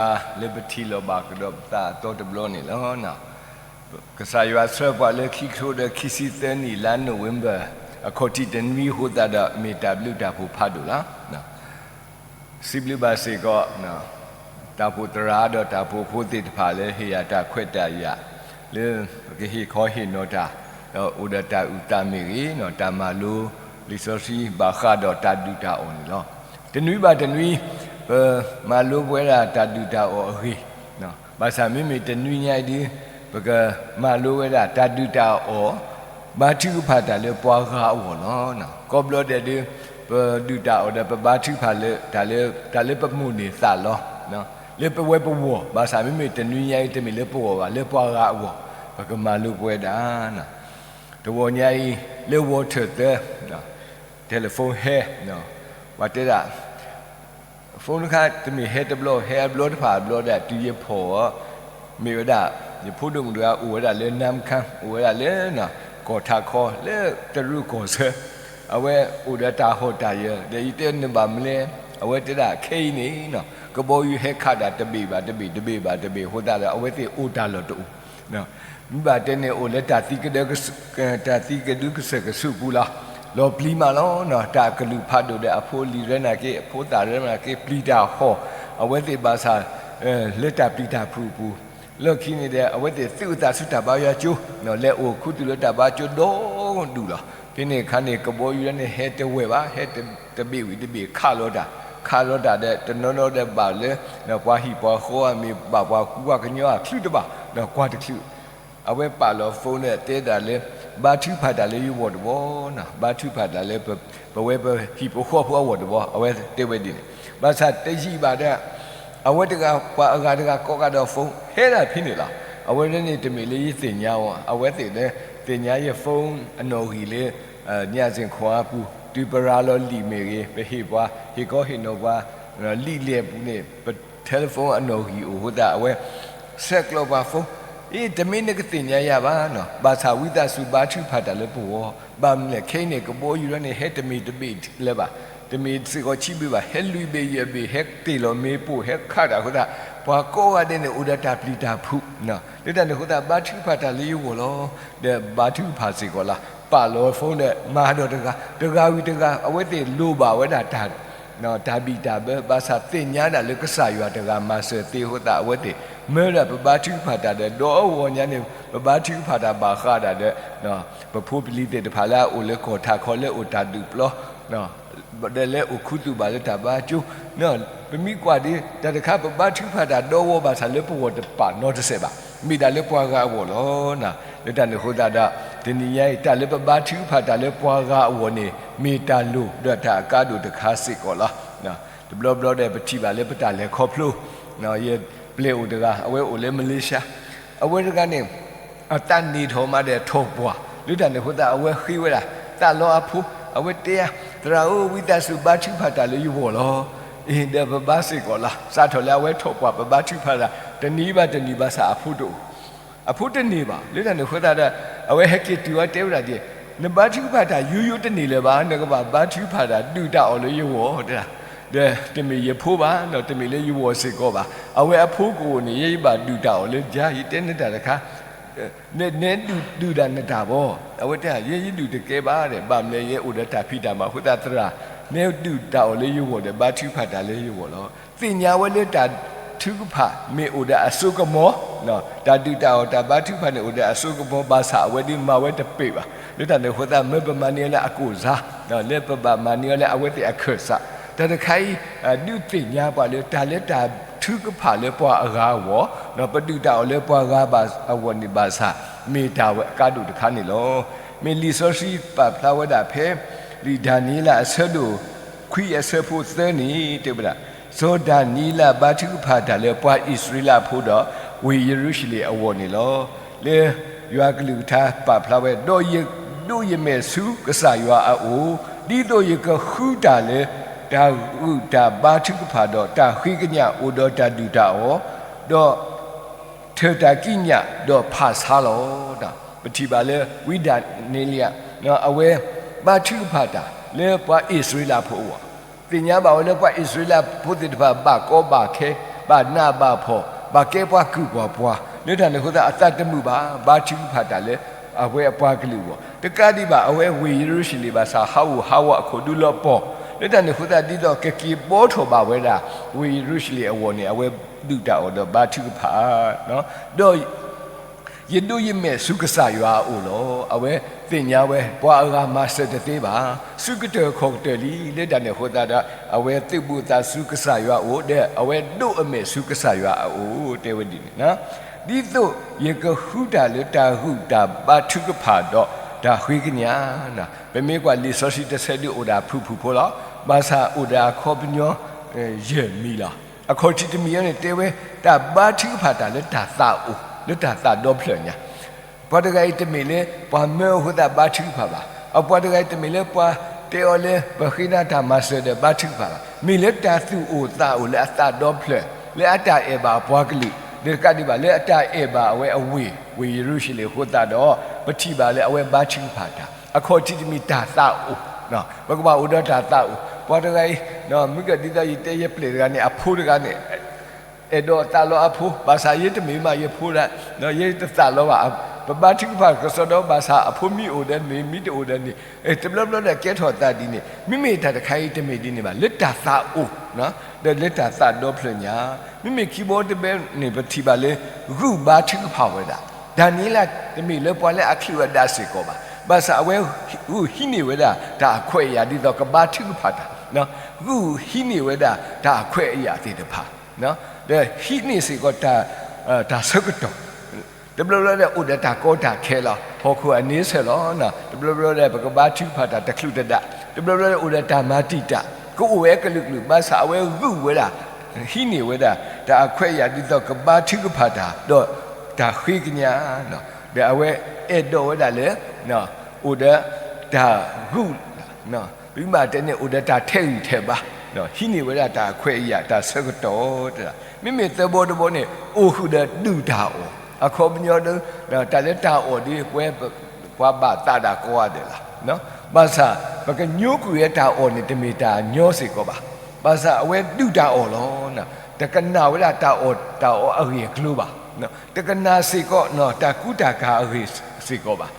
လၢပထံၣ်လိာ်ဘၣ်ကဒီးပသးအသီတဘျီန့ၣ်လီၤ. ကစၢ်ယွၤဆှၢပှၤလၢခံကထိဒီးခံဆံသၢနံၣ် လါနိၣ်ဝ့ဘၢၣ် အခီၣ်ထံးတနွံအဃိသတးဒီး မ့ၢ်တၢ်ဘျုးတၢ်ဖှိၣ်ဖးဒိၣ်လီၤ. စံးဘျုးဘၣ်စ့ၢ်ကီး တၢ်အိၣ်ဖှိၣ်သရၣ်ဒီးတၢ်အိၣ်ဖှိၣ်ဖိသ့ၣ်တဖၣ်လၢဟ့ၣ်ယၤတၢ်ခွဲးတၢ်ယာ် လၢပကဟ့ၣ်ခီဟ့ၣ်နီၤတၢ် ဒီးအိၣ်ဒီးတၢ်အုၣ်သးမ့ၢ်ဂ့ၤ တၢ်မၤလိလံာ်စီဆှံဘၣ်ဃးဒီးတၢ်ဒုၣ်တၢ်အီၣ်န့ၣ်လီၤ. တနွံဘၣ်တနွံ ပမၤလိပဝဲဒၣ်တၢ်ဒုၣ်တၢ်အီၣ်အဂ့ၢ် ဘၣ်ဆၣ်မ့မ့ၢ်တနွံညါအံၤဒု ပကမၤလိဝဲဒၣ်တၢ်ဒုၣ်တၢ်အီၣ် ဘါထုကဖၣ်တၢ်လၢပှၤဂၤအဂီၢ်လီၤ. ကိးဘျီဒဲးဒု ပဒုၣ်တၢ်အီၣ်ဒီးပဘါထုကဖၣ်လၢ တၢ်လၢပမိၢ်န့ၢ်သးလီ လၢပဝဲပဂီၢ် ဘၣ်ဆၣ်မ့မ့ၢ်တနွံညါအံၤ တမ့ၢ်လၢပဂီၢ်ဘၣ် လၢပှၤဂၤအဂီၢ် ပကမၤလိပဝဲဒၣ် တဂီၤညါအံၤ လၢဝီထၢၣ်သၢ telephone ဟဲ ပှၤတဲဒၣ် phone တခါ တမ့ၢ်ဟဲတဘျီ ဟဲအဘျီတဖၣ်အဘျီဒၣ် တုၤယဖီၣ်အီၤ မ့ၢ်ဝဲဒၣ် ယဖိဒိၣ်မုၣ်တဂၤအိၣ်ဝဲဒၣ်လၢနါမခါ အိၣ်ဝဲဒၣ်လၢ ကီၢ်ထးခီ လၢတရူးကီၢ်ဆၢ အဝဲအိၣ်ဒီးတၢ်ဟီၣ်တၢ်ယၢၤ ဒီးယတဲနဘၣ်မနုၤလဲၣ် အဝဲတဲဒၣ်ခဲအံၤန့ၣ် ကဘီယူၤဟဲခးတၢ်တဘ့ၣ်ဘၣ်တဘ့ၣ် တဘ့ၣ်ဘၣ်တဘ့ၣ်အဃိသတးဒီး အဝဲသ့ၣ်အိၣ်တၢ်လီၢ်တအိၣ် မ့ၢ်ဘၣ်တဲန့ၣ်အိၣ်လၢ တၢ်သံကဒုကစၢၢ်ကဆူးပူၤလီၤ. လီၤပျံၤမးလီၤ. တၢ်အကလုၢ်ဖးဒိၣ်ဒီးအဖိအလံၤရၢနာ်က့ အဖိသၣ်ရၢနာ်က့ ပျံၤတၢ်ဟီၣ် အဝဲသ့ၣ်ဘၣ်ဆၣ် လၢတၢ်ပျံၤတၢ်ဖုးအပူၤ လီၢ်ခံန့ၣ်ဒီး အဝဲသ့ၣ်သူၣ်အသးဆူတၢ်ဘါယွၤကၠိ လဲၤအိၣ်ခူသူၣ်လၢတၢ်ဘါကၠိဒီဒူၣ်လီၤ. ဖဲန့ၣ်အခါန့ၣ် ကဘီယူၤဒၣ်န့ၣ်ဟဲတဝဲၢ်ဘၣ် ဟဲတဘ့ၣ်ဝံၤတဘ့ၣ်ခးလီၤတၢ် ခးလီၤတၢ်ဒီး တနီၤနီၤဒီးဘၣ်လၢ ပှၤဟံၣ်ပှၤဃီဧါ မ့ၢ်ဘၣ်ပှၤကူပှၤကညီအချုးတဘၣ် ကွၢ်တချုး အဝဲပာ်လီၤ phone ဒီးတဲဒၣ်လၢ ဘါထုကဖၣ်တၢ်လၢယဂီၢ်တဘျီ ဘါထုကဖၣ်တၢ်လၢ ပဝဲပဟံၣ်ဖိဃီဖိအဂီၢ်တဘျီ အဝဲတဲဝဲဒ်န့ၣ် ဘၣ်ဆၣ်တယံာ်ဘၣ်ဒီး အဝဲတဂၤ ပှၤအဂၤတဂၤကိးဂၤဒီး phone ဟဲဒၣ်ဖဲန့ၣ်လီၤ. အဝဲန့ၣ်တမ့ၢ်လၢယသ့ၣ်ညါအီၤ အဝဲသ့ၣ်လၢ သ့ၣ်ညါယ phone အနီၣ်ဂံၢ်လၢ ညၣ်စ့ၣ်ခွါအပူၤ တုၤပရၤလီၤလံာ်မ့ၢ်ဂ့ၤ ပဟ့ၣ်ပှၤ ဟ့ၣ်ခီဟ့ၣ်နီၤပှၤ လံာ်လဲၢ်ပူၤန့ၣ် ပ telephone အနီၣ်ဂံၢ်အိၣ်အဃိသတး အဝဲ ဆဲးကျိးပှၤ phone အ့ တမ့ၢ်နကသ့ၣ်ညါယၤဘၣ် ဘၣ်ဆၣ်ဝံသးစူၤဘါထုကဖၣ်တၢ်လၢပဂီၢ် ဘၣ်မနုၤလဲၣ် ခဲအံၤန့ၣ် ကဘီယူၤဒၣ်န့ၣ် ဟဲတမ့ၢ်တဘ့ၣ်လၢၤဘၣ် တမ့ၢ်စ့ၢ်ကီးခံဘ့ၣ်ဘၣ် ဟဲလွံၢ်ဘ့ၣ်ယဲၢ်ဘ့ၣ် ဟဲတ့ၢ်လီၤမ့ၣ်ပိၢ် ဟဲခးတၢ်အဃိသတး ပှၤကိးဂၤဒဲးန့ၣ် အိၣ်ဒီးတၢ်ပျံၤတၢ်ဖုး လၢတၢ်န့ၣ်အဃိသတး ဘါထုကဖၣ်တၢ်လၢယဂီၢ်လီၤ ဒီးဘါထုကဖၣ်စ့ၢ်ကီးလီၤ ပာ်လီၤ phone ဒီးမၤဒီးတဂၤ တဂၤဝံၤတဂၤ အဝဲသ့ၣ်လိၣ်ဘၣ်ဝဲဒၣ်တၢ် တၢ်ဘံၣ်တၢ်ဘၢ ဘၣ်ဆၣ်သ့ၣ်ညါဒၣ်လၢကစၢ်ယွၤတဂၤမၤစၢၤသ့အဃိသတး အဝဲသ့ၣ် မၢဒၣ်ပဘါထုကဖၣ်တၢ်ဒီး ဒီးအဂီၢ်ညါန့ၣ် ပဘါထုကဖၣ်တၢ်ဘၣ်ဃးဒၣ်ဒီး ပဖိပလံၤသ့ၣ်တဖၣ်လၢအအိၣ်လၢကီၢ်ထးခီလၢအိၣ်တၢ်ဒုးပျီ ဒီးလၢအိၣ်ခူသူၣ်ဘၣ်လၢတၢ်ဘါကၠိ ပမ့ၢ်ကွၢ်ဒ် တၢ်တခါ ပဘါထုကဖၣ်တၢ်ဒီးအဂီၢ်ဘၣ်ဆၣ်လၢပဂီၢ်တပာ်နီတစဲးဘၣ် မ့ၢ်ဒၣ်လၢပှၤဂၤအဂီၢ်လီၤ. လၢတၢ်န့ၣ်အဃိသတးဒီး တနံၤညါအံၤ တၢ်လၢပဘါထုကဖၣ်တၢ်လၢပှၤဂၤအဂီၢ်န့ၣ် မ့ၢ်တၢ်လိၣ်ဒီးတၢ်အကါဒိၣ်တခါစ့ၢ်ကီးလီၤ. တဘျီဘျီဒီးပထံၣ်ဘၣ်လၢပတၢ်လဲၤခီဖျိ ယပျဲၢ်အိၣ်တဂၤ အဝဲအိၣ်လၢမလ့ၡါ အဝဲတဂၤန့ၣ် အသးန့ၢ်ထီၣ်မးဒီးထီၣ်ပှၢ် လၢတၢ်န့ၣ်အဃိသတး အဝဲဃ့ဝဲဒၣ် သးလီအဖိ အဝဲတဲယၤ သရၣ်ဧၢ ဝံသးစူၤဘါထုကဖၣ်တၢ်လၢယဂီၢ်လီၤ. အ့ ဒီးပဘါစ့ၢ်ကီးလီၤ. စးထီၣ်လၢအဝဲထီၣ်ပှၢ် ပဘါထုကဖၣ်တၢ် တနံၤဘၣ်တနံၤဘၣ်ဆၣ်အဖိတအိၣ် အဖိတန့ၢ်ဘၣ်. လၢတၢ်န့ၣ်အဃိသတးဒီး အဝဲဟဲက့ၤတုၤအီၤတဲဝဲဒၣ်ဒ် နဘါထုကဖၣ်တၢ်ယိယိတန့ၢ်လၢၤဘၣ်. နကဘၣ်ဘါထုကဖၣ်တၢ် ဒုၣ်တၢ်အီၣ်လၢယဂီၢ် တဲဒၣ် ဒီးတမ့ၢ်ယဖိဘၣ် တမ့ၢ်လၢယဂီၢ်စ့ၢ်ကီးဘၣ်. အဝဲအဖိကအိၣ်န့ၣ် ယဲယဘၣ်ဒုၣ်တၢ်အီၣ်လၢယၤ ယတဲနတၢ်တခါ နဒုၣ်ဒုၣ်ဒၣ်နတၢ်ဘီ. အဝဲတဲ ယဲယဒုၣ်တကဲဘၣ်ဒီး ဘၣ်မနုၤလဲၣ် ယအိၣ်ဒီးတၢ်ဖံးတၢ်မၤအဃိသတး သရၣ် နဒုၣ်တၢ်အီၣ်လၢယဂီၢ်ဒီး ဘါထုကဖၣ်တၢ်လၢယဂီၢ်လီၤ. သ့ၣ်ညါဝဲလၢတၢ်ထုကဖၣ်မ့ၢ်အိၣ်ဒီးအစိကမီၤ တၢ်ဒုၣ်တၢ်အီၣ်တၢ်ဘါထုကဖၣ်န့ၣ် အိၣ်ဒီးအစိကမီၤဘၣ်ဆၣ် အဝဲဒုးမၤဝဲတပ့ၤဘၣ်. လၢတၢ်န့ၣ်အဃိသတး မၢပမၤန့ၢ်အီၤလၢအကိၣ်စါ လၢပဘၣ်မၤန့ၢ်အီၤလၢအဝဲသ့ၣ်အခၢၣ်စး တၢ်တခါအံၤ ဒုးသ့ၣ်ညါပှၤလၢ တၢ်လၢတၢ်ထုကဖၣ်လၢပှၤအဂၤအဂီၢ် ပဒုၣ်တၢ်အီၣ်လၢပှၤဂၤအဂီၢ်န့ၣ်ဘၣ်ဆၣ် မ့ၢ်တၢ်အကါဒိၣ်တခါန့ၣ်လီၤ. မ့ၢ်လံာ်စီဆှံပာ်ဖျါဝဲဒၣ်ဖဲ လံာ်ဒၤနံးယ့လးအဆၢဒိၣ်ခွံအဆၢဖိသၢန့ၣ် တဲဝဲဒၣ် စီၤဒၤနံးယ့လးဘါထုကဖၣ်တၢ်လၢပှၤအံၣ်စရ့လးဖိဒီး ဝ့ၢ်ယရူၤၡလ့ၣ်အဂီၢ်န့ၣ်လီၤ. လၢယွၤကလုၢ်ကထါပာ်ဖျါဝဲ ဒီးယဒိးယမဲာ်ဆူကစၢ်ယွၤအအိၣ် ဒ်သိးယကဃုတၢ်လၢ တၢ်ဂုၢ်တၢ်ဘါထုကဖၣ်ဒီး တၢ်ဃ့ကညးအိၣ်ဒီးတၢ်ဒုၣ်တၢ်အီၣ် ဒီး ထၢၣ်တၢ်ကံးညာ်ဒီးဖးဆါလီၤ. ပထံၣ်ဘၣ်လၢဝံဒၤနံးယ့လး အဝဲဘါထုကဖၣ်တၢ်လၢပှၤအံၣ်စရ့လးဖိအဂီၢ်, သ့ၣ်ညါဘၣ်ဝဲလၢပှၤအံၣ်စရ့လးဖိသ့ၣ်တဖၣ်ဘၣ်ကီဘၣ်ခဲ, ဘၣ်နးဘၣ်ဖှီၣ်, ဘၣ်ကဲပှၤကုၢ်ပှၤပှၤ, လၢတၢ်န့ၣ်အဃိသတး အသးတမုာ်ဘၣ်, ဘါထုကဖၣ်တၢ်လၢအဝဲအပှၤကလုာ်အဂီၢ်. တကးဒံးဘၣ် အဝဲဝ့ၢ်ယရူၤၡလ့ၣ် ဘၣ်ဆၣ်ဟးအိၣ်ဟးဝးအခိၣ်ဒူလီၤပှီၢ်, လၢတၢ်န့ၣ်အဃိသတး ဒ်သိးကက့ၤဘှီထီၣ်ဘၣ်ဝဲဒၣ် ဝ့ၢ်ယရူၤၡလ့ၣ်အဂီၢ်န့ၣ် အဝဲဒုၣ်တၢ်အီၣ်ဒီးဘါထုကဖၣ်, ဒီး ယဒိးယမဲာ်ဆူကစၢ်ယွၤအအိၣ်လီၤ. အဝဲသ့ၣ်ညါဝဲ ပှၤအဂၤမၤစၢၤတသ့ဘၣ်, စုကတၢၢ်ခီၣ်ကတၢၢ်လံ, လၢတၢ်န့ၣ်အဃိသတးဒီး အဝဲသုးဘူးအသးဆူကစၢ်ယွၤအအိၣ်, ဒီးအဝဲဒိးအမဲာ်ဆူကစၢ်ယွၤအအိၣ်, တဲဝဲဒ်န့ၣ်, ဒ်သိးယကဃုတၢ်လၢတၢ်ဂုာ်တၢ်ဘါထုကဖၣ်ဒီးတၢ်ဃ့ကညး, ပမ့ၢ်ကွၢ်လံာ်စီဆှံတဆၢဒုးအိၣ်ဒၣ်ဖုၣ်ဖုၣ်ဖိလီၤ, ဘၣ်ဆၣ်အိၣ်ဒီးအခီပညီ ယဲၢ်မံၤလီၤ. အခီၣ်ထံးတမံၤအံၤန့ၣ် တဲဝဲတၢ်ဘါထုကဖၣ်တၢ်လၢတၢ်သးအိၣ်, လၢတၢ်သးဒီဖျၢၣ်ညါ. ပှၤတဂၤအံၤတမ့ၢ်လၢပှၤမၢအဃိသတးဘါထုကဖၣ်ဘၣ်. အပှၤတဂၤအံၤတမ့ၢ်လၢပှၤတဲအီၤလၢပဃ့နၤတၢ်မၤစၢၤဒီးဘါထုကဖၣ်ဘၣ်. မ့ၢ်လၢတၢ်သူၣ်အိၣ်သးအိၣ်လၢအသးဒီဖျၢၣ်, လၢအတၢ်အဲၣ်ဘၣ်အပှၤကလုာ်, ဒီးတကးဒံးဘၣ်လၢအတၢ်အဲၣ်ဘၣ်အဝဲအဝ့ၢ်, ဝ့ၢ်ယရူၤၡလ့ၣ်အဃိသတးဒီး ပထံၣ်ဘၣ်လၢအဝဲဘါထုကဖၣ်တၢ်. အခီၣ်ထံးတမံၤတၢ်သးအိၣ်, ပကဘၣ်အိၣ်ဒီးတၢ်သးအိၣ်. ပှၤတဂၤအံၤ, မ့ၢ်ကဒ်သိးယတဲယပျဲၢ်တဂၤန့ၣ် အဖိတဂၤန့ၣ် အဲၣ်ဒိးသးလီအဖိ, ဘၣ်ဆၣ်ယတမ့ၢ်မးယဖိဒၣ်, ယတသးလီဘၣ်. ပဘါထုကဖၣ်ကစီဒီ ဘၣ်ဆၣ်အဖိမ့ၢ်အိၣ်ဒီးန့ၣ် မ့ၢ်တအိၣ်ဒီးန့ၣ်, တဘျီဘျီဒီးကဲထီၣ်သးဒ်န့ၣ်, မ့မ့ၢ်တၢ်တခါအံၤတမ့ၢ်ဒ်န့ၣ်ဘၣ်, လၢတၢ်သးအိၣ်, ဒီးလၢတၢ်သးဒီဖျၢၣ်ညါ, မ့မ့ၢ်ခံဘီတဘီန့ၣ် ပထံၣ်ဘၣ်လၢ ဂုာ်ဘါထုကဖၣ်ဝဲဒၣ်. ဒၤနံးယ့လးတမ့ၢ်လၢပှၤလၢအချုးအဒးစ့ၢ်ကီးဘၣ်, ဘၣ်ဆၣ်အဝဲ ဂုာ်ဟံးန့ၢ်ဝဲဒၣ်တၢ်အခွဲးအယာ်ဒ်သိးကဘါထုကဖၣ်တၢ်, ဂုာ်ဟံးန့ၢ်ဝဲဒၣ်တၢ်အခွဲးအယာ်သ့ၣ်တဖၣ်, ဒီးဟံးန့ၢ်စ့ၢ်ကီး တၢ်ဆၢကတီၢ်, တဘျီဘျီဒီးအိၣ်ဒီးတၢ်ကီတၢ်ခဲလီၤ, ဟီၣ်ခိၣ်အန့ဆၢၣ်လီၤ, တဘျီဘျီဒီးပကဘါထုကဖၣ်တၢ်တချုးတဒါ, တဘျီဘျီဒီးအိၣ်ဒီးတၢ်မၤတံာ်တာ်, ကအိၣ်ဝဲအကလုာ်ကလုာ်, ဘၣ်ဆၣ်အဝဲဂုာ်ဝဲဒၣ်, ဟံးန့ၢ်ဝဲဒၣ် တၢ်အခွဲးအယာ်ဒ်သိးကဘါထုကဖၣ်တၢ်, ဒီးတၢ်ဃ့ကညး, ဒီးအဝဲအဲၣ်ဒိးဝဲဒၣ်လၢ အိၣ်ဒီးတၢ်ဂုာ်, ပမ့ၢ်တဲန့ၣ် အိၣ်ဒီးတၢ်ထဲးဂံၢ်ထဲးဘါ, ဟံးန့ၢ်ဝဲဒၣ်တၢ်အခွဲးအယာ်တၢ်ဆၢကတီၢ်, မ့မ့ၢ်သၢဘီတဘီန့ၣ် အိၣ်ဃုာ်ဒီးဒုၣ်တၢ်အီၣ်, အခီပညီဒီး တၢ်လၢတၢ်အီၣ်ဒီး ပှၤဘၣ်သးဒၣ်ကိးဂၤဒဲးလီၤ. ဘၣ်ဆၣ် ပကညိကွံာ်ဝဲတၢ်အီၣ်န့ၣ် တမ့ၢ်တၢ်ညီစ့ၢ်ကီးဘၣ်. ဘၣ်ဆၣ်အဝဲဒုၣ်တၢ်အီၣ်လီၤ. တကနၣ်ဝဲဒၣ်တၢ်အီၣ်တၢ်အီအဂ့ၢ်အကျိၤဘၣ်. တကနၣ်စ့ၢ်ကီး တၢ်ကူတၢ်ကၤအဂ့ၢ်စ့ၢ်ကီးဘၣ်.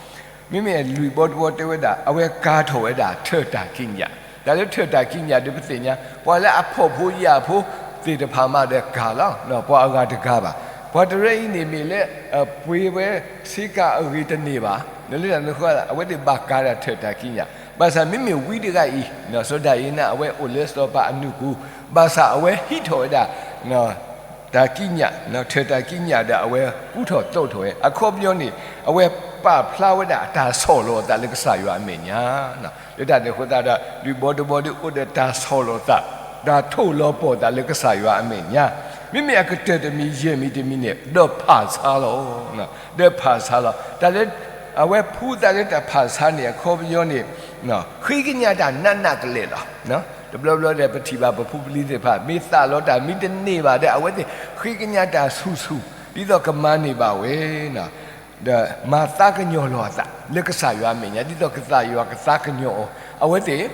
မ့မ့ၢ်လွံၢ်ဘီတဘီတဲဝဲဒၣ် အဝဲကၤထီၣ်ဝဲဒၣ်ထၢၣ်တၢ်ကံးညာ်, တၢ်လၢထၢၣ်တၢ်ကံးညာ်ဒီးပသ့ၣ်ညါ ပှၤလၢအဖှီၣ်ဖိယာ်ဖိသ့ၣ်တဖၣ်မးဒီးကၤလီၤ. ပှၤအဂၤတကၤဘၣ်. ပှၤတရၢအံၤန့ၣ်မ့ၢ်လၢ ပှ့ၤဝဲဆ့ကၤအဂ့ၢ်တန့ၢ်ဘၣ်. လၢတၢ်န့ၣ်အဃိ အဝဲသ့ၣ်ဘၣ်ကၤဒၣ်ထၢၣ်တၢ်ကံးညာ်. ဘၣ်ဆၣ်မ့မ့ၢ်ဝံတဂၤအံၤ စီၤဒၤယ့လး အဝဲအိၣ်လၢစီၤပၤအနုၢ်ပူၤ, ဘၣ်ဆၣ်အဝဲဟံးထီၣ်ဝဲဒၣ် တၢ်ကံးညာ်, ထၢၣ်တၢ်ကံးညာ်ဒီးအဝဲကူထီၣ်သိးထီၣ်ဝဲ အခီပညီန့ၣ် အဝဲပာ်ဖျါဝဲဒၣ်အတၢ်ဆီၣ်လီၤအသးလၢကစၢ်ယွၤအမဲာ်ညါ. လၢတၢ်န့ၣ်အဃိသတးဒီး လွံၢ်ဘီတဘီဒီးအိၣ်ဒီးတၢ်ဆီၣ်လီၤသး, တၢ်ထိၣ်လီၤပှီၢ်သးလၢကစၢ်ယွၤအမဲာ်ညါ. မ့မ့ၢ်အကတၢၢ်တမံၤယဲၢ်မံၤတမံၤန့ၣ် ဒီးဖးဆါလီၤ. ဒီးဖးဆါလီၤ. တၢ်လၢ အဝဲဖှူသးလၢတၢ်ဖးဆါန့ၣ် အခီပညီန့ၣ် ဃ့ကညးတၢ်နးနးကလဲာ်လီၤ. တဘျီဘျီဒီးပထံၣ်ဘၣ်ပဖိပလံၤသ့ၣ်တဖၣ် မ့ၢ်သးလီတၢ်မံတန့ၢ်ဘၣ်ဒီး အဝဲသ့ၣ်ဃ့ကညးတၢ်ဆူၣ်ဆူၣ် ဒ်သိးကမၤန့ၢ်ဘၣ်ဝဲ ဒီးမၤသးကညီၤလီၤအသး လၢကစၢ်ယွၤအမဲာ်ညါ ဒ်သိးကစၢ်ယွၤကသးကညီၤအီၤ အဝဲသ့ၣ်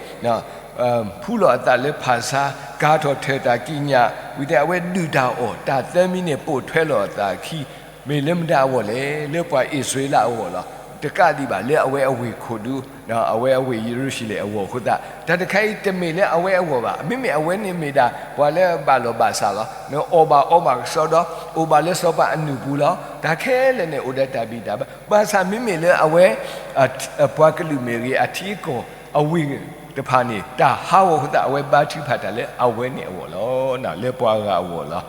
ဖှူလီၤအသးလၢဖးဆါ ကၤထီၣ်ထၢၣ်တၢ်ကံးညာ် ဝံၤဒီးအဝဲဒုၣ်တၢ်အီၣ် တၢ်သၢမံၤန့ၣ် ပိာ်ထွဲလီၤအသးအခံ မ့ၢ်လၢမတၤအဂီၢ်လဲၣ်, လၢပှၤအံၣ်စရ့လးအဂီၢ်လီၤ. တကးဒံးဘၣ်လၢအဝဲအဝ့ၢ်ခိၣ်ဒူ အဝဲအဝ့ၢ်ယရူၤၡလ့ၣ်အဂီၢ်အဃိသတး တၢ်တခါအံၤတမ့ၢ်လၢအဝဲအဂီၢ်ဘၣ်. မ့မ့ၢ်အဝဲန့ၣ်မ့ၢ်ဒၣ် ပှၤလၢအဘၣ်လီၢ်ဘၣ်စးလီၤ. အီၣ်ဘၣ်အီဘၣ်ကစီဒီ အိၣ်ဘၣ်လၢစီၤပၤအနုၢ်ပူၤလီၤ. တၢ်ခဲလၢာ်န့ၣ် အိၣ်ဒီးတၢ်ဘံၣ်တၢ်ဘၢ. ဘၣ်ဆၣ်မ့မ့ၢ်လၢအဝဲ ပှၤကလုာ်မ့ၢ်ဂ့ၤ အထံအကီၢ် အဝ့ၢ်တဖၣ်န့ၣ် တၢ်ဟးဂီၤအဃိသတး အဝဲဘါထုကဖၣ်တၢ်လၢအဝဲန့ၣ်အဂီၢ်လီၤ. လၢပှၤဂၤအဂီၢ်လီၤ.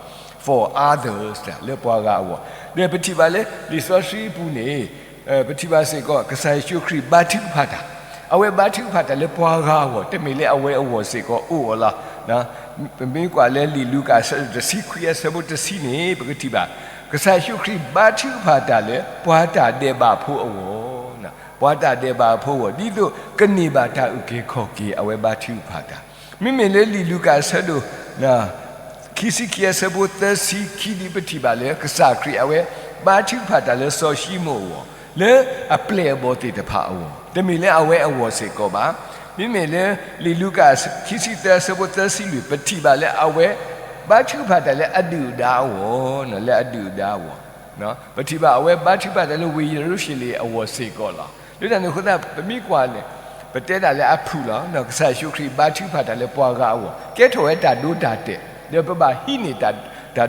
For others လၢပှၤဂၤအဂီၢ်. ဒီးပထံၣ်ဘၣ်လၢလံာ်စီဆှံအပူၤန့ၣ် ပထံၣ်ဘၣ်စ့ၢ်ကီး ကစၢ်ယ့ၣ်ၡူးခရံာ်ဘါထုကဖၣ်တၢ်, အဝဲဘါထုကဖၣ်တၢ်လၢပှၤဂၤအဂီၢ်, တမ့ၢ်လၢအဝဲအဂီၢ်စ့ၢ်ကီးအိၣ်အီၤလီၤ. ပမ့ၢ်ကွၢ်လၢလံာ်လူၤကၣ်အဆၢဒိၣ်တဆံခွံ အဆၢဖိတဆံန့ၣ် ပကထံၣ်ဘၣ် ကစၢ်ယ့ၣ်ၡူးခရံာ်ဘါထုကဖၣ်တၢ်လၢပှၤတၢ်ဒဲးဘးဖိအဂီၢ်, ပှၤတၢ်ဒဲးဘးဖိအဂီၢ် ဒ်သိးကန့ၢ်ဘၣ်တၢ်အုၣ်က့ၤခီၣ်က့ၤ အဝဲဘါထုကဖၣ်တၢ်. မ့မ့ၢ်လၢလံာ်လူၤကၣ်အဆၢဒိၣ် ခံဆံခံ အဆၢဖိသၢဆံခံဒ်ပထံၣ်ဘၣ်လၢ ကစၢ်ခရံာ်အဝဲဘါထုကဖၣ်တၢ်လၢစီၤၡံမိၣ်အဂီၢ်, လၢအပျဲၢ်အဘီၣ်သ့ၣ်တဖၣ်အဂီၢ်, တမ့ၢ်လၢအဝဲအဂီၢ်စ့ၢ်ကီးဘၣ်. မ့မ့ၢ်လၢလံာ်လူၤကၣ်ခံဆံသၢ အဆၢဖိသၢဆံလွံၢ် ပထံၣ်ဘၣ်လၢအဝဲ ဘါထုကဖၣ်တၢ်လၢအဒုၣ်အဒါအဂီၢ်, လၢအဒုၣ်အဒါအဂီၢ်, ပထံၣ်ဘၣ်အဝဲဘါထုကဖၣ်တၢ်လၢဝ့ၢ်ယရူၤၡလ့ၣ်အဂီၢ်စ့ၢ်ကီးလီၤ. လၢတၢ်န့ၣ်အဃိသတး ပမ့ၢ်ကွၢ်န့ၣ် ပတဲဒၣ်လၢအဖုၣ်လီၤ. ကစၢ်ယ့ၣ်ၡူးခရံာ်ဘါထုကဖၣ်တၢ်လၢပှၤဂၤအဂီၢ်, ကဲထီၣ်ဝဲတၢ်ဒိတၢ်တဲာ်, ဒီးပဘၣ်ဟံးန့ၢ်တၢ်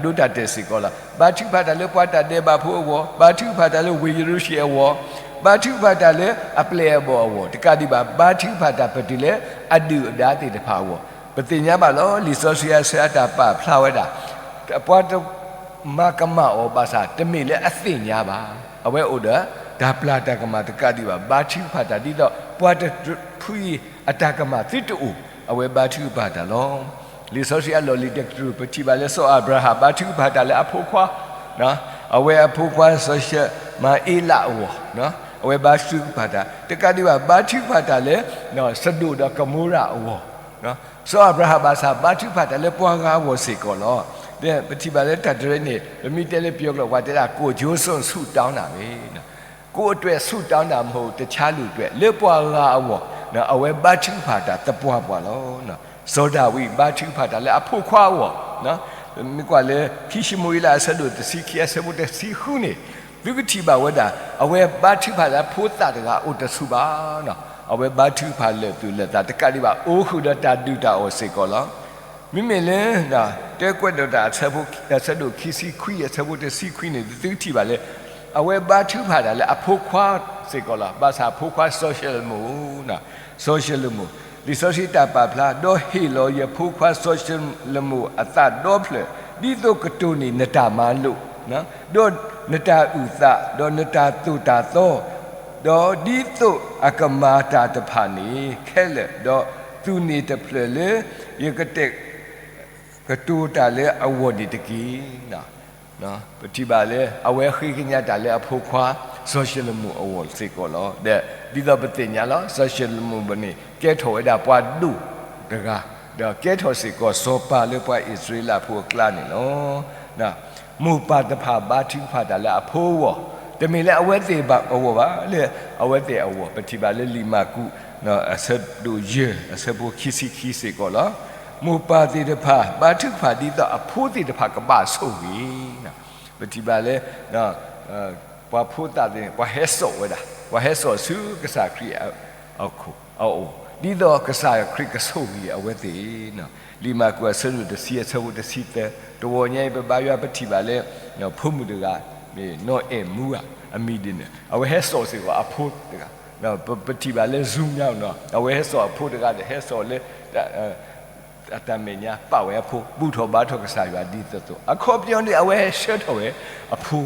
ဒိတၢ်တဲာ်စ့ၢ်ကီးလီၤ. ဘါထုကဖၣ်တၢ်လၢပှၤတၢ်ဒဲးဘးဖိအဂီၢ်, ဘါထုကဖၣ်တၢ်လၢဝ့ၢ်ယရူၤၡလ့ၣ်အဂီၢ်, ဘါထုကဖၣ်တၢ်လၢအပျဲၢ်အဘီၣ်အဂီၢ်, တကးဒံးဘၣ် ဘါထုကဖၣ်တၢ်ပတုၤလၢအဒုၣ်အဒါသ့ၣ်တဖၣ်အဂီၢ်. ပသ့ၣ်ညါဘၣ်လီၤ. လံာ်စီဆှံအဆၢအတၢ်ပာ်ဖျါဝဲဒၣ် ပှၤတမၤကမၣ်အီၤဘၣ်ဆၣ် တမ့ၢ်လၢအသ့ၣ်ညါဘၣ်. အဝဲအိၣ်ဒီးတၢ်ပျၢ်တၢ်ကမၣ်တကးဒံးဘၣ် ဘါထုကဖၣ်တၢ်ဒ်သိးပှၤတဖုအံၤအတၢ်ကမၣ်သုတအိၣ်, အဝဲဘါထုကဖၣ်တၢ်လီၤ. လံာ်စီဆှံအလီၢ်လံၤတကတြူၢ် ပထံၣ်ဘၣ်လၢစီၤအၤဘြၤဟၣ်ဘါထုကဖၣ်တၢ်လၢအဖိခွါ, အဝဲအဖိခွါစီၤၡမၤအ့လးအဂီၢ်, အဝဲဘါထုကဖၣ်တၢ် တကးဒံးဘၣ် ဘါထုကဖၣ်တၢ်လၢ စဒိၣ်ဒီးကမိရၤအဂီၢ်, စီၤအၤဘြၤဟၣ်ဘၣ်ဆၣ် ဘါထုကဖၣ်တၢ်လၢပှၤဂၤအဂီၢ်စ့ၢ်ကီးလီၤ. ပထံၣ်ဘၣ်လၢတၢ်တရၢန့ၣ် ပမ့ၢ်တဲလၢပယီၤကျိာ် ပှၤတဲဒၣ် ကိုယ်ကျိုးစွန့်ဆုတောင်းတာပဲ, ကိုယ့်အတွက်ဆုတောင်းတာမဟုတ် တခြားလူအတွက် လၢပှၤဂၤအဂီၢ် အဝဲဘါထုကဖၣ်တၢ်သပှၢ်ပှၢ်လီၤ. စီၤဒၤဝံးဘါထုကဖၣ်တၢ်လၢအဖိခွါအဂီၢ်, မ့ၢ်ကွၢ်လၢ ခံၡမူၤအ့လးအဆၢဒိၣ်တဆံခံအဆၢဖိတဆံဃုန့ၣ် သုကထံၣ်ဘၣ်ဝဲဒၣ် အဝဲဘါထုကဖၣ်လၢအဖိသၣ်တဂၤအိၣ်တဆူၣ်ဘၣ်, အဝဲဘါထုကဖၣ်လၢာ်သူၣ်လၢာ်သးတကးဒံးဘၣ် အိၣ်ဃုာ်ဒီးတၢ်ဒုၣ်တၢ်အီၣ်စ့ၢ်ကီးလီၤ. မ့မ့ၢ်လၢ တၢကွဲးဒိၣ်တၢ် အဆၢဒိၣ်ခံဆံခွံ အဆၢဖိတဆံခွံန့ၣ် သုကထံၣ်ဘၣ်လၢ အဝဲဘါထုကဖၣ်တၢ်လၢအဖိခွါစ့ၢ်ကီးလီၤ. ဘၣ်ဆၣ်အဖိခွါစီၤၡလိၤမိၣ်, စီၤၡလိၤမိၣ်, လံာ်စီဆှံတၢ်ပာ်ဖျါ, ဒီးဟ့ၣ်လီၤယဖိခွါစီၤၡလိၤမိၣ်အသးဒီဖျၢၣ် ဒ်သိးကတိၤန့ၢ်နတၢ်မၤလိာ်, ဒီးနတၢ်အုၣ်သး, ဒီးနတၢ်သိၣ်တၢ်သီ, ဒီးဒ်သိးအကမၤတၢ်တဖၣ်န့ၣ်ခဲလၢာ်, ဒီးသူၣ်န့ၢ်တဖျၢၣ်လၢ ယကတဲာ် ကတိၤတၢ်လၢအဂီၢ်န့ၣ်တက့ၢ်. ပထံၣ်ဘၣ်လၢ အဝဲဃ့ကညးတၢ်လၢအဖိခွါ စီၤၡလိၤမိၣ်အဂီၢ်စ့ၢ်ကီးလီၤ. ဒီးဒ်သိးပသ့ၣ်ညါလီၤ စီၤၡလိၤမိၣ်န့ၣ် ကဲထီၣ်ဝဲဒၣ်ပှၤဒိၣ်တဂၤ, ဒီးကဲထီၣ်စ့ၢ်ကီးစီၤပၤလၢပှၤအံၣ်စရ့လးဖိအကျါန့ၣ်လီၤ. မိၢ်ပၢ်တဖၣ်ဘါထုကဖၣ်တၢ်လၢအဖိအဂီၢ်, တမ့ၢ်လၢအဝဲသ့ၣ်အဂီၢ်ဘၣ်, လၢအဝဲသ့ၣ်အဂီၢ်, ပထံၣ်ဘၣ်လၢလံာ်မၢ်ကူး အဆၢဒိၣ်ယဲၢ် အဆၢဖိခံဆံခံစ့ၢ်ကီးလီၤ. မိၢ်ပၢ်သ့ၣ်တဖၣ် ဘါထုကဖၣ်ဒ်သိးအဖိသ့ၣ်တဖၣ်ကဘၣ်ဆိၣ်ဂ့ၤ, ပထံၣ်ဘၣ်လၢ ပှၤဖိသၣ်သ့ၣ်န့ၣ် ပှၤဟဲစိာ်ဝဲဒၣ်, ပှၤဟဲစိာ်ဆူကစၢ်ခရံာ်အခိၣ်အအိၣ်, ဒ်သိးကစၢ်ခရံာ်ကဆိၣ်ဂ့ၤအဝဲသ့ၣ် လံာ်မၢ်ကူးအဆၢဒိၣ်တဆံအဆၢဖိတဆံသၢ, တဝီညါအံၤ ပဘါယွၤပထံၣ်ဘၣ်လၢ ဖိမုၣ်တဂၤ နီၢ်အဲၣ်မူဧါ အမံၤဒ်န့ၣ် အဝဲဟဲစိာ်စ့ၢ်ကီးအဖိတဂၤ, ပထံၣ်ဘၣ်လၢ Zoom ညါနီၤ အဝဲဟဲစိာ်အဖိတဂၤဒီး ဟဲစိာ်လၢ အတၢ်မဲာ်ညါပာ်ဝဲအဖိ ဘူၣ်ထီၣ်ဘါထီၣ်ကစၢ်ယွၤဒ်သိးသိး အခီပညီန့ၣ် အဝဲဟဲဆှၢထီၣ်ဝဲအဖိ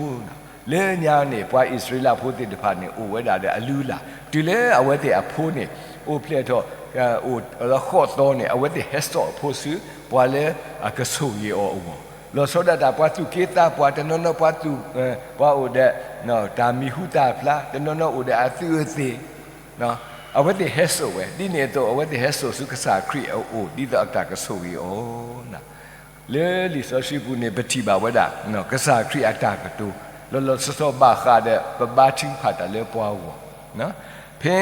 လၢညါန့ၣ် ပှၤအံၣ်စရ့လးဖိသ့ၣ်တဖၣ်န့ၣ် အိၣ်ဝဲဒၣ်ဒီးအလုၢ်အလၢ် တုၤလၢအဝဲသ့ၣ်အဖိန့ၣ် အိၣ်ဖျဲၣ်ထီၣ် အိၣ်လၢဃိးသီန့ၣ် အဝဲသ့ၣ်ဟဲစိာ်အဖိဆူ ပှၤလၢအကဆိၣ်ဂ့ၤအီၤအဂီၢ်, လီၤဆီဒၣ်တၢ် ပှၤသူၣ်က့သးပှၢ် တနီၤနီၤ ပှၤသူၣ် ပှၤအိၣ်ဒီး တၢ်မံၤဟူသၣ်ဖျါ တနီၤနီၤအိၣ်ဒီးအသုးအသ့ၣ် အဝဲသ့ၣ်ဟဲစိာ်ဝဲ ဒ်န့ၣ်အသိး အဝဲသ့ၣ်ဟဲစိာ်ဆူကစၢ်ခရံာ်အအိၣ် ဒ်သိးအတၢ်ကဆိၣ်ဂ့ၤအီၤ လၢလံာ်စီဆှံပူၤန့ၣ် ပထံၣ်ဘၣ်ဝဲဒၣ် ကစၢ်ခရံာ်အတၢ်ကတိၤ လီၤလီၤဆီဆီဘၣ်ဃးဒီး ပဘါထုကဖၣ်တၢ်လၢပှၤဂီၢ်, ဖဲ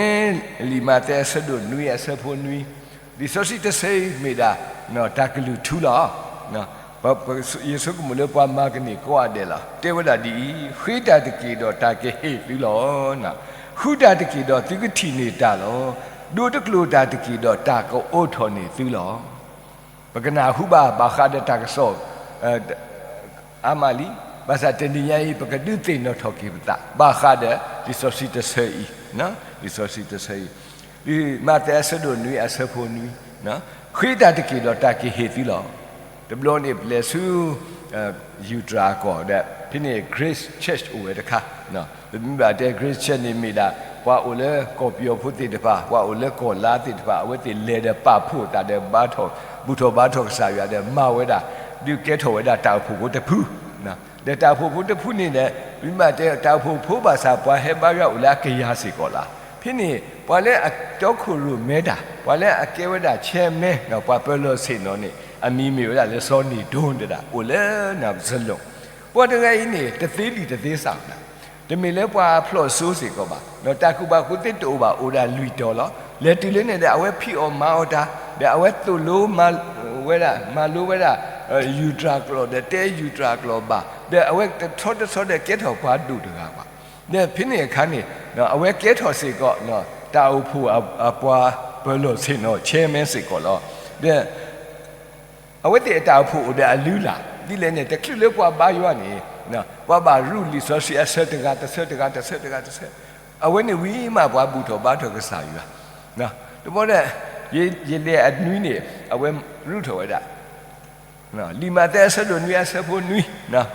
လံာ်မးသဲအဆၢဒိၣ်နွံအဆၢဖိနွံ, လံာ်စီဆှံတဆၢအံၤမ့ၢ်ဒၣ် တၢ်ကလုၢ်ထူလီၤ. ယဆိကမိၣ်လၢပှၤမၤကန့ၢ်ကိးဂၤဒဲးလီၤ. တဲဝဲဒၣ်ဒ်အံၤ, ဃ့တၢ်တက့ၢ်ဒီးတၢ်ကဟ့ၣ်သုလီၤ. ဃုတၢ်တက့ၢ်ဒီးသုကထံၣ်န့ၢ်တၢ်လီၤ. ဒိတကျိာ်တၢ်တက့ၢ်ဒီးတၢ်ကအိးထီၣ်န့ၢ်သုလီၤ. ပကနၢ်ဟူဘၣ်ဘၣ်ဃးဒီးတၢ်ကစီၣ် အါမးလံ. ဘၣ်ဆၣ်တနံၤညါအံၤ ပကဒုးသ့ၣ်နီၣ်ထီၣ်က့ၤပသး ဘၣ်ဃးဒီးလံာ်စီဆှံတဆၢအံၤ, လံာ်စီဆှံတဆၢအံၤ, မးသဲအဆၢဒိၣ်နွံအဆၢဖိနွံ, ဃ့တၢ်တက့ၢ်ဒီးတၢ်ကဟ့ၣ်သုလီၤ. တဘျီန့ၣ် ပလဲၤဆူ ယူၤတြၤအကီၢ်ဒီး ဖဲန့ၣ် Grace Church အိၣ်ဝဲတခါ ပမ့ၢ်ဘၣ်တဲ Grace Church န့ၣ်မ့ၢ်ဒၣ် ပှၤအိၣ်လၢကီၢ်ပယီၤဖိသ့ၣ်တဖၣ် ပှၤအိၣ်လၢကီၢ်လါသ့ၣ်တဖၣ် အဝဲသ့ၣ်လဲၤဒီးပာ်ဖှိၣ်သးဒီး ဘူၣ်ထီၣ်ဘါထီၣ်ကစၢ်ယွၤဒီးမၤဝဲဒၣ် ဒုးကဲထီၣ်ဝဲဒၣ်တၢ်အိၣ်ဖှိၣ်ဖိတဖု ဒီးတၢ်အိၣ်ဖှိၣ်ဖိတဖုန့ၣ်ဒီး ပမ့ၢ်ဘၣ်တဲတၢ်အိၣ်ဖှိၣ်ဖိဘၣ်ဆၣ် ပှၤဟဲဘါယွၤအိၣ်လၢအကယၤစ့ၢ်ကီးလီၤ. ဖဲန့ၣ် ပှၤလၢအတီခိၣ်ရိၣ်မဲတၢ် ပှၤလၢအကဲဝဲဒၣ် chairman ပှၤပၢၤလီၢ်ဆ့ၣ်နီၤန့ၣ် အမံၤမ့ၢ်ဝဲဒၣ်လၢစီၤနံၤဒိတဒၣ် အိၣ်လၢ စလိၣ် ပှၤတဂၤအံၤန့ၣ် တသ့လံာ်တသ့စၢ်ဘၣ်. တမ့ၢ်လၢပှၤအဖျိးစိစ့ၢ်ကီးဘၣ်, ဒီးတၢ်ကူၣ်ဘၣ်ကူၣ်သ့တအိၣ်ဘၣ် အိၣ်ဒၣ်လွံၢ်တီၤလီၤ. လဲၤတုၤလၢန့ၣ်ဒီး အဝဲဖံးအီၣ်မၤအီၣ်တၢ်, ဒီးအဝဲသိၣ်လိမၤဝဲဒၣ် မၤလိဝဲဒၣ် ယူၤတြၤကျိာ်ဒီးတဲယူၤတြၤကျိာ်ဘၣ်, ဒီးအဝဲတဆီတဆီဒီးကဲထီၣ်ပှၤဒိၣ်တဂၤဘၣ်. ဒီးဖဲန့ၣ်အခါန့ၣ် အဝဲကဲထီၣ်စ့ၢ်ကီး တၢ်အိၣ်ဖှိၣ်အပှၤပၢၤလီၢ်ဆ့ၣ်နီၤ chairman စ့ၢ်ကီးလီၤ. ဒီး အဝဲသ့ၣ်အတၢ်အိၣ်ဖှိၣ်အိၣ်ဒီးအလုၢ်အလၢ်, ဒ်လဲၣ်န့ၣ် တချုးလၢပှၤဘါယွၤန့ၣ် ပှၤဘၣ်ရူးလံာ်စီဆှံအဆၢတဂၤတဆၢတဂၤတဆၢတဂၤတဆၢ, အဝဲန့ၣ်ဝံၤမးပှၤဘူၣ်ထီၣ်ဘါထီၣ်ကစၢ်ယွၤ. တဘျီဒီး ယလဲၤအနွံန့ၣ် အဝဲရူးထီၣ်ဝဲဒၣ် လံာ်မးသဲအဆၢဒိၣ်နွံအဆၢဖိနွံ,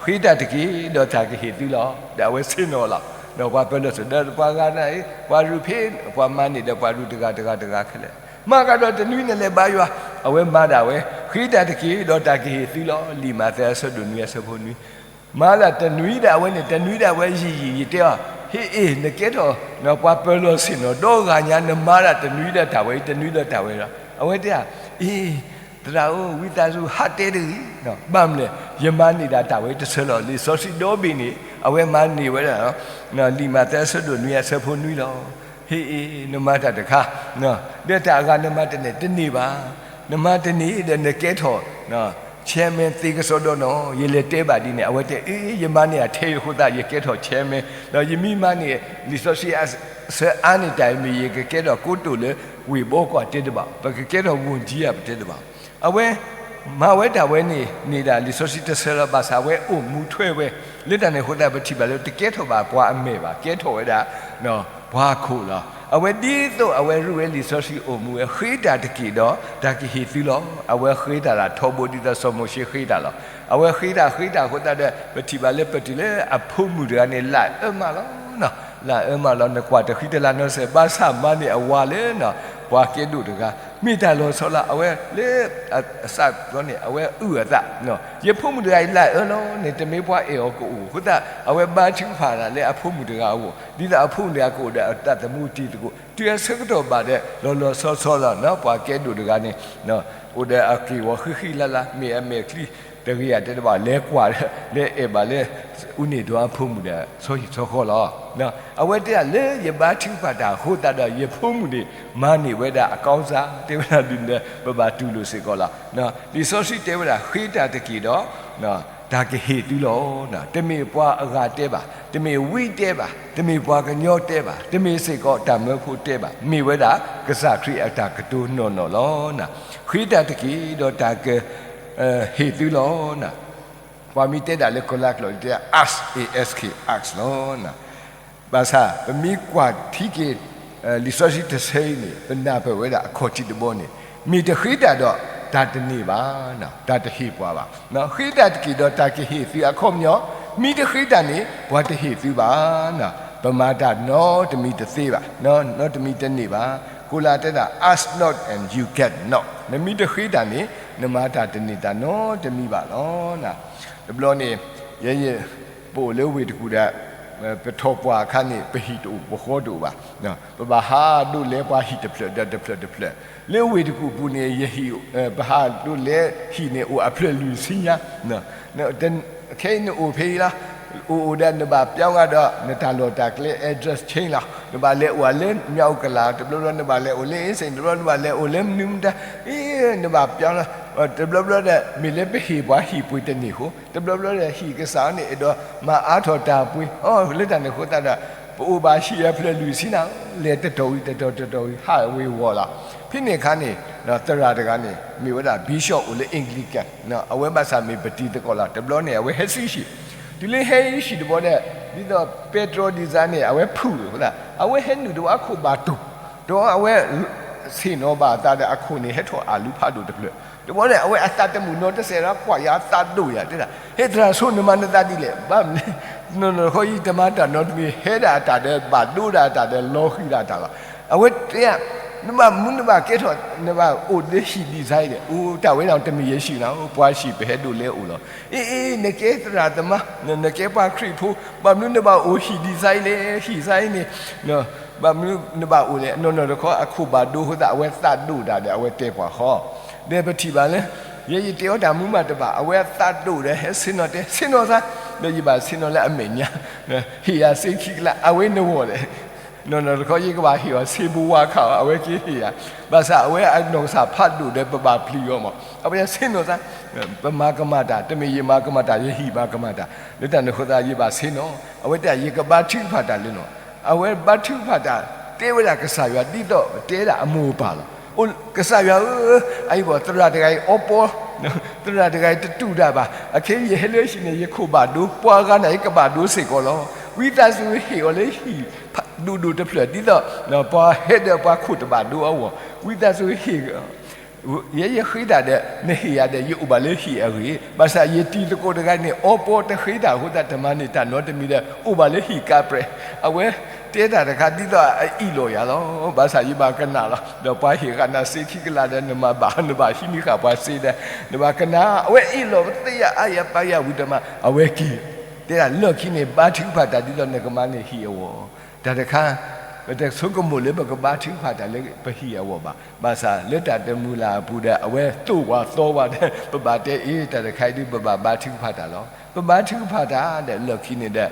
ဃ့တၢ်တက့ၢ်, ဒီးတၢ်ကဟ့ၣ်သုလီၤ. ဒီးအဝဲဆ့ၣ်နီၤလီၤ. ဒီးပှၤပၢၤလီၢ်ဆ့ၣ်နီၤ ဒီးပှၤဂၤန့ၣ် ပှၤရူးဖဲ ပှၤမၤန့ၢ်ဒီးပှၤရူးတဂၤတဂၤတဂၤခဲလၢာ်, မၤကဒီးတနွံနလဲၤဘါယွၤ, အဝဲမၤဒၣ်ဝဲ, ဃ့တၢ်တက့ၢ်, ဒီးတၢ်ကဟ့ၣ်သုလီၤ. လံာ်မးသဲအဆၢဒိၣ်နွံအဆၢဖိနွံ မၤဒၣ်တနွံဒၣ်ဝဲန့ၣ် တနွံဒၣ်ဝဲယံာ်ယံာ် ယတဲအီၤ, ဟ့ၣ်အ့ၣ် နကဲထီၣ် ပှၤပၢၤလီၢ်ဆ့ၣ်နီၤ ဒီဂၤညါ နမၤဒၣ်တနွံဒီးတၢ်ဝဲအံၤ တနွံဒီးတၢ်ဝဲဒီး အဝဲတဲဧါ, အ့ၣ် သရၣ်ဧၢ, ဝံသးစူၤ ဟးတဲတဂ့ၤ, ဘၣ်မနုၤလဲၣ် ယမၤန့ၢ်ဒၣ်တၢ်ဝဲတဆၢလီၤ. လံာ်စီဆှံဒီဘ့ၣ်န့ၣ် အဝဲမၤန့ၢ်ဝဲဒၣ် လံာ်မးသဲအဆၢဒိၣ်နွံအဆၢဖိနွံလီၤ. ဟ့ၣ်အ့ၣ် နမၤတၢ်တခါ, ဒီးတၢ်အဂၤနမၤတန့ၢ် တန့ၢ်ဘၣ်. နမၤတန့ၢ်ဒီးနကဲထီၣ် chairman သ့ကစီဒီနီၤ, ယလဲၤတဲဘၣ်ဒ်န့ၣ် အဝဲတဲ အ့ၣ် ယမၤန့ၢ်အထဲအဃိသတး ယကဲထီၣ် chairman ဒီးယမ့ၢ်မၤန့ၢ် လံာ်စီဆှံအဆၢအါန့ၢ်တၢ်အံၤ မ့ၢ်ယကကဲထီၣ်ကိတိာ်လၢဝ့ၢ်ဘီကွၢ်တဲတဘၣ်, ပကကဲထီၣ် ဝန်ကြီး ဧါ ပတဲတဘၣ်. အဝဲ မၤဝဲတၢ်ဝဲန့ၣ် န့ၢ်ဒၣ်လံာ်စီဆှံတဆၢလီၤ. ဘၣ်ဆၣ်အဝဲအိၣ်မူထွဲဝဲ, လၢတၢ်န့ၣ်အဃိသတး ပထံၣ်ဘၣ်လၢတကဲထီၣ်ဘၣ်ပှၤအမဲာ်ဘၣ်, ကဲထီၣ်ဝဲဒၣ် ပှၤခိၣ်လီၤ. အဝဲဒ်သိးအဝဲရူးဝဲလံာ်စီဆှံအိၣ်မူဝဲ ဃ့တၢ်တက့ၢ်ဒီး တၢ်ကဟ့ၣ်သုလီၤ. အဝဲဃ့တၢ်ဒၣ်ထီဘိဒ်သိးစီၤမိၤၡ့ဃ့တၢ်လီၤ. အဝဲဃ့တၢ်ဃ့တၢ်အဃိသတးဒီး ပထံၣ်ဘၣ်လၢပတုၤလၢအဖိမုၣ်တဂၤန့ၣ် လၢအအၢမးလီၤ, လၢအအၢမးလီၤ, နကွၢ်တဃံတလၤနီတစဲး, ဘၣ်ဆၣ်မၤန့ၢ်အဝၤလၢ ပှၤကဲဒိၣ်တဂၤ, မ့ၢ်တၢ်လီၤဆီလီၤ. အဝဲလၢ အစးထီၣ်န့ၣ် အဝဲအုၣ်အသး, ယဖိမုၣ်တဂၤအံၤလၢအအၢလီၤန့ၣ် တမ့ၢ်ပှၤအဲၣ်အီၤကအိၣ်အဃိသတး အဝဲဘါထုကဖၣ်ဒၣ်လၢအဖိမုၣ်တဂၤအဂီၢ်, ဒ်သိးအဖိမုၣ်တဂၤကအိၣ်ဒီးအသးသမူတံၤသကိး, တုၤအဆၢကတီၢ်ဘၣ်ဒီး လီၤလီၤဆီဆီလီၤ, ပှၤကဲဒိၣ်တဂၤန့ၣ် အိၣ်ဒီးအက့ၢ်ဂီၤဃံဃံလၤလၤ, မ့ၢ်အမဲာ်ချံတဂ့ၤဧါတဲတဘၣ်, လဲၤကွၢ် လဲၤအဲၣ်ဘၣ်လၢ အူန့ၢ်ဒွးအဖိမုၣ်ဒီး ဆီဟံၣ်ဆီဃီလီၤ. အဝဲတဲဒၣ်လၢယဘါထုကဖၣ်တၢ်အဃိသတးဒီး ယဖိမုၣ်န့ၣ် မၤန့ၢ်ဝဲဒၣ်အကောင်းစား တဲဝဲဒၣ်ဒ်န့ၣ်ဒီး ပဘၣ်တူၢ်လိာ်စ့ၢ်ကီးလီၤ. လံာ်စီဆှံတဲဝဲဒၣ် ဃ့တၢ်တက့ၢ်ဒီး တၢ်ကဟ့ၣ်သုလီၤ. တမ့ၢ်ပှၤအဂၤတဲဘၣ်, တမ့ၢ်ဝံတဲဘၣ်, တမ့ၢ်ပှၤကညီတဲဘၣ်, တမ့ၢ်စ့ၢ်ကီးတၢ်မၢဖိတဲဘၣ်, မ့ၢ်ဝဲဒၣ်ကစၢ်ခရံာ်အတၢ်ကတိၤနီၢ်နီၢ်လီၤ. ဃ့တၢ်တက့ၢ်ဒီးတၢ်က ဟ့ၣ်သုလီၤ. ပှၤမ့ၢ်တဲဒၣ်လၢကီၤလါကျိာ်တဲ ask, A S K, ask လီၤ. ဘၣ်ဆၣ် ပမ့ၢ်ကွၢ်ထံက့ၤ လံာ်စီဆှံတဆၢအံၤန့ၣ် ပနၢ်ပၢၢ်ဝဲဒၣ်အခီၣ်ထံးတဘီန့ၣ် မ့ၢ်တဃ့တၢ်ဒီး တၢ်တန့ၢ်ဘၣ်, တၢ်တဟ့ၣ်ပှၤဘၣ်. ဃ့တၢ်တက့ၢ်ဒီးတၢ်ကဟ့ၣ်သု အခီပညီ, မ့ၢ်တဃ့တၢ်န့ၣ် ပှၤတဟ့ၣ်သုဘၣ်. ပမၤတၢ်နီတမံၤတသ့ဘၣ်, နီတမံၤတန့ၢ်ဘၣ်. ကီၤလၤတဲဒၣ် ask not and you get not, နမ့ၢ်တဃ့တၢ်န့ၣ် နမၤတၢ်တန့ၢ်တၢ်နီတမံၤဘၣ်လီၤ. တဘျီန့ၣ် ယဲယ ပအိၣ်လၢဝ့ၢ်တကူၣ်ဒီး ပထီၣ်ပှၢ်အခါန့ၣ် ပဟံၣ်တအိၣ် ပဃီတအိၣ်ဘၣ်. ပဘၣ်ဟးဒိးလဲပှၤဟံၣ်တဖျၢၣ်ဒီးတဖျၢၣ်တဖျၢၣ်. လၢဝ့ၢ်တကူၣ်ပူၤန့ၣ် ယဟံၣ် ပဟးဒိးလဲဟံၣ်န့ၣ် အိၣ်အဖျၢၣ်လွံၢ်ဆံညါ. ခဲအံၤနအိၣ်ဖဲအံၤလီၤ. အိၣ်အိၣ်ဒီးနဘၣ်ပြောင်းကဒီး နတၢ်လီၢ်တၢ်ကျဲ address change လီၤ. နဘၣ်လဲၤအိၣ်လၢ မြောက်ဥက္ကလာ, တဘျီဘျီ နဘၣ်လဲၤအိၣ်လၢအ့စ့ၣ်, တဘျီဘျီ နဘၣ်လဲၤအိၣ်လၢမနုၤမတၤ, အ့ နဘၣ်ပြောင်းလီၤ. တဘျီဘျီဒီး မ့ၢ်လၢပဟ့ၣ်ပှၤဟံၣ်ပှ့ၤတန့ၢ်ဃိ, တဘျီဘျီဒီး ဟံၣ်ကစၢ်န့ၣ် အဲၣ်ဒိးမၤအါထီၣ်တၢ်ပှ့ၤ, အိ လၢတၢ်န့ၣ်အဃိသတးဒီး ပအိၣ်ဘၣ်ဟံၣ်အဖျၢၣ်လွံၢ်ဆံနၤ, လဲၤတတီၢ်ဝံၤတတီၢ် တတီၢ်ဝံၤ ဟးဝ့ၤဝီၤလီၤ. ဖဲန့ၣ်အခါန့ၣ် သရၣ်တဂၤန့ၣ် မ့ၢ်ဝဲဒၣ် bishop အိၣ်လၢ Anglican, အဝဲဘၣ်ဆၣ်မ့ၢ်ပတံၤသကိးလီၤ. တဘျီန့ၣ် အဝဲဟဲဆူဟံၣ်, တုၤလၢဟဲဆူဟံၣ်တဘျီဒီး ဒ်သိးပဲတြီဒ်စါန့ၣ် အဝဲဖုၣ်အဃိသတး အဝဲဟဲနုာ်တဝံၤအခိၣ်ဘၣ်တိၢ်, တဝံၤအဝဲ ဆ့ၣ်နီၤဘၣ်အသးဒီးအခိၣ်န့ၣ် ဟဲထီၣ်အးလူဖးဒိၣ်တဖျၢၣ်. တဘျီန့ၣ် အဝဲအသးတမုာ်နီတစဲးဒီး ကွၢ်ယၤသးဒိၣ်ယၤ တဲဒၣ်, ဟဲသရၣ်ဆိ နမၤနသးဒ်လဲၣ်, ဘၣ်မနုၤ နီၢ်နီၢ်တခီအံၤ တမၤတၢ်နီတမံၤ ဟဲဒၣ်အတၢ်ဒီး ဘၣ်ဒိဒၣ်အတၢ်ဒီး လီၤဃံၤဒၣ်အတၢ်လီၤ. အဝဲတဲ နဘၣ်မနုၤနဘၣ်ကဲထီၣ် နဘၣ်အိၣ်လၢဟံၣ်ဒ်စါအံၤလဲၣ်. အိၣ် တၢ်ဝဲဒၣ်တမ့ၢ်ယဲဟံၣ်နၤ, ပှၤဟံၣ်ပဟဲဒိးလဲအိၣ်လီၤ. အ့ အ့ နကဲသရၣ်သမါ, နကဲပှၤခရံာ်ဖိ, ဘၣ်မနုၤနဘၣ်အိၣ်ဟံၣ်ဒ်စါအံၤလဲၣ်, ဟံၣ်စါအံၤန့ၣ် ဘၣ်မနုၤနဘၣ်အိၣ်လဲၣ်. နီၢ်နီၢ်တခီ အခိၣ်ဘၣ်ဒိအဃိသတး အဝဲသးဒိၣ်ဒၣ်ဒီး အဝဲတဲပှၤဃီ, ဒီးပထံၣ်ဘၣ်လၢ ယဲယတဲအီၤတၢ်မူမးတဘၣ်, အဝဲသးဒိၣ်ဒီး ဟဲဆ့ၣ်နီၤတဲ ဆ့ၣ်နီၤသး, ဒီးယဘၣ်ဆ့ၣ်နီၤလၢအမဲာ်ညါ, ဟ့ၣ်ယၤစ့ခံကလး အဝဲနဂီၢ်လဲၣ်. နီၢ်နီၢ်တခီ ယကဘၣ်ဟ့ၣ်အီၤ စ့ဘိဝါခးအီၤ အဝဲက့ၤဟ့ၣ်ယၤ, ဘၣ်ဆၣ်အဝဲအနီၢ်ကစၢ်ဖးဒိၣ်ဒီး ပဘၣ်ပျံၤအီၤမး, အဝဲဆ့ၣ်နီၤသး ပမၤကမၣ်တၢ်, တမ့ၢ်ယမၤကမၣ်တၢ်, ယဟံၣ်မၤကမၣ်တၢ်, လၢတၢ်န့ၣ်အဃိသတး ယဘၣ်ဆ့ၣ်နီၤ, အဝဲတဲ ယကဘါထုကဖၣ်တၢ်လၢနၤ, အဝဲဘါထုကဖၣ်တၢ်, တဲဝဲဒၣ်ကစၢ်ယွၤဒ်သိးတဲဒၣ်အမိၢ်အပၢ်လီၤ. အိ ကစၢ်ယွၤဧၢ, အအံၤဘၣ် သရၣ်တဂၤအံၤအီပီ, သရၣ်တဂၤအံၤတတူၢ်တၢ်ဘၣ်, အခဲအံၤယဟဲလၢဟံၣ်န့ၣ် ယခိၣ်ဘၣ်ဒိ, ပှၤဂၤန့ၣ် ယကဘၣ်ဒိစ့ၢ်ကီးလီၤ. ဝံသးစူၤဟ့ၣ်အီၤလၢဟံၣ်ဒိၣ်ဒိၣ်တဖျၢၣ် ဒ်သိး ပှၤဟဲဒီးပှၤခိၣ်တဘၣ်ဒိအဂီၢ်, ဝံသးစူၤဟ့ၣ် ယဲယဃ့တၢ်ဒီး နဟ့ၣ်ယၤဒီး ယအိၣ်ဘၣ်လၢဟံၣ်အဂ့ၢ်, ဘၣ်ဆၣ်ယတံၤသကိးတဂၤန့ၣ် အီပီတဃ့တၢ်အဃိသတး တမၤန့ၢ်တၢ်နီတမံၤဒီး အိၣ်ဘၣ်လၢဟံၣ်ကးပြဲး, အဝဲတဲတၢ်တခါဒ်သိးအအ့ၣ်လိာ်ယၤလီၤ. ဘၣ်ဆၣ်ယဘၣ်ကနၣ်လီၤ, ဒီးပှၤဟ့ၣ်ဃာ်နၤစ့ခံကလးဒီး နမၤဘၣ် နဘၣ်ဟံးန့ၢ်ဃာ်ပှၤစ့ဒီး နဘၣ်ကနၣ်, အဝဲအ့ၣ်လိာ်ပသ့ၣ်ညါအါယၤပါယၤဝံၤတမၤ အဝဲက့ၤ တဲဒၣ်လၢခံန့ၣ် ဘါထုကဖၣ်တၢ်ဒ်သိးနကမၤန့ၢ်ဟံၣ်အဂီၢ်, တၢ်တခါ ပတဆိကမိၣ်လၢပကဘါထုကဖၣ်တၢ်လၢပဟံၣ်အဂီၢ်ဘၣ်. ဘၣ်ဆၣ်လၢတၢ်တမုာ်လၢ်အပူၤဒီး အဝဲသိၣ်ပှၤသီပှၤဒီး ပဘၣ်တဲအ့ၣ် တၢ်တခါအံၤဒုး ပဘၣ်ဘါထုကဖၣ်တၢ်လီၤ. ပဘါထုကဖၣ်တၢ်ဒီးလၢခံန့ၣ်ဒီး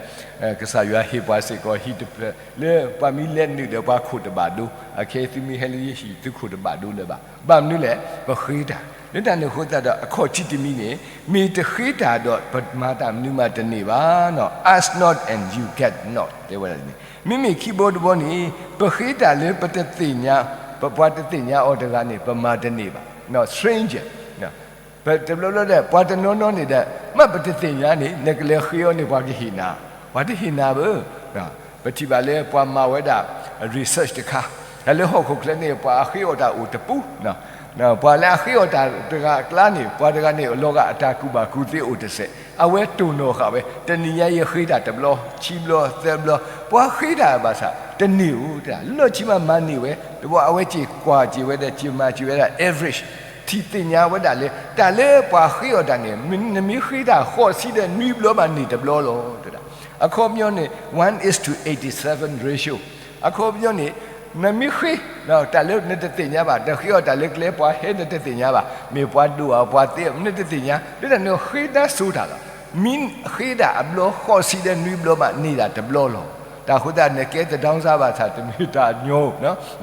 ကစၢ်ယွၤဟ့ၣ်ပှၤစ့ၢ်ကီးဟံၣ်တဖျၢၣ် လၢပှၤမ့ၢ်လဲၤနုာ်ဒီးပှၤခိၣ်တဘၣ်ဒိ, အခဲအံၤသုမ့ၢ်ဟဲလၢယဟံၣ် သုခိၣ်တဘၣ်ဒိလၢၤဘၣ်. ဘၣ်မနုၤလဲၣ်, ပဃ့တၢ်. လၢတၢ်န့ၣ်အဃိသတးဒီး အခီၣ်ထံးတမံၤန့ၣ် မ့ၢ်တဃ့တၢ်ဒီးပမၤတၢ်မနုၤမးတန့ၢ်ဘၣ်. Ask not and you get not တဲဝဲဒၣ်န့ၣ်, မ့မ့ၢ်ခံဘီတဘီန့ၣ် ပဃ့တၢ်လၢပတသ့ၣ်ညါ, ပပှၤတသ့ၣ်ညါအီၤတဂၤန့ၣ် ပမၤတန့ၢ်ဘၣ်. stranger ပတဘျီဘျီဒီး ပှၤတနီၤနီၤန့ၣ်ဒီး မ့ၢ်ပတသ့ၣ်ညါန့ၣ် နကလဲၤဃ့အီၤန့ၣ် ပှၤကဟ့ၣ်နၤ, ပှၤတဟ့ၣ်နၤဘၣ်. ပထံၣ်ဘၣ်လၢပှၤမၤဝဲဒၣ် research တခါ, တၢ်လၢဟီၣ်ခိၣ်ချၢန့ၣ် ပှၤအဃ့အီၣ်တၢ်အိၣ်တပူၤ, ပှၤလၢအဃ့အီၣ်တၢ်တဂၤအကျါန့ၣ် ပှၤတဂၤန့ၣ် လီၤဂာ်အတၢ်ကူၣ်ဘၣ်ကူၣ်သ့အိၣ်တစဲး, အဝဲတိၢ်နီၣ်ဃာ်ဝဲ တနံၤညါယဃ့တၢ်တဘျီ, ခံဘျီ, သၢဘျီ, ပှၤဃ့တၢ်ဘၣ်ဆၣ် တန့ၢ်ဧိၤတၢ်, လီၢ်ခံမးမၤန့ၢ်ဝဲ, တဘျီအဝဲစ့ၢ်ကွၢ်စ့ၢ်ဝဲဒၣ် စ့ၢ်မၤစ့ၢ်ဝဲဒၣ် average ထံၣ်သ့ၣ်ညါဝဲဒၣ်လၢ တၢ်လၢပှၤဃ့အီၣ်တၢ်န့ၣ် နမ့ၢ်ဃ့တၢ်ဃိးဆံဒီးနွံဘျီမးန့ၢ်တဘျီလီၤ. အခီပညီန့ၣ် one is to eighty-seven ratio, အခီပညီန့ၣ် နမ့ၢ်ဃ့ တၢ်လၢနတသ့ၣ်ညါဘၣ်, နဃ့အီၣ်တၢ်လၢကျဲပှၤဟဲနတသ့ၣ်ညါဘၣ်, မ့ၢ်ပှၤဒိၣ်ဧါပှၤသ့ နတသ့ၣ်ညါ, လၢတၢ်န့ၣ်ဃ့တၢ်စိတၢ်လီၤ. မ့ၢ်ဃ့တၢ်အဘျီဃိးဆံဒီးနွံဘျီမးန့ၢ်ဒၣ်တဘျီလီၤ. တၢ်အဃိသတး နကဲတဒိစါဘၣ်ဆၣ် တမ့ၢ်တၢ်ညီ,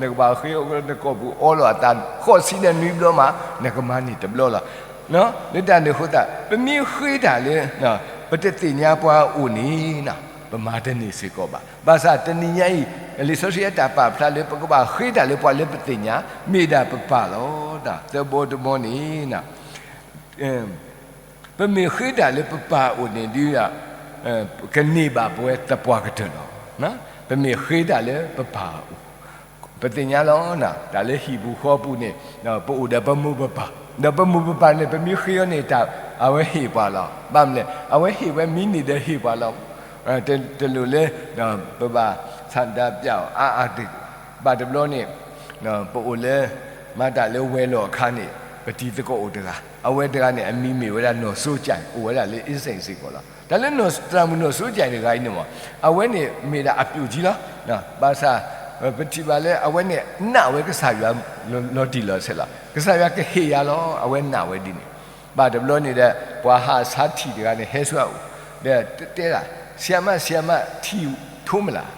နကဘၣ်ဃ့အီၣ်နကီၢ်ပူၤအီလီၤအသး ဃိးဆံဒီးနွံဘျီမး နကမၤန့ၢ်တဘျီလီၤ. လၢတၢ်န့ၣ်အဃိသတး ပမ့ၢ်ဃ့တၢ်လၢ ပတသ့ၣ်ညါပှၤအအိၣ်န့ၣ် ပမၤတန့ၢ်စ့ၢ်ကီးဘၣ်. ဘၣ်ဆၣ်တနံၤညါအံၤ လံာ်စီဆှံအတၢ်ပာ်ဖျါလၢပကဘၣ်ဃ့တၢ်လၢပှၤလၢပသ့ၣ်ညါ မ့ၢ်ဒၣ်ပပၢ်လီၤ. သၢဘီတဘီန့ၣ် ပမ့ၢ်ဃ့တၢ်လၢပပၢ်အအိၣ်န့ၣ်ဒုး ကန့ၢ်ဘၣ်ပဝဲသပှၢ်ကတၢၢ်လီၤ. ပမ့ၢ်ဃ့တၢ်လၢပပၢ်အအိၣ်, ပသ့ၣ်ညါလီၤ. တၢ်လၢဟံၣ်ပူၤဃီပူၤန့ၣ် ပအိၣ်ဒီးပမိၢ်ပပၢ်, ဒီးပမိၢ်ပပၢ်န့ၣ် ပမ့ၢ်ဃ့အီၤန့ၣ် တၢ်အဝဲဟ့ၣ်ပှၤလီၤ. ဘၣ်မနုၤလဲၣ်, အဝဲဟ့ၣ်ဝဲမံန့ၢ်ဒီးဟ့ၣ်ပှၤလီၤ. တလိၣ်လၢ ပဘၣ်ဆန္ဒပြအီၤအါအါတဂ့ၤ. ဘၣ်တဘျီန့ၣ် ပအိၣ်လၢ မၤတၢ်လၢဝဲၤလီၢ်အခါန့ၣ် ပတံၤသကိးအိၣ်တဂၤ, အဝဲတဂၤန့ၣ် အမံၤမ့ၢ်ဝဲဒၣ်နီၢ်စိကၠဲး, အိၣ်ဝဲဒၣ်လၢအ့စ့ၣ်စ့ၢ်ကီးလီၤ. တၢ်လၢနီၢ် သရၣ်မုၣ်နီၢ်စိကၠဲးတဂၤအံၤန့ၣ်မး အဝဲန့ၣ်မ့ၢ်ဒၣ်အပျိၢ်ကံလီၤ. ဘၣ်ဆၣ် ပထံၣ်ဘၣ်လၢအဝဲန့ၣ်နာ်ဝဲကစၢ်ယွၤလီၤတံၢ်လီၤဆဲးလီၤ. ကစၢ်ယွၤကဟ့ၣ်ယၤလီၤ, အဝဲနာ်ဝဲဒ်န့ၣ်. ဘၣ်တဘျီန့ၣ်ဒီး ပှၤဟးဆါထံၣ်တဂၤန့ၣ် ဟဲဆူအအိၣ်, ဒီးတဲဒၣ်, ဆရာမ, ဆရာမ, ထံၣ်ထိမလး.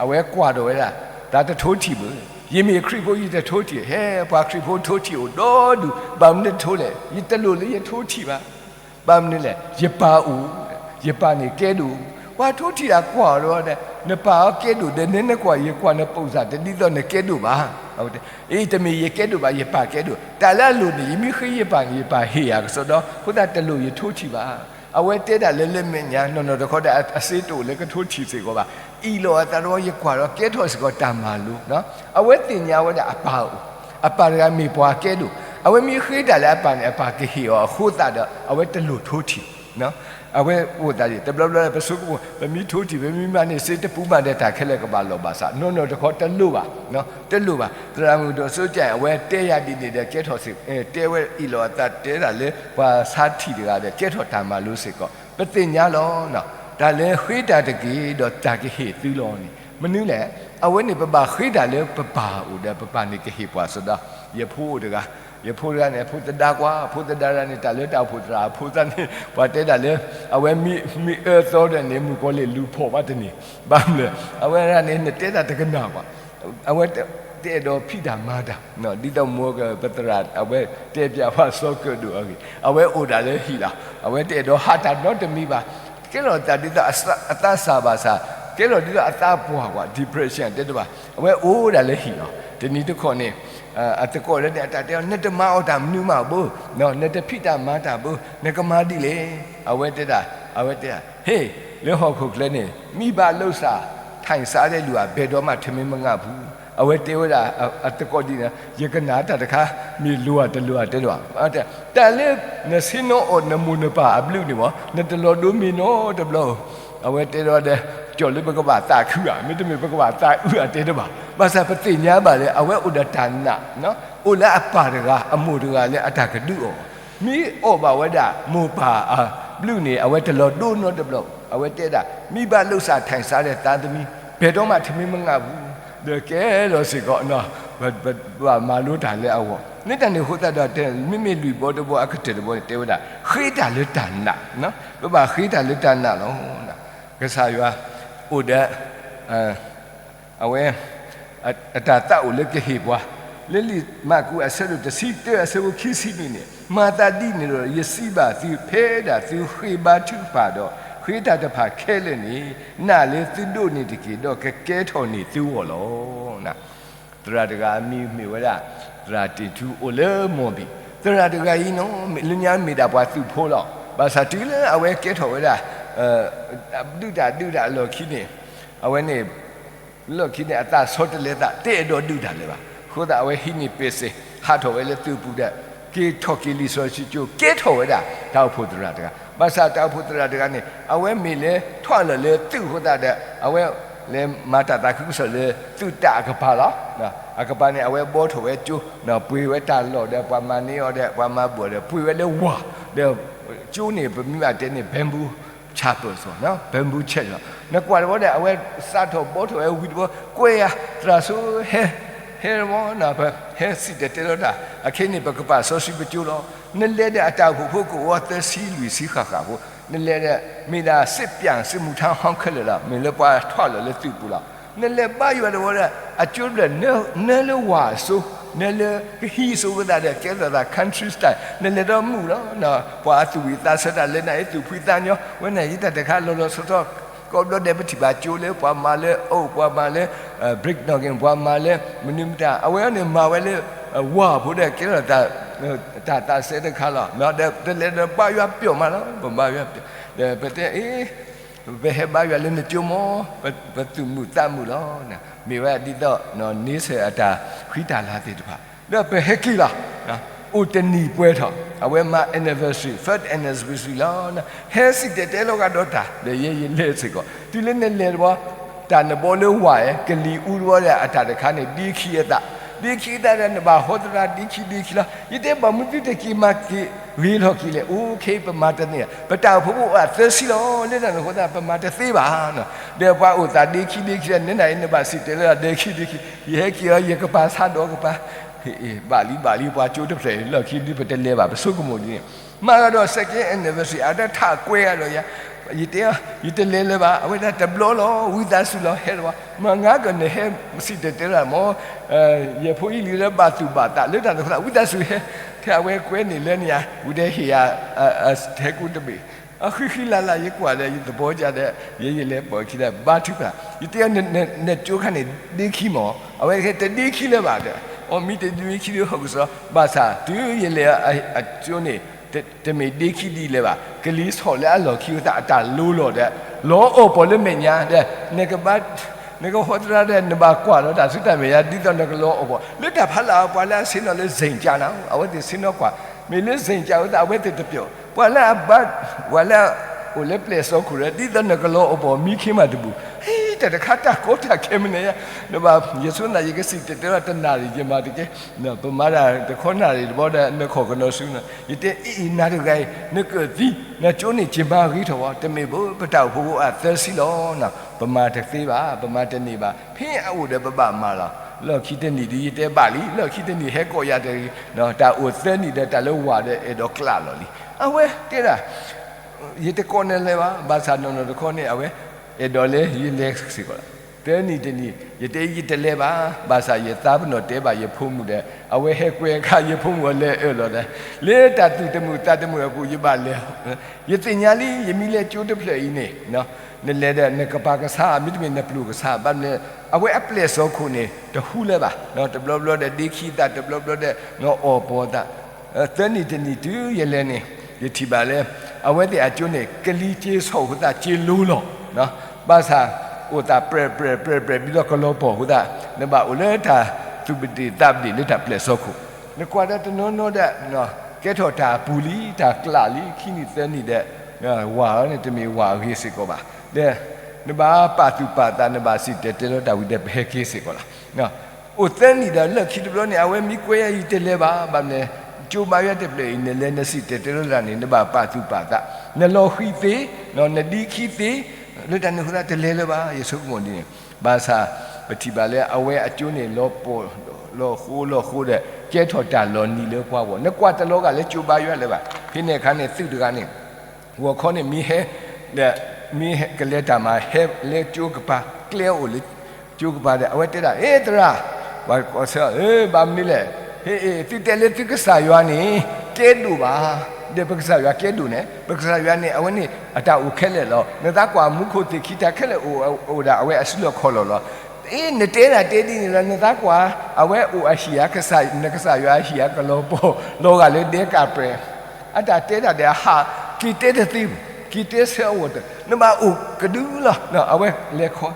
အဝဲကွၢ်ဒီးဝဲဒၣ်, တၢ်တထိထံၣ်ဘၣ်. ယမ့ၢ်ခရံာ်ဖိ ယတထိထံၣ်, ဟဲပှၤခရံာ်ဖိထိထံၣ်အိၣ်ဒီဒူၣ်, ဘၣ်မနုၤတထိလဲၣ်, ယတလိၣ်လၢယထိထံၣ်ဘၣ်. ဘၣ်မနုၤလဲၣ်, ယပၢ်အိၣ်, ယပၢ်န့ၣ်ကဲဒိၣ်, ပှၤထိထံၣ်တၢ်ကွၢ်ဒီး, နပၢ်အီၤကဲဒိၣ်ဒီး နဲနကွၢ်ယကွၢ်န ပုံစံ တဒ်သိးနကဲဒိၣ်ဘၣ်. အ့ တမ့ၢ်ယကဲဒိၣ်ဘၣ်, ယပၢ်ကဲဒိၣ်. တၢ်လၢအလိၣ်န့ၣ် ယမ့ၢ်ဃ့ယပၢ်န့ၣ် ယပၢ်ဟ့ၣ်ယၤကစီဒီ, အဃိသတးတလိၣ်ယထိထံၣ်ဘၣ်. အဝဲတဲဒၣ်လၢလၢမဲာ်ညါ နီၢ်နီၢ်တခီဒီး အစ့တအိၣ်လၢကထိထံၣ်စ့ၢ်ကီးဘၣ်. အ့ၣ်လိာ်အသးဒီး ယကွၢ်ဒီးကဲထီၣ်စ့ၢ်ကီးတၢ်မၤလိာ်. အဝဲသ့ၣ်ညါဝဲဒၣ်အပၢ်အိၣ်, အပၢ်တဂၤမ့ၢ်ပှၤကဲဒိၣ်, အဝဲမ့ၢ်ဃ့တၢ်လၢအပၢ်န့ၣ် အပၢ်ကဟ့ၣ်အီၤအဃိသတးဒီး အဝဲတလိၣ်ထိထံၣ်. အဝဲအိၣ်သးဒ် တဘျီဘျီပဆိကမိၣ် ပမ့ၢ်ထိထံၣ် ပမ့ၢ်မၤန့ၢ်စ့တပူၤမးဒီး တၢ်ခဲလၢာ်ကဘၣ်လီၤဘၣ်ဆၣ် နီၢ်နီၢ်တခီတလိၣ်ဘၣ်, တလိၣ်ဘၣ်. သရၣ်မုၣ်ဒီးစိကၠဲး အဝဲတဲယၤဒ်န့ၣ်ဒီး ကဲထီၣ်စ့ၢ်, တဲဝဲအ့ၣ်လိာ်အသး တဲတၢ်လၢပှၤဆါထံၣ်တဂၤဒီး ကဲထီၣ်တၢ်မၤလိာ်စ့ၢ်ကီး. ပသ့ၣ်ညါလီၤ. တၢ်လၢဃ့တၢ်တက့ၢ်ဒီးတၢ်ကဟ့ၣ်သုလီၤန့ၣ် မနုၤလဲၣ်. အဝဲန့ၣ် ပဘၣ်ဃ့တၢ်လၢပပၢ်အအိၣ်ဒီး ပပၢ်န့ၣ်ကဟ့ၣ်ပှၤစ့ၢ်ကီး. ယဖိအိၣ်တဂၤ, ယဖိတဂၤန့ၣ် အဖိသဒါကွၢ်, အဖိသဒါတဂၤန့ၣ် တၢ်လၢတၢ်အိၣ်ဖှိၣ်သရၣ်အဖိသးန့ၣ် ပှၤတဲဒၣ်လၢ အဝဲမ့ၢ်အၢသီဒီးန့ၣ် မုၣ်ကီၤလံၢ်လူၤဖီၣ်ဘၣ်တန့ၢ်, ဘၣ်မနုၤလဲၣ်, အဝဲဒၣ်န့ၣ် နတဲတၢ်တကနၣ်ဘၣ်. အဝဲတဲ တအဲၣ်ဒိးဖံးတၢ်မၤတၢ်, ဒ်သိးမိၢ်ကပသရၣ် အဝဲတဲပၠးပှၤစီၤကၢၣ်ဒိၣ်အဂ့ၢ်, အဝဲအိၣ်ဒၣ်လၢဟံၣ်လီၤ. အဝဲတအဲၣ်ဒိးဟးတၢ်နီတမံၤဘၣ်. ကဲထီၣ်တၢ်ဒ်သိးအသးစၢ်ဘၣ်ဆၣ်, ကဲထီၣ်ဒ်သိးအသးပှၢ်ကွၢ် depression တဲတဘၣ်, အဝဲအိၣ်ဒၣ်လၢဟံၣ်လီၤ. တနံၤတခီန့ၣ် အသကိးလၢန့ၣ် အတၢ်တဲအီၤ နတမၤအီၣ်တၢ်မနုၤမးဘၣ်, နတဖံးတၢ်မၤတၢ်ဘၣ်, နကမၤဒ်လဲၣ်. အဝဲတဲဒၣ်, အဝဲတဲဒၣ် ဟ့ၣ်, လၢဟီၣ်ခိၣ်ချၢန့ၣ် မံဘၣ်လိာ်စၢ် ထၢၣ်စးဒဲးလူၤဧါ, ဘဲၣ်ဒီမး ထမင်းမငါဘူး. အဝဲတဲဝဲဒၣ်အသကိးဒ်န့ၣ်, ယကနၣ်တၢ်တခါ မ့ၢ်လိၤဧါတလိၤဧါတဲဒၣ်, တၢ်လၢနဆ့ၣ်နီၤအီၣ်နမိၢ်နပၢ်အဘျုးန့ၣ်မ့ၢ် နတလီၤဒိမ့ၢ်နီတဘျီဧိၤ. အဝဲတဲဒီးဒီး ကၠီၣ်လၢပကဘၣ်သးခုဧါ, မ့တမ့ၢ်ပကဘၣ်သးအုးဧါတဲတဘၣ်. ဘၣ်ဆၣ်ပသ့ၣ်ညါဘၣ်လၢ အဝဲအိၣ်ဒီးတၢ်နာ်, အိၣ်လၢအပၢ်တဂၤ အမိၢ်တဂၤလၢအတၢ်ကဒုးအီၤ, မ့ၢ်အီၣ်ဘၣ်ဝဲဒၣ်မိၢ်ပၢ်အဘျုးန့ၣ် အဝဲတလီၤဒိနီတဘျီ. အဝဲတဲဒၣ် မံဘၣ်လိာ်စၢ် ထၢၣ်စးဒဲး သးသမံ, ဘဲၣ်ဒီမး ထမင်းမငါဘူး, ဒီးကဲလီၤစ့ၢ်ကီး ပဘၣ်မၤလိတၢ်လၢအဂီၢ်. လၢတၢ်န့ၣ်အဃိသတးဒီး မ့မ့ၢ်လွံၢ်ဘီတဘီအကတၢၢ်တဘီန့ၣ် တဲဝဲဒၣ် ဃ့တၢ်လၢတၢ်နာ်, ပဘၣ်ဃ့တၢ်လၢတၢ်နာ်လီၤ. ကစၢ်ယွၤအိၣ်ဒီး အဝဲ အတၢ်သးအိၣ်လၢကဟ့ၣ်ပှၤ, လၢလံာ်မၢ်ကူးအဆၢဒိၣ်တဆံတၢ အဆၢဖိခံဆံနွံန့ၣ်, မၤသးဒ်န့ၣ်ဒီး ယစံးဘၣ်သု, ဖဲဒၣ်သုဃ့ဘါထုကဖၣ်ဒီး ဃ့တၢ်တဖၣ်ခဲလၢာ်န့ၣ်, နာ်လၢသုဒိးန့ၢ်တက့ၢ်, ဒီးကကဲထီၣ်န့ၢ်သုဂီၢ်လီၤ. သရၣ်တဂၤအမံၤမ့ၢ်ဝဲဒၣ် သရၣ်တ့ၢ်ထူ အိၣ်လၢမိၢ်ဘံၣ်, သရၣ်တဂၤအံၤနီၤ လၢညါမ့ၢ်ဒၣ်ပှၤသုးဖိလီၤ. ဘၣ်ဆၣ်တုၤလၢအဝဲကဲထီၣ်ဝဲဒၣ် ဒုးတၢ်ဒုးတၢ်အလီၢ်ခံန့ၣ်, အဝဲန့ၣ် လီၢ်ခံန့ၣ် အသးဆီတလဲသး တအဲၣ်ဒိးဒုးတၢ်လၢၤဘၣ်. အဃိသတး အဝဲဟံးန့ၢ်ပ့းစ့ၣ် ဟးထီၣ်ဝဲလၢသုးပူၤဒီး က့ၤထီၣ်က့ၤလံာ်စီဆှံကၠိ ကဲထီၣ်ဝဲဒၣ် တၢ်အိၣ်ဖှိၣ်သရၣ်တဂၤ. ဘၣ်ဆၣ်တၢ်အိၣ်ဖှိၣ်သရၣ်တဂၤန့ၣ် အဝဲမ့ၢ်လဲၤထွဲလီၤလၢသုးအဃိသတးဒီး အဝဲလဲၤမၤတၢ်သးခုကစီၣ်လၢသုးတၢ်အကပၤလီၤ. အကပၤန့ၣ် အဝဲဘှီထီၣ်ဝဲကၠိ ပှ့ၤဝဲတၢ်လီၢ်ဒီး ပှၤမၤန့ၢ်အီၤဒီး ပှၤမၤဘူၣ်အီၤဒီး ပှ့ၤဝဲလၢဝၢ်ဒီး ကၠိန့ၣ် ပမ့ၢ်ဘၣ်တဲန့ၣ် bamboo chapel ဘ bamboo church လီၤ. နကွၢ်တဘီဒီး အဝဲစးထီၣ်ဘှီထီၣ်ဝဲဝံၤတဘီ ကွဲယၤ သရၣ်စိဟဲ, ဟဲတဘီ ပဟဲစံၣ်တဲၤတဲလီၤတၢ်, အခဲအံၤန့ၣ် ပကပာ်စီဆှံပကၠိလီၤ. နလဲၤဒီးအတၢ်အိၣ်ဖှိၣ်ဖိကအိၣ်ဝဲသၢဆံလွံၢ်ဆံဃၣ်ဃၣ်ဖိ, နလဲၤဒီး မ့ၢ်ဒၣ်စံးပၠၣ်စံးမူၤထါဟီၣ်ခဲလၢာ်လီၤ, မ့ၢ်လၢပှၤထွဲလီၤလၢသုးပူၤလီၤ. နလဲၤဘါယွၤတဘီဒီး အကၠိတဖျၢၣ် နၢလၢဝၢ်အစိ, နၢလၢကဟံးအစိအဃိသတးဒီး ကဲထီၣ်သး country style နလဲၤဒီးမုာ်လီၤ. ပှၤအသူၣ်ဝံၣ်သးဆၢတၢ်လၢနၤအံၤ သူၣ်ဖှံသးညီ ဝဲန့ၣ်ယတၢ်တခါလီၤလီၤဆီဆီ ကိးဘျီဒဲး ပထံၣ်ဘၣ်ကၠိလၢပှၤမၤလၢ oak ပှၤမၤလၢ brick နီၣ်ဂံၢ် ပှၤမၤလၢ မနုၤမတၤ အဝဲန့ၣ်မၤဝဲလၢ ဝၢ်ဖိဒီး ကဲထီၣ် တၢ်သးစဲတခါလီၤ. ဒီးပလဲၤဒီးဘါယွၤပျီမးလီၤ, ပဘါယွၤပျီ, ဒီးပတဲအ့ ပဟဲဘါယွၤလၢနကၠိမး, ပသူၣ်မုာ်သးမုာ်လီၤ. မ့ၢ်ဝဲဒ်သိး နဆဲးအတၢ်ဃံတၢ်လၤသ့ၣ်တဖၣ်, ဒီးပဟဲက့ၤလီၤ. အိၣ်တနံၤပှဲၤထီၣ် အဝဲမၤ anniversary, first anniversary လီၤ. ဟဲစံၣ်တဲၤတဲလီၤကဒီးတၢ် ဒီးယဲယလဲၤစ့ၢ်ကီး တုၤလၢနလဲၤတဘီ တၢ်နဘီလၢဝၢ်ဧဲ ကလံၤအူတဘီဒီး အတၢ်တခါန့ၣ် ဒ့ခံအသး, ဒ့ခံအသးဒီး နဘၣ်ဟီသရၣ်ဒ့ခံဒ့ခံလီၤ. ယတဲဘၣ်မနုၤသုတက့ၤမၤက့ၤဂ့ၤလီၢ်ခံလဲၣ်. အိၣ်ခ့ ပမၤတန့ၢ်, ပတၢ်အိၣ်ဖှိၣ်ဖိအိၣ်အသၢဆံလီၤ. လၢတၢ်န့ၣ်အဃိသတး ပမၤတသ့ဘၣ်. ဒီးပှၤအိၣ်သးဒ့ခံဒ့ခံဒီး နဲဒၣ်အံၤ နဘၣ်စံၣ်တဲၤလီၤဒ့ခံဒ့ခံ, ယဟဲက့ၤအီၤ ယကပၤဆါဒီးကပၤ ဘၣ်လံဘၣ်လံ ပှၤကၠိတဖျၢၣ်လီၢ်ခံဒုး ပတလဲၤဘၣ် ပဆိကမိၣ်ဒ်န့ၣ်, မၤကဒီး second anniversary အတၢ်ထးကွဲးအါဒီးယၤ, ယတဲအီၤ ယတလဲၤလၢၤဘၣ်, အဝဲဒၣ်တဘျီလီၤ ဝံသးစူၤလီၤ ဟဲလၢၤဘၣ်, မၤငါကန့ၣ်ဟဲစံၣ်တဲၤတဲလီၤမး, ယဖိယလံၤလၢဘၣ်သူၣ်ဘၣ်သးလၢတၢ်တခီသး ဝံသးစူၤဟဲ, ထဲအဝဲကွဲးန့ၢ်လၢန့ၣ်ဧါ, ဝံၤဒီးဟ့ၣ်ယၤ ထဲကူတဘ့ၣ် အဃံဃံလၤလၤ ယကွၢ်ဒီး ယသဘီကဒီး ယဲယလဲၤပိာ်ခံဒီး ဘါထုကဖၣ်, ယတဲအီၤ နကၠိခါန့ၣ် ဒ့ခံမး, အဝဲကဲတဒ့ခံလၢၤဘၣ်ဒီး, အီၣ်မ့ၢ်တဒ့ခံဒီး ဟီၣ်ကစီၣ်, ဘၣ်ဆၣ်တုၤယလဲၤအကၠိန့ၣ် တမ့ၢ်ဒ့ခံဒ်လဲၣ်ဘၣ်, ကလံၤဆီၣ်လၢအလီၢ်ခံအသး အတၢ်လိၤလီၤဒီး လီၤအီၣ်ပီၣ်လၢမဲာ်ညါဒီး နကဘါ နကဟီသရၣ်ဒီး နဘၣ်ကွၢ်လီၤတၢ်ဆူတၢ်မဲာ်ညါ ဒ်သိးနကလီၤအီၣ်ပီၣ်, လၢတၢ်ဖးလၢ်အပှၤလၢအဆ့ၣ်နီၤလၢ စ့ၣ်ကၠး နီၤ အဝဲသ့ၣ်ဆ့ၣ်နီၤကွၢ်, မ့ၢ်လၢစ့ၣ်ကၠးအသး အဝဲသ့ၣ်တပျီၣ်, ပှၤလၢအဘါ ပှၤလၢအအိၣ်လၢပျဲၢ်စီခိၣ်ဒီး ဒ်သိးနကလီၤအီၣ်ပီၣ်မံခ့မးတဘူၣ်, ဟ့ တၢ်တခါတၢ်ကီတၢ်ခဲမနုၤညါ, နဘၣ် ယဆိနၤ ယကစံၣ်တဲၤတဲလီၤတနၣ်ရံၣ် ယမၤတကဲ, ပမၤတၢ်တခီနၣ်ရံၣ်တဘျီဒီး နခိၣ်ကနီၤဆူနၤ, ယတဲအံၤ နၤတဂၤအံၤ နကၢၣ်သံ နကၠိန့ၣ် က့ၤမၤဂ့ၤထီၣ်ဝဲ, တမ့ၢ်ဘၣ် ပတၢ်အိၣ်ဖှိၣ်ဖိအသၢဆံလီၤ, ပမၤတသ့ဘၣ် ပမၤတန့ၢ်ဘၣ်, ဖဲအအိၣ်ဒီးပဘၣ်မၤလီၤ, လီၢ်ခံတနံၣ်ဒ်ယတဲဘၣ်လံ, လီၢ်ခံတနံၣ်ဟဲကိးယၤတဂ့ၤ, တၢ်အိၣ်သၢနံၣ်ဒီးတၢ်လၢဝၤဒီး အဲၣ်ဒိးကျးလီၤလံ, အဝဲတဲဒၣ် ယတကိးနၤလၢၤဘၣ်, ဘၣ်ဆၣ်နီၢ်နီၢ်တခီန့ၣ် အဝဲ အဲၣ်ဒိးလၢယလဲၤစ့ၢ်ကီးလီၤ. သၢနံၤတနံၤ ယတဲယတလဲၤဘၣ်, ဘၣ်ဆၣ်ယသးပ့ၤနီၣ်တဲဘၣ်ယဖိမုၣ်ဒီး အဝဲဟဲကွဲခါ ယဖိမုၣ်အီၤလဲၤအၢၣ်လီၤဒီး လၢတၢ်သူၣ်တမုာ်သးတမုာ်အပူၤ ယဘၣ်လဲၤ, ယသ့ၣ်ညါလံ ယမ့ၢ်လဲၤကၠိတဖျၢၣ်အံၤန့ၣ် နလဲၤဒီးနကပၤကဆါ မ့တမ့ၢ်နပျိၢ်ကဆါ ဘၣ်မနုၤ အဝဲအပျဲၢ်စီခိၣ်န့ၣ် တဟူလၢၤဘၣ်, တဘျီဘျီဒီးဒ့ခံသး တဘျီဘျီဒီးနအီၣ်ပီၤသး, သၢနံၤတနံၤတုၤယလဲၤန့ၣ် ယထံၣ်ဘၣ်လၢ အဝဲသ့ၣ်အကၠိန့ၣ် ကလံၤစ့ဆီၣ်အဃိသတး စ့လိၤလီၤ, ဘၣ်ဆၣ် အိၣ်သးပြဲၢ်ပြဲၢ်ပြဲၢ်ပြဲၢ် ဒ်သိးကလီၤပီၢ်အဃိသတး နဘၣ်အိၣ်လၢတၢ်သူၣ်ပဒ့ၣ်သးပဒ့ၣ်လၢတၢ်ပျဲၢ်စီခိၣ်, နကွၢ်ဒီးတနီၤနီၤဒီး ကဲထီၣ်တၢ်အပူၤလံ တၢ်ကျးလံ ခံနံၣ်သၢနံၣ်ဒီး ဝၤလီၤန့ၣ် တမ့ၢ်ဝၤအဂ့ၤစ့ၢ်ကီးဘၣ်, ဒီး နဘၣ်ပာ်သူၣ်ပာ်သး နဘၣ်စံၣ်တဲၤတဲလီၤတၢ်ဝံၤဒီး ပဟဲက့ၤစ့ၢ်ကီးလီၤ. အိၣ်သၢနံၣ်ဒီးလၢခံတဘျီန့ၣ် အဝဲမ့ၢ်ကွဲယၤ ယတလဲၤဘၣ်, ဘၣ်မနုၤလဲၣ် ကၠိဘါယွၤတဖျၢၣ်အံၤ နလဲၤနစံၣ်တဲၤတဲလီၤတၢ်န့ၣ် နဘၣ်ပာ်သူၣ်ပာ်သး, နလီၤဃံၤသ့, နဒ့ခံသ့, လၢတၢ်န့ၣ်အဃိသတးတလဲၤလၢၤဘၣ် ယဆိကမိၣ်ဒ်န့ၣ်, ဘၣ်ဆၣ် ပထံၣ်ဘၣ်လၢအဝဲအကၠိန့ၣ် လီၤပီၢ်လီၤဃိလီၤဃိဒီး ကဲထီၣ်တၢ်လီၤနံၤလၢပှၤဂီၢ်, နကွၢ်တလီၤဂာ်လၢကၠိဘါယွၤလၢၤဘၣ်, ဖဲန့ၣ်အခါန့ၣ် သုးတဂၤန့ၣ် ဂီၤခီန့ၣ်မ့ၢ်ဟဲ ဒီး မ့ၢ်ကလဲၤတၢ်မၤ ဟဲလၢကၠိကပၤ ကျဲအိၣ်လၢကၠိကပၤဒီး အဝဲတဲဒၣ် ဟ့သရၣ်, ပှၤကိးဆၢ ဘၣ်မနုၤလဲၣ်, ဟ့ သုတဲလၢသုကစၢ်ယွၤန့ၣ် ကဲဒိၣ်ဘၣ်, ဒီးပကစၢ်ယွၤကဲဒိၣ်န့ၣ် ပကစၢ်ယွၤန့ၣ် အဝဲန့ၣ်အတၢ်အိၣ်ခဲလၢာ်လီၤ, နသးကွၢ်မူခိၣ်သ့ၣ်ခံ တၢ်ခဲလၢာ်အိၣ် အိၣ်ဒၣ်အဝဲအစုလီၢ်ခီၣ်လီၢ်လီၤ. အ့ နတဲဒၣ်တဲဒ်န့ၣ်လီၤ, နသးကွၢ် အဝဲအိၣ်အဟံၣ်အကစၢ် နကစၢ်ယွၤအဟံၣ်အကလီၤပီၢ် လီၤဂာ်လၢဒဲကးပြဲၢ်, အတၢ်တဲတၢ်ဒီးအဟး က့ၤတဲတသ့ဘူး, က့ၤတဲဆၢအဂီၢ်တ နဘၣ်အိၣ်ကဒုလီၤ, အဝဲလဲၤခီ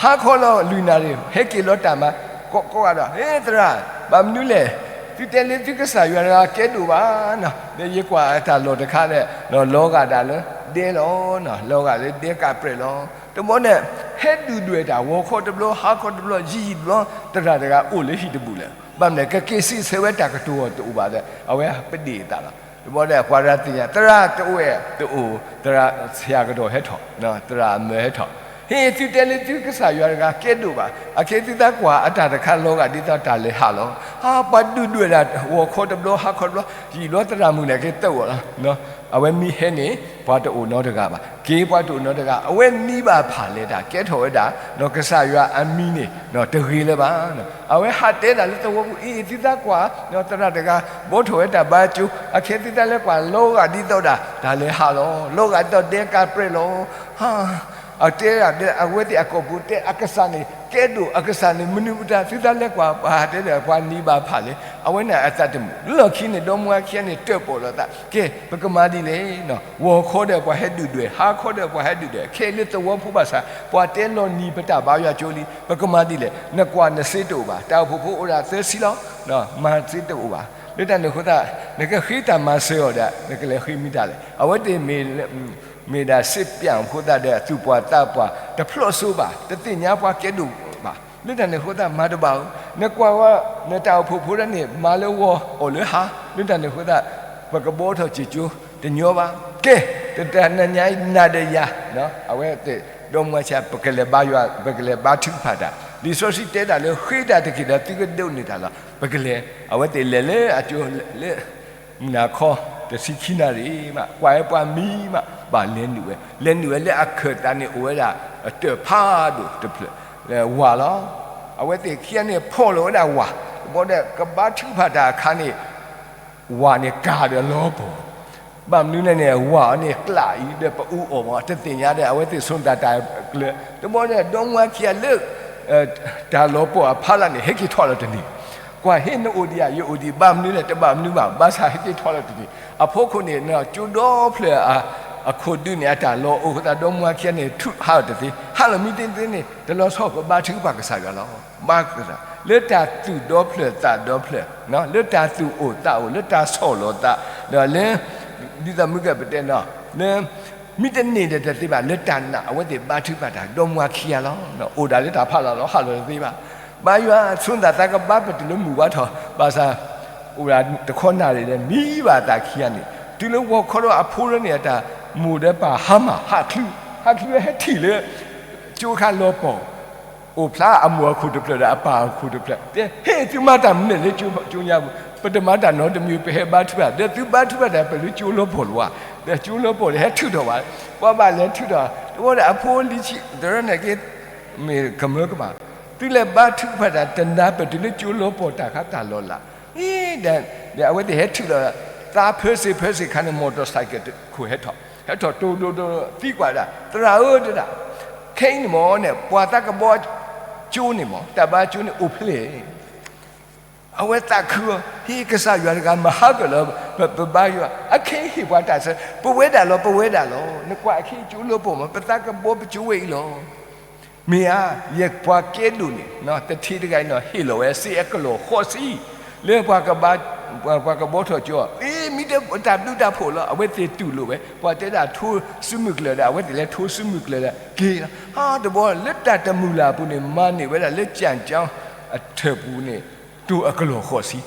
ဟါခီလီၤလွံၢ်နၣ်ရံၣ် ဟဲက့ၤလီၤတၢ်မၤ ကိးကိးဂၤဒီး ဟ့သရၣ်, ဘၣ်မနုၤလဲၣ်, သုတဲလၢသုကစၢ်ယွၤတဂၤကဲဒိၣ်ဘၣ်, ဒီးယကွၢ်အတၢ်လီၢ်တခါဒီး လီၤဂာ်ဒၣ်လၢဒဲလီၤ, လီၤဂာ်လၢဒဲကးပြဲၢ်လီၤ, တဘျီန့ၣ် ဟဲဒုၣ်ဒွဲၣ်တၢ် ဂီၤခီတဘျီ ဟါခီတဘျီ ယံာ်ယံာ်တဘျီ သရၣ်တဂၤအိၣ်လၢဟံၣ်တဘူၣ်လၢၤ, ဘၣ်မနုၤလဲၣ် ကက့ၤစံးဆၢဝဲတၢ်ကတိၤအီၤတအိၣ်ဘၣ်ဒီး အဝဲပဒ့ၣ်အသးလီၤ, တဘျီဒီးပှၤတဂၤသ့ၣ်ညါ သရၣ်တအိၣ်ဝဲ တအိၣ်, သရၣ်ဆရာကတော်ဟဲထီၣ်, သရၣ်အမၢဟဲထီၣ်, ဟ့ သုတဲလၢသုကစၢ်ယွၤတဂၤကဲဒိၣ်ဘၣ်, အခဲသုသးကွၢ်အတၢ်တခါလီၤဂာ်ဒ်သိးတၢ်လဲၤဟးလီၤ, ပှၤဒုၣ်ဒွဲၣ်ဒၣ် ဂီၤခီတဘျီ ဟါခီတဘျီ ယံာ်ဘျီသရၣ်မုၣ်န့ၣ်က့ၤတအိၣ်လီၤ, အဝဲမ့ၢ်ဟဲန့ၣ် ပှၤတအိၣ်နီတဂၤဘၣ်, က့ၤပှၤတအိၣ်နီတဂၤ အဝဲနံၤဘၣ်ဖးလဲၣ်တၢ် ကဲထီၣ်ဝဲဒၣ် ကစၢ်ယွၤအမံၤန့ၣ် တဂ့ၤလၢၤဘၣ်, အဝဲဟးတဲဒၣ်လၢသဝီပူၤ အ့ သုသးကွၢ် သရၣ်တဂၤ ဘှီထီၣ်ဝဲတၢ်ဘါကၠိ အခဲသုသးလဲၤကွၢ်လီၤဂာ်ဒ်သိးဒၣ် တၢ်လဲၤဟးလီၤ လီၤဂာ်ဒ်သိးဒဲကးပြဲၢ်လီၤ, အတဲဒၣ်ဒီး အဝဲသ့ၣ်အကိာ်ပူၤတဲ အကစၢ်န့ၣ် ကဲဒိၣ် အကစၢ်န့ၣ် မနုၤမတၤ သုသးလဲၤကွၢ် ပှၤဟးတဲဒီး ပှၤနံၤဘၣ်ဖးလဲၣ် အဝဲန့ၣ်အသးတမုာ် လၢခံန့ၣ် ဒီမါဝၤခံဂၤန့ၣ် တၢၣ်ပီၣ်လိာ်သး ကဲ ပကမၤဒ်လဲၣ်, ဂီၤခီဒီးပှၤဟဲဒုၣ်ဒွဲၣ် ဟါခီဒီးပှၤဟဲဒုၣ်ဒွဲၣ် ခဲအံၤလၢသဝီဖိဘၣ်ဆၣ် ပှၤတဲလီၤနံၤပတၢ်ဘါယွၤကၠိလံ ပကမၤဒ်လဲၣ်, နကွၢ်နစ့တအိၣ်ဘၣ် တၢ်အိၣ်ဖှိၣ်ဖိအိၣ်ဒၣ်သၢဆံလီၤ, မၤစ့တအိၣ်ဘၣ်, လၢတၢ်န့ၣ်အဃိသတး နကဃ့တၢ်မၤစၢၤအီၤဒီး နကလဲၤဃ့မ့ၢ်တၢ်လဲၣ်, အဝဲသ့ၣ်မ့ၢ် မ့ၢ်ဒၣ်စ့ပၠၣ်အဃိသတးဒီး သူၣ်ပှၢ်သးပှၢ် တဖျိးစိဘၣ် တသ့ၣ်ညါပှၤကဲဒိၣ်ဘၣ်, လၢတၢ်န့ၣ်အဃိသတး မၤတဘၣ်ဧိၤ, နကွၢ်ဝဲ နတၢ်အိၣ်ဖှိၣ်ဖိဒၣ်န့ၣ် မၤလၢဂီၤ အီၣ်လၢဟါ, လၢတၢ်န့ၣ်အဃိသတး ပကဘှီထီၣ်စ့ၢ်ကၠိ တညီဘၣ်, ကဲ တတၢ်နညါနၤဒီးယၤ အဝဲသ့ၣ် ဒီမါဝၤခံဂၤ ပကလဲၤဘါယွၤ ပကလဲၤဘါထုကဖၣ်တၢ်, လံာ်စီဆှံတဲတၢ်လၢ ဃ့တၢ်တက့ၢ်ဒီးသုကဒိးန့ၢ်တၢ်လီၤ, ပကလဲၤ အဝဲသ့ၣ်လဲၤလၢအကၠိလၢ မုၢ်နၤခီ တဆံခံနၣ်ရံၣ်မး ကွၢ်ဝဲပှၤမံၤမး ဘၣ်လဲၤနုာ်ဝဲ, လဲၤနုာ်ဝဲလၢအခၢၣ်သးန့ၣ် အိၣ်ဝဲဒၣ် အတၢၣ်ဖးဒိၣ်တဖျၢၣ် ဝၤလီၤ, အဝဲသ့ၣ်ခံဂၤန့ၣ် ဖီၣ်လီၤဝဲဒၣ်ဝၤ, တဘျီဒီး ကဘါထုကဖၣ်တၢ်အခါန့ၣ် ဝၤန့ၣ်ကၤဒီးလီၤပီၢ်, ဘၣ်မနုၤလဲၣ်န့ၣ် ဝၤအီၤန့ၣ်ကျးအံၤဒီးပအူအီၣ်မး တသ့ၣ်ညါဒီး အဝဲသ့ၣ်ဆိသးတၢ်ကျၢၤ, တဘျီဒီး ဒီမါဝၤခံဂၤလၢ တၢ်လီၤပီၢ်အဖီလာ်န့ၣ် ဟဲက့ၤထီၣ်လီၤတနံၤ, ကွၢ်ဟ့ၣ်နအိၣ်ဒံးဧါ ယအိၣ်ဒံး ဘၣ်မနုၤလဲၣ် တဘၣ်မနုၤဘၣ် ဘၣ်ဆၣ်ဟဲက့ၤထီၣ်လီၤတနံၤ, အဖီခိၣ်န့ၣ် ကၠိဒီဖျၢၣ် အခိၣ်ဒုန့ၣ် အတၢ်လီၤအိၣ်အဃိသတး ဒီမါဝၤခံဂၤန့ၣ် ထုးဟးလီၤတသ့, ဟးလီၤမံသ့သ့န့ၣ် တလီၤဆီ ကဘါထုကဖၣ်ကစၢ်ယွၤလီၤ, ဘါကစၢ် လၢတၢ်သူၣ်ဒီဖျၢၣ်သးဒီဖျၢၣ် လၢတၢ်သူၣ်အိၣ်သးအိၣ် လၢတၢ်ဆီၣ်လီၤသး ဒီးလၢ ဒ်သိးမုၢ်ကပတဲနီၤ လၢ မ့ၢ်တန့ၢ်ဒီးတသ့ဘၣ် လၢတၢ်နာ်အဝဲသ့ၣ်ဘါထုကဖၣ်တၢ် ဒီမါဝၤခံဂၤလီၤ, အိၣ်ဒၣ်လၢတၢ်ဖီလာ်လီၤ ဟးလီၤတသ့ဘၣ်, ဘါယွၤဆိသးသးကဘါပတုာ်လၢမုၢ်ဝါထီၣ် ဘၣ်ဆၣ် အိၣ်ဒၣ်တခီနၣ်ရံၣ်ဒီး မံဘၣ်အသးခံဂၤန့ၣ် တုၤလၢဂီၤခီဒီးအဖိလၢန့ၣ် အတၢ်မိၢ်ဒီးပၢ်ဟါမၢ် ဟးချုး ဟးချုးဝဲဟဲထံၣ်လၢ ကၠိခါလီၤပီၢ် အိၣ်ဖျါအမိၢ်အခိၣ်တဖျၢၣ်ဒီးအပၢ်အခိၣ်တဖျၢၣ် တဲ ဟ့ၣ် သုမၤတၢ်မနုၤလဲၣ်လၢကၠိညါပူၤ, ပတမၤတၢ်နီတမံၤ ပဟဲဘါထုကဖၣ်, ဒီးသုဘါထုကဖၣ်တၢ် ပလၢကၠိလီၤပီၢ်လီၤဧါ, ဒီးကၠိလီၤပီၢ်ဒီး ဟဲထုးထီၣ်ဘၣ်, ပှၤဘၣ်လဲၤထုးထီၣ်, တဘျီဒီးအဖိလံၤဆံးတရၢန့ၣ်က့ၤ မ့ၢ်ကမၢကမၣ်, သုလဲၤဘါထုကဖၣ်တၢ်တနၤ ပတုၤလၢကၠိလီၤပှီၢ်တၢ်ခါတၢ်လီၤလး, အံၤဒီး အဝဲသ့ၣ်ဟဲထုးလီၤ, သးဖၢစ့ၢ်ဖၢစ့ၢ်ခါန့ၣ် မီၢ်တီၢ်စဲးက့းခိၣ်ဟဲထီၣ်, ဟဲထီၣ်တိၤဒိၣ်ဒိၣ်သံကွၢ်ဒၣ် သရၣ်ဧၢ တဲဒၣ်, ခဲအံၤန့ၣ်မ့ၢ်န့ၣ် ပှၤသးကဘီကၠိန့ၣ်မ့ၢ် တၢ်ဘါကၠိန့ၣ်အိၣ်ဖဲလဲၣ် အဝဲသးခု, ဟ့ၣ်ကစၢ်ယွၤတဂၤမၤဟါကၢၣ်လီၤ, ပဘါယွၤ အခဲအံၤဟ့ၣ်ပှၤတၢ်ဆၢ, ပဝဲဒၣ်လီၤ ပဝဲဒၣ်လီၤ, နကွၢ်အခဲအံၤကၠိလီၤပှီၢ်မး ပသးကဘီပကၠိဝဲအံၤလီၤ. မ့ၢ်ဧါ, ယပှၤကဲဒိၣ်န့ၣ် တထံတဂၤအံၤနီၤ ဟ့ၣ်လီၤဝဲစ့အကလီၢ်ဃိးဆံ လၢ ပှၤကဘီထီၣ်ကၠိ, အ့ မ့ၢ်တၢ်ဘျုးတၢ်ဖှိၣ်လီၤ, အဝဲသ့ၣ်တူၢ်လိာ်ဝဲ, ပှၤတဲဒၣ်ထိစုမုၢ်ကျၢၤဒီး အဝဲသ့ၣ်လဲၤထိစုမုၢ်ကျၢၤဒီးက့ၤလီၤ. ဟါတဘျီ လၢတၢ်တမုာ်လၤအပူၤန့ၣ် မၤန့ၢ်ဝဲဒၣ်လၢ ကၠၣ်ကၠီ အထၢၣ်ပူၤန့ၣ် တိၢ်အကလီၢ်ဃိးဆံ,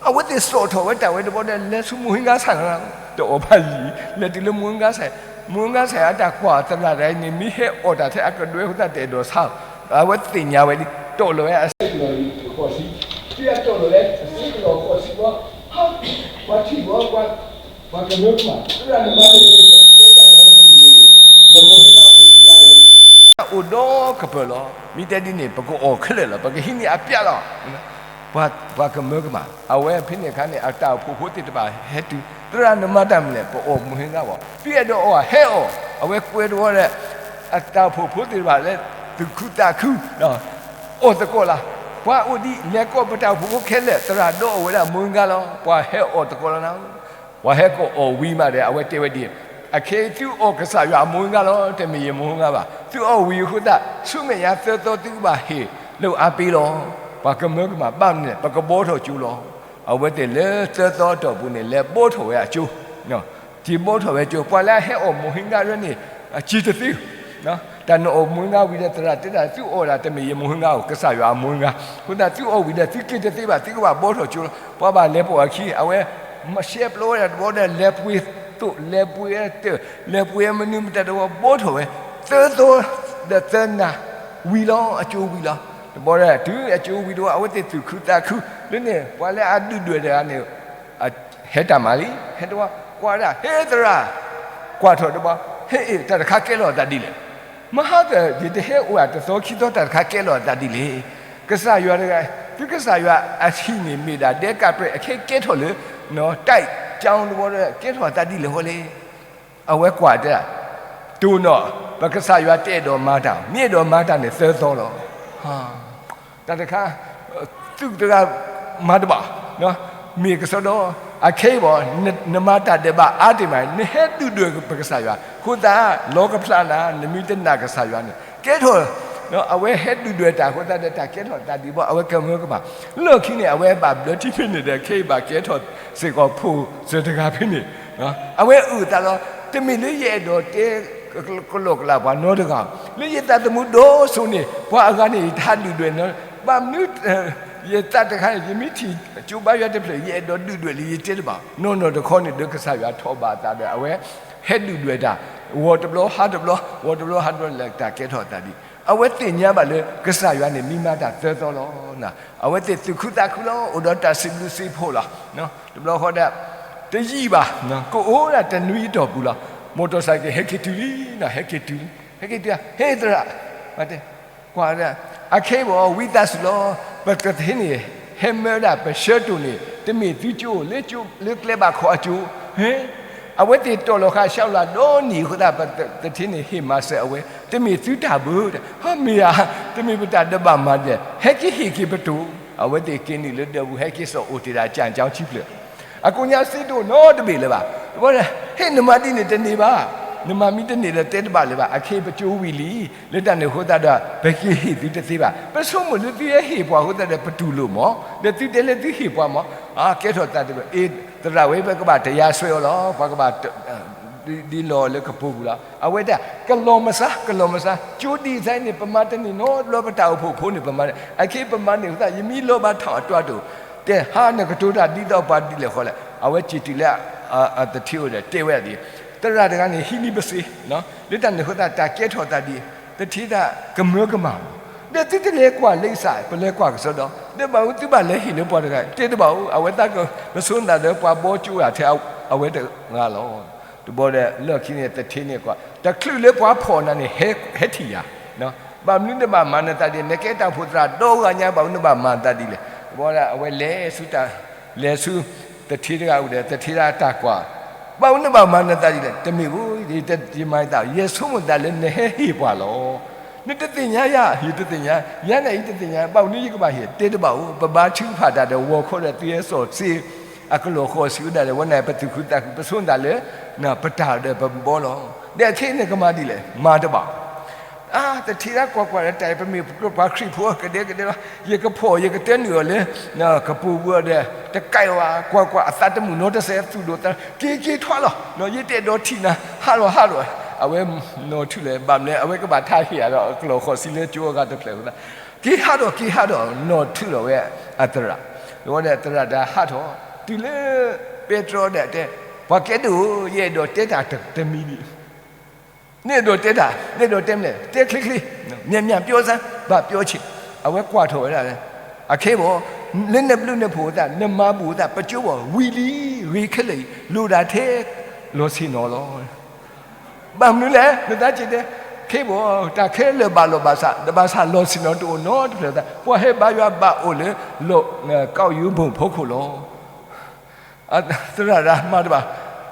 အဝဲသ့ၣ်စိာ်ထီၣ်ဝဲတၢ်ဝဲတဘျီဒီး လဲၤဆူမိၢ်ဟ့ဂါဆၣ်, တအီၣ်ဘၣ်ယံၤ, လဲၤတုၤလၢမိၢ်ဟ့ဂါဆၣ်, မိၢ်ဟ့ဂါဆၣ်အတၢ်ကွၢ်သရၣ်တဂၤအံၤန့ၣ် မ့ၢ်ဟဲအီၣ်တၢ်ထဲအကဒွဲအဃိသတး တအဲၣ်ဒိးဆါ, အဝဲသ့ၣ်ညါဝဲလံ, တိၢ်လီၤဝဲအစ့ကလီၢ်ဃိးဆံ, တုၤအတိၢ်လီၤဝဲအစ့ကလီၢ်ဃိးဆံဘျီ, ပှၤထံၣ်ဘၣ်, ပှၤကမၢကမၣ်, သရၣ်နမၤန့ၢ်က့ၤ တဲတၢ်ဒီးန့ၣ်, နမိၢ်ဟ့ဂါအိၣ်ဆံးယါလဲၣ်, အိၣ်ဒီးကပၢၤလီၤ, မ့ၢ်တဲဒ်န့ၣ် ပကအီၣ်ခဲလၢာ်လီၤ, ပကဟံးန့ၢ်အပျးလီၤ. ပှၤကမၢကမၣ်, အဝဲဖဲန့ၣ်အခါန့ၣ် အတၢ်အိၣ်ဖှိၣ်ဖိသ့ၣ်တဖၣ်ဟဲတုၤ, သရၣ်နမၤတၢ်မနုၤလဲၣ်, ပအီၣ်မိၢ်ဟ့ဂါဘၣ်, သုအဲၣ်ဒိးအီၣ်ဧါ ဟဲအီၣ်, အဝဲကွဲတဝီဒီး အတၢ်အိၣ်ဖှိၣ်ဖိသ့ၣ်တဖၣ်လၢ သူၣ်ခုသးခု အီၣ်သကိးလီၤ. ပှၤအိၣ်ဒ်လဲၣ်ကီး ပတၢ်အိၣ်ဖှိၣ်ဖိခဲလၢာ် သရၣ်ဒီးအီၣ်ဝဲဒၣ်မိၢ်ဟ့ဂါလီၤ, ပှၤဟဲအီၣ်သကိးလီၤနၤ, ပှၤဟဲကအီၣ်ဝံၤမးဒီး အဝဲတဲဝဲဒ်အံၤ, အခဲအံၤသုအီၣ်ကစၢ်ယွၤအမိၢ်ဟ့ဂါလီၤ, တမ့ၢ်ယမိၢ်ဟ့ဂါဘၣ်, သုအီၣ်ဝံၤအဃိသတး ဆူမဲာ်ညါသၢသီသုကဘၣ်ဟ့ၣ်လၢအါပ့လီၤ. ပှၤကမၢကမၣ်ဘၣ်မနုၤလဲၣ်, ပကဘီထီၣ်ကၠိလီၤ. အဝဲသ့ၣ်လၢသၢသီအတီၢ်ပူၤန့ၣ် လဲၤဘီထီၣ်ဝဲအကၠိ က့ၤဘီထီၣ်ဝဲကၠိ, ပှၤလၢအဟဲအီၣ်မိၢ်ဟ့ဂါရၢန့ၣ် အစ့တသ့, တၢ်နအီၣ်မိၢ်ဟ့ဂါဝံၤဒီး သရၣ်တဲဒၣ် သုအီၣ်ဒၣ်တမ့ၢ်ယမိၢ်ဟ့ဂါဧိၤ, ကစၢ်ယွၤအမိၢ်ဟ့ဂါ, အဃိသတးသုအီၣ်ဝံၤဒီး သုက့ၤတသ့ဘၣ်, သုကဘၣ်ဘီထီၣ်ကၠိလီၤ. ပှၤဘၣ်လဲၤပိာ်အခံ, အဝဲ ရှဲပျီဝဲဒၣ်တဘျီဒီး လဲၤပှ့ၤသိး လဲၤပှ့ၤတၢၢ် လဲၤပှ့ၤမနုၤမတၤတဝီ ဘီထီၣ်ဝဲ, သၢသီဒီးသၢနၤ ဝံၤလီၤ, အကၠိဝံၤလီၤ. တဘျီဒီး တုၤအကၠိဝံၤတဝီ အဝဲသ့ၣ်သူၣ်ခုသးခု, လၢန့ၣ် ပှၤလၢအဒုၣ်ဒွဲၣ်တဂၤန့ၣ် ဟဲတၢ်မၤလံ, ဟဲတဝီ ကွၢ်ဒၣ် ဟ့သရၣ်, ကွၢ်ထီၣ်တဘျီ, ဟ့ တၢ်တခါကဲလီၤအသးဒ်လဲၣ်, မဟါက ယတဟဲအိၣ်ဧါတသီခံသီ တၢ်တခါကဲလီၤအသးဒ်လဲၣ်, ကစၢ်ယွၤတဂၤ, သုကစၢ်ယွၤအဟံၣ်န့ၣ်မ့ၢ်ဒၣ်ဒဲကးပြဲး အခဲကဲထီၣ်လၢ တၢ်ကၠီတဘျီဒီး ကဲထီၣ်အသးဒ်လဲၣ်ဃီလဲၣ်. အဝဲကွၢ်တဲဒၣ်, တိၢ်နီၣ်, ပကစၢ်ယွၤတအဲၣ်ဒိးမၤတၢ်, မ့ၢ်အဲၣ်ဒိးမၤတၢ်န့ၣ်သၢသီလီၤ. တၢ်တခါ သုတဂၤမၤတဘၣ်, မ့ၢ်ကစီဒီ, အခဲအံၤဘၣ် နမၤတၢ်ဒဲးဘးအါတ့ၢ်မး, နဟဲဒုၣ်ဒွဲၣ်ပကစၢ်ယွၤ, အဃိသတး လီၤကဖျါနၤ, နမ့ၢ်တနာ်ကစၢ်ယွၤန့ၣ် ကဲထီၣ်, အဝဲဟဲဒုၣ်ဒွဲၣ်တၢ်အဃိသတးဒီး တၢ်ကဲထီၣ်သးဒ်ဘၣ်, အဝဲကမၢကမၣ်, လၢခံန့ၣ် အဝဲဘၣ်ဘျၢထံဖဲန့ၣ်ဒီး ခဲအံၤဘၣ်ကဲထီၣ်စ့ၢ်ကီးဖိစၢၤတဂၤဖဲန့ၣ်, အဝဲအုၣ်အသးလီၤ, တမ့ၢ်လၢယအဲၣ်ဒိးတဲ ကလီကလးပှၤနီတဂၤ, လၢယသးသမူဒီစိၤန့ၣ် ပှၤအဂၤန့ၣ် ယတဟးဒုၣ်ဒွဲၣ်နီၤ, ဘၣ်မနုၤ ယသးတခါန့ၣ် ယမ့ၢ်ထံၣ်ကၠိဘါယွၤတဖျၢၣ် ယအဲၣ်ဒိးဒုၣ်ဒွဲၣ်လံ ယတဲတဘၣ်, နီၢ်နီၢ်တခီန့ၣ်ဒီး ကစၢ်ယွၤထိးဘၣ်အသးဒီး အဝဲဟဲဒုၣ်ဒွဲၣ်တၢ်, ဂီၤတဘျီဟါတဘျီ, ဂီၤတဘျီဟါတဘျီလၢတၢ်ကဲထီၣ်အသးဒ်, အဝဲသ့ၣ်ညါဘၣ်လၢ ကစၢ်ယွၤန့ၣ် မ့ၢ်မၤတၢ်သၢသီလီၤ. အဝဲသ့ၣ်သူၣ်ခုသးခုလီၤ, အိၣ်ဒီးတၢ်စံးဘျုးစံးဖှိၣ်လီၤ. တဘျီဃီဒီး တယံာ်ဘၣ်, ကအိၣ်ဒၣ်တနွံအတီၢ်ပူၤလီၤ, မီၢ်တီၢ်စဲးက့းဟဲက့ၤတုၤလံ, ဟဲက့ၤတုၤ, ဟဲက့ၤတုၤ, ဟ့သရၣ်, ကွၢ်, အခဲအံၤဘၣ် ဝံသးစူၤလီၤ, ပကသ့န့ၣ် ဟဲမၢဒၣ် ပဆှၢတိၢ်န့ၣ် တမ့ၢ်သုကၠိ, လၢကျဲဘၣ်ခီအကၠိ, အဝဲသ့ၣ်တီၢ်လီၤဃာ်ဆှးလီၤဒီနံၤအဃိသတး ပသ့န့ၣ်ဟ့ၣ်မၤစၢၤအဝဲ, တမ့ၢ်သုတၢ်ဘၣ်, မ့ၢ်ဧါ, တမ့ၢ်ပတၢ်ဒဲးဘးမၤဒ်လဲၣ်, ဟဲက့ၤဟ့ၣ်က့ၤပတိၢ်, အဝဲသ့ၣ်က့ၤနုာ်လၢဒၢးပူၤ ဟဲက့ၤစိာ်အိၣ်တ့ၢ်ဒၣ် ကၠၣ်ကၠီခံဖျၢၣ် အကိးညါစ့တအိၣ်နီတဘ့ၣ်လၢၤဘၣ်. တဘျီဒီး ဟ့ၣ်နမၤဒ်န့ၣ်တန့ၢ်ဘၣ်, နမၤမ့ၢ်တန့ၢ်ဒီးတဲတဘၣ်လၢၤဘၣ်, အခဲအံၤပကၠိဝံၤလံ, လၢတၢ်န့ၣ်အဃိသတးဒီး ပက့ၤဟ့ၣ်သုတသ့ဘၣ်. ပဆိကမိၣ်လၢသုဟဲဟ့ၣ်ပှၤအဃိသတးဒီး ပတူၢ်လိာ်မး, ဒီးသုတဲလၢသုဟ့ၣ်ပှၤမး, အကဲထီၣ်သးတဘၣ်, အ့ သရၣ်ဝဲ ပကဘၣ်တယါဆွဲအီၤလီၤ, ပှၤကဘၣ် ဒ်လီၤလၢကပိာ်ပူၤလီၤ. အဝဲဒၣ် ကလီၤမဆါ, ကလီၤမဆါ, ကၠိဒ်အံၤန့ၣ် ပမၤတန့ၢ်နီတဘျီ ပတၢ်အိၣ်ဖှိၣ်ဖိန့ၣ် ပမၤ, အခဲအံၤပမၤန့ၢ်အဃိသတး ယမ့ၢ်လီၤဘၣ်ထီၣ်အတၢ်တိာ်, တဲဟါနကတိၤတၢ်ဒ်သိးပှၤဒ်လဲၣ်ဃီလဲၣ်. အဝဲစံးတုၤလၢ အသထ့အိၣ်ဒီးတဲဝဲဒၣ်ဒ်အံၤ, သရၣ်တဂၤန့ၣ် ဟံးန့ၢ်ပစ့, လၢတၢ်န့ၣ်အဃိသတး တၢ်ကဲထီၣ်သးဒ်အံၤ, သထ့တၢ်ကမၢကမၣ်လီၤ. ဒီးသုတလဲၤကွၢ်လၢအသး, ပလဲၤကွၢ်ကစီဒီ, ဒီးဘၣ်ဝဲသုဘၣ်လဲၤဟ့ၣ်လၢပှၤတဂၤ, တဲတဘၣ်ဧိၤ, အဝဲသးကမၢဆိနသးဒီးပှၤဘီကၠိဂၤထဲအဝဲတဂၤလီၤ. တဘျီဒီးလၢခံန့ၣ် သထ့န့ၣ်ကွၢ်, တချုးလၢပှၤဖီၣ်နၤန့ၣ် ဟဲထံၣ်ယၤ, ဘၣ်မနုၤနဘၣ်မၤနသးဒ်လဲၣ်, နကဲတၢ်အိၣ်ဖှိၣ်သရၣ်ဒီဂၤညါ ဘၣ်မနုၤနဘၣ်မၤနသးဒ်လဲၣ်. အဝဲလဲၤဆူတၢ်, လဲၤဆူ သထ့တဂၤအိၣ်ဒီး သထ့တၢ်ကွၢ်, ဘၣ်မနုၤနဘၣ်မၤနသးဒ်လဲၣ်. တမ့ၢ်ဘၣ်, ယမၤနသး, ယဆိကမိၣ်သးလၢနဟဲဟ့ၣ်ပှၤလီၤ. နတသ့ၣ်ညါယၤ, ယတသ့ၣ်ညါ, ယၤန့ၣ်ယတသ့ၣ်ညါ, ဘၣ်မနုၤယကဘၣ်ဟ့ၣ်, တဲတဘၣ်ဧိၤ, ပဘါထုကဖၣ်တၢ်ဒီး ဂီၤခီဒီး သုဟဲစီၣ်စ့ အကလီၢ်ဃိးဆံဝဲဒၣ်ဒီး ဝဲန့ၣ်ပသူၣ်ခုသးခု ပဆိကမိၣ်သးလၢ ပတၢ်ဒီးပဘီလီၤ. ဒီးခဲအံၤန့ၣ်ကမၤဒ်လဲၣ်, မၤတဘၣ် အါ, သထ့တၢ်ကွၢ်ကွၢ်ဒီး တၢ်အံၤပမ့ၢ်ပှၤခရံာ်ဖိကဒဲကဒဲလီၤ, ယကဖီၣ် ယကတဲနုာ်အီၤလၢ ကပိာ်ပူၤအီၤဒီး တကဲဝဲ, ကွၢ်ကွၢ် အသးတမုာ်နီတစဲး သူၣ်ဒိၣ်သး, က့ၤက့ၤထီၣ်လီၤ, ယတအဲၣ်ဒိးထံၣ်နၤ, ဟးထီၣ် ဟးထီၣ်. အဝဲနီၢ်ထူၣ်လဲၣ်, ဘၣ်မနုၤလဲၣ်, အဝဲကဘၣ်ထါဟ့ၣ်အီၤဒီး အကလီၢ်ဃိးဆံလၢကၠိအဂၤတဖျၢၣ်အဃိသတး, က့ၤဟးထီၣ် က့ၤဟးထီၣ်, နီၢ်ထူၣ်လီၤဝဲအသရၣ်, ဒီးသရၣ်တၢ်ဟးထီၣ်, တုၤလၢပဲတြီဒီးတဲ, ပှၤကဲဒိၣ်ဧၢ, ယအဲၣ်ဒိးတဲတၢ်တမံၤဒံး နအဲၣ်ဒိးတဲတၢ်, နအဲၣ်ဒိးတဲမနုၤလဲၣ်, တဲချ့ချ့, မၠၣ်မၠၣ်ပျီစၢ်, ဘၣ်ပျီဆ့ၣ်, အဝဲကွၢ်ထီၣ်ဝဲဒၣ်လၢ အခ့အပှၤ, လၢနဘျုးနဖှိၣ်အသး, နမၤဘူၣ်အသး, ပကၠိဘီၣ် ဝံၤလံ, ဂ့ၤခဲလၢာ်အံၤ, လိၣ်ဒၣ်ထဲလီၢ်ဆ့ၣ်နီၤလီၤ. ဘၣ်မနုၤလဲၣ်, နသးက့ၤတဲ, အခ့အပှၤ, တၢ်ခဲလၢာ်ဘၣ်လီၢ်ဘၣ်စး, တဘၣ်ဆၣ်လီၢ်ဆ့ၣ်နီၤတအိၣ်နီတဖျၢၣ်သး, ပှၤဟဲဘါယွၤဘၣ်အိၣ်လၢ လီၢ်ကီယိဘိၣ်ဖီခိၣ်လီၤ. သရၣ်တဂၤမၤတဘၣ်,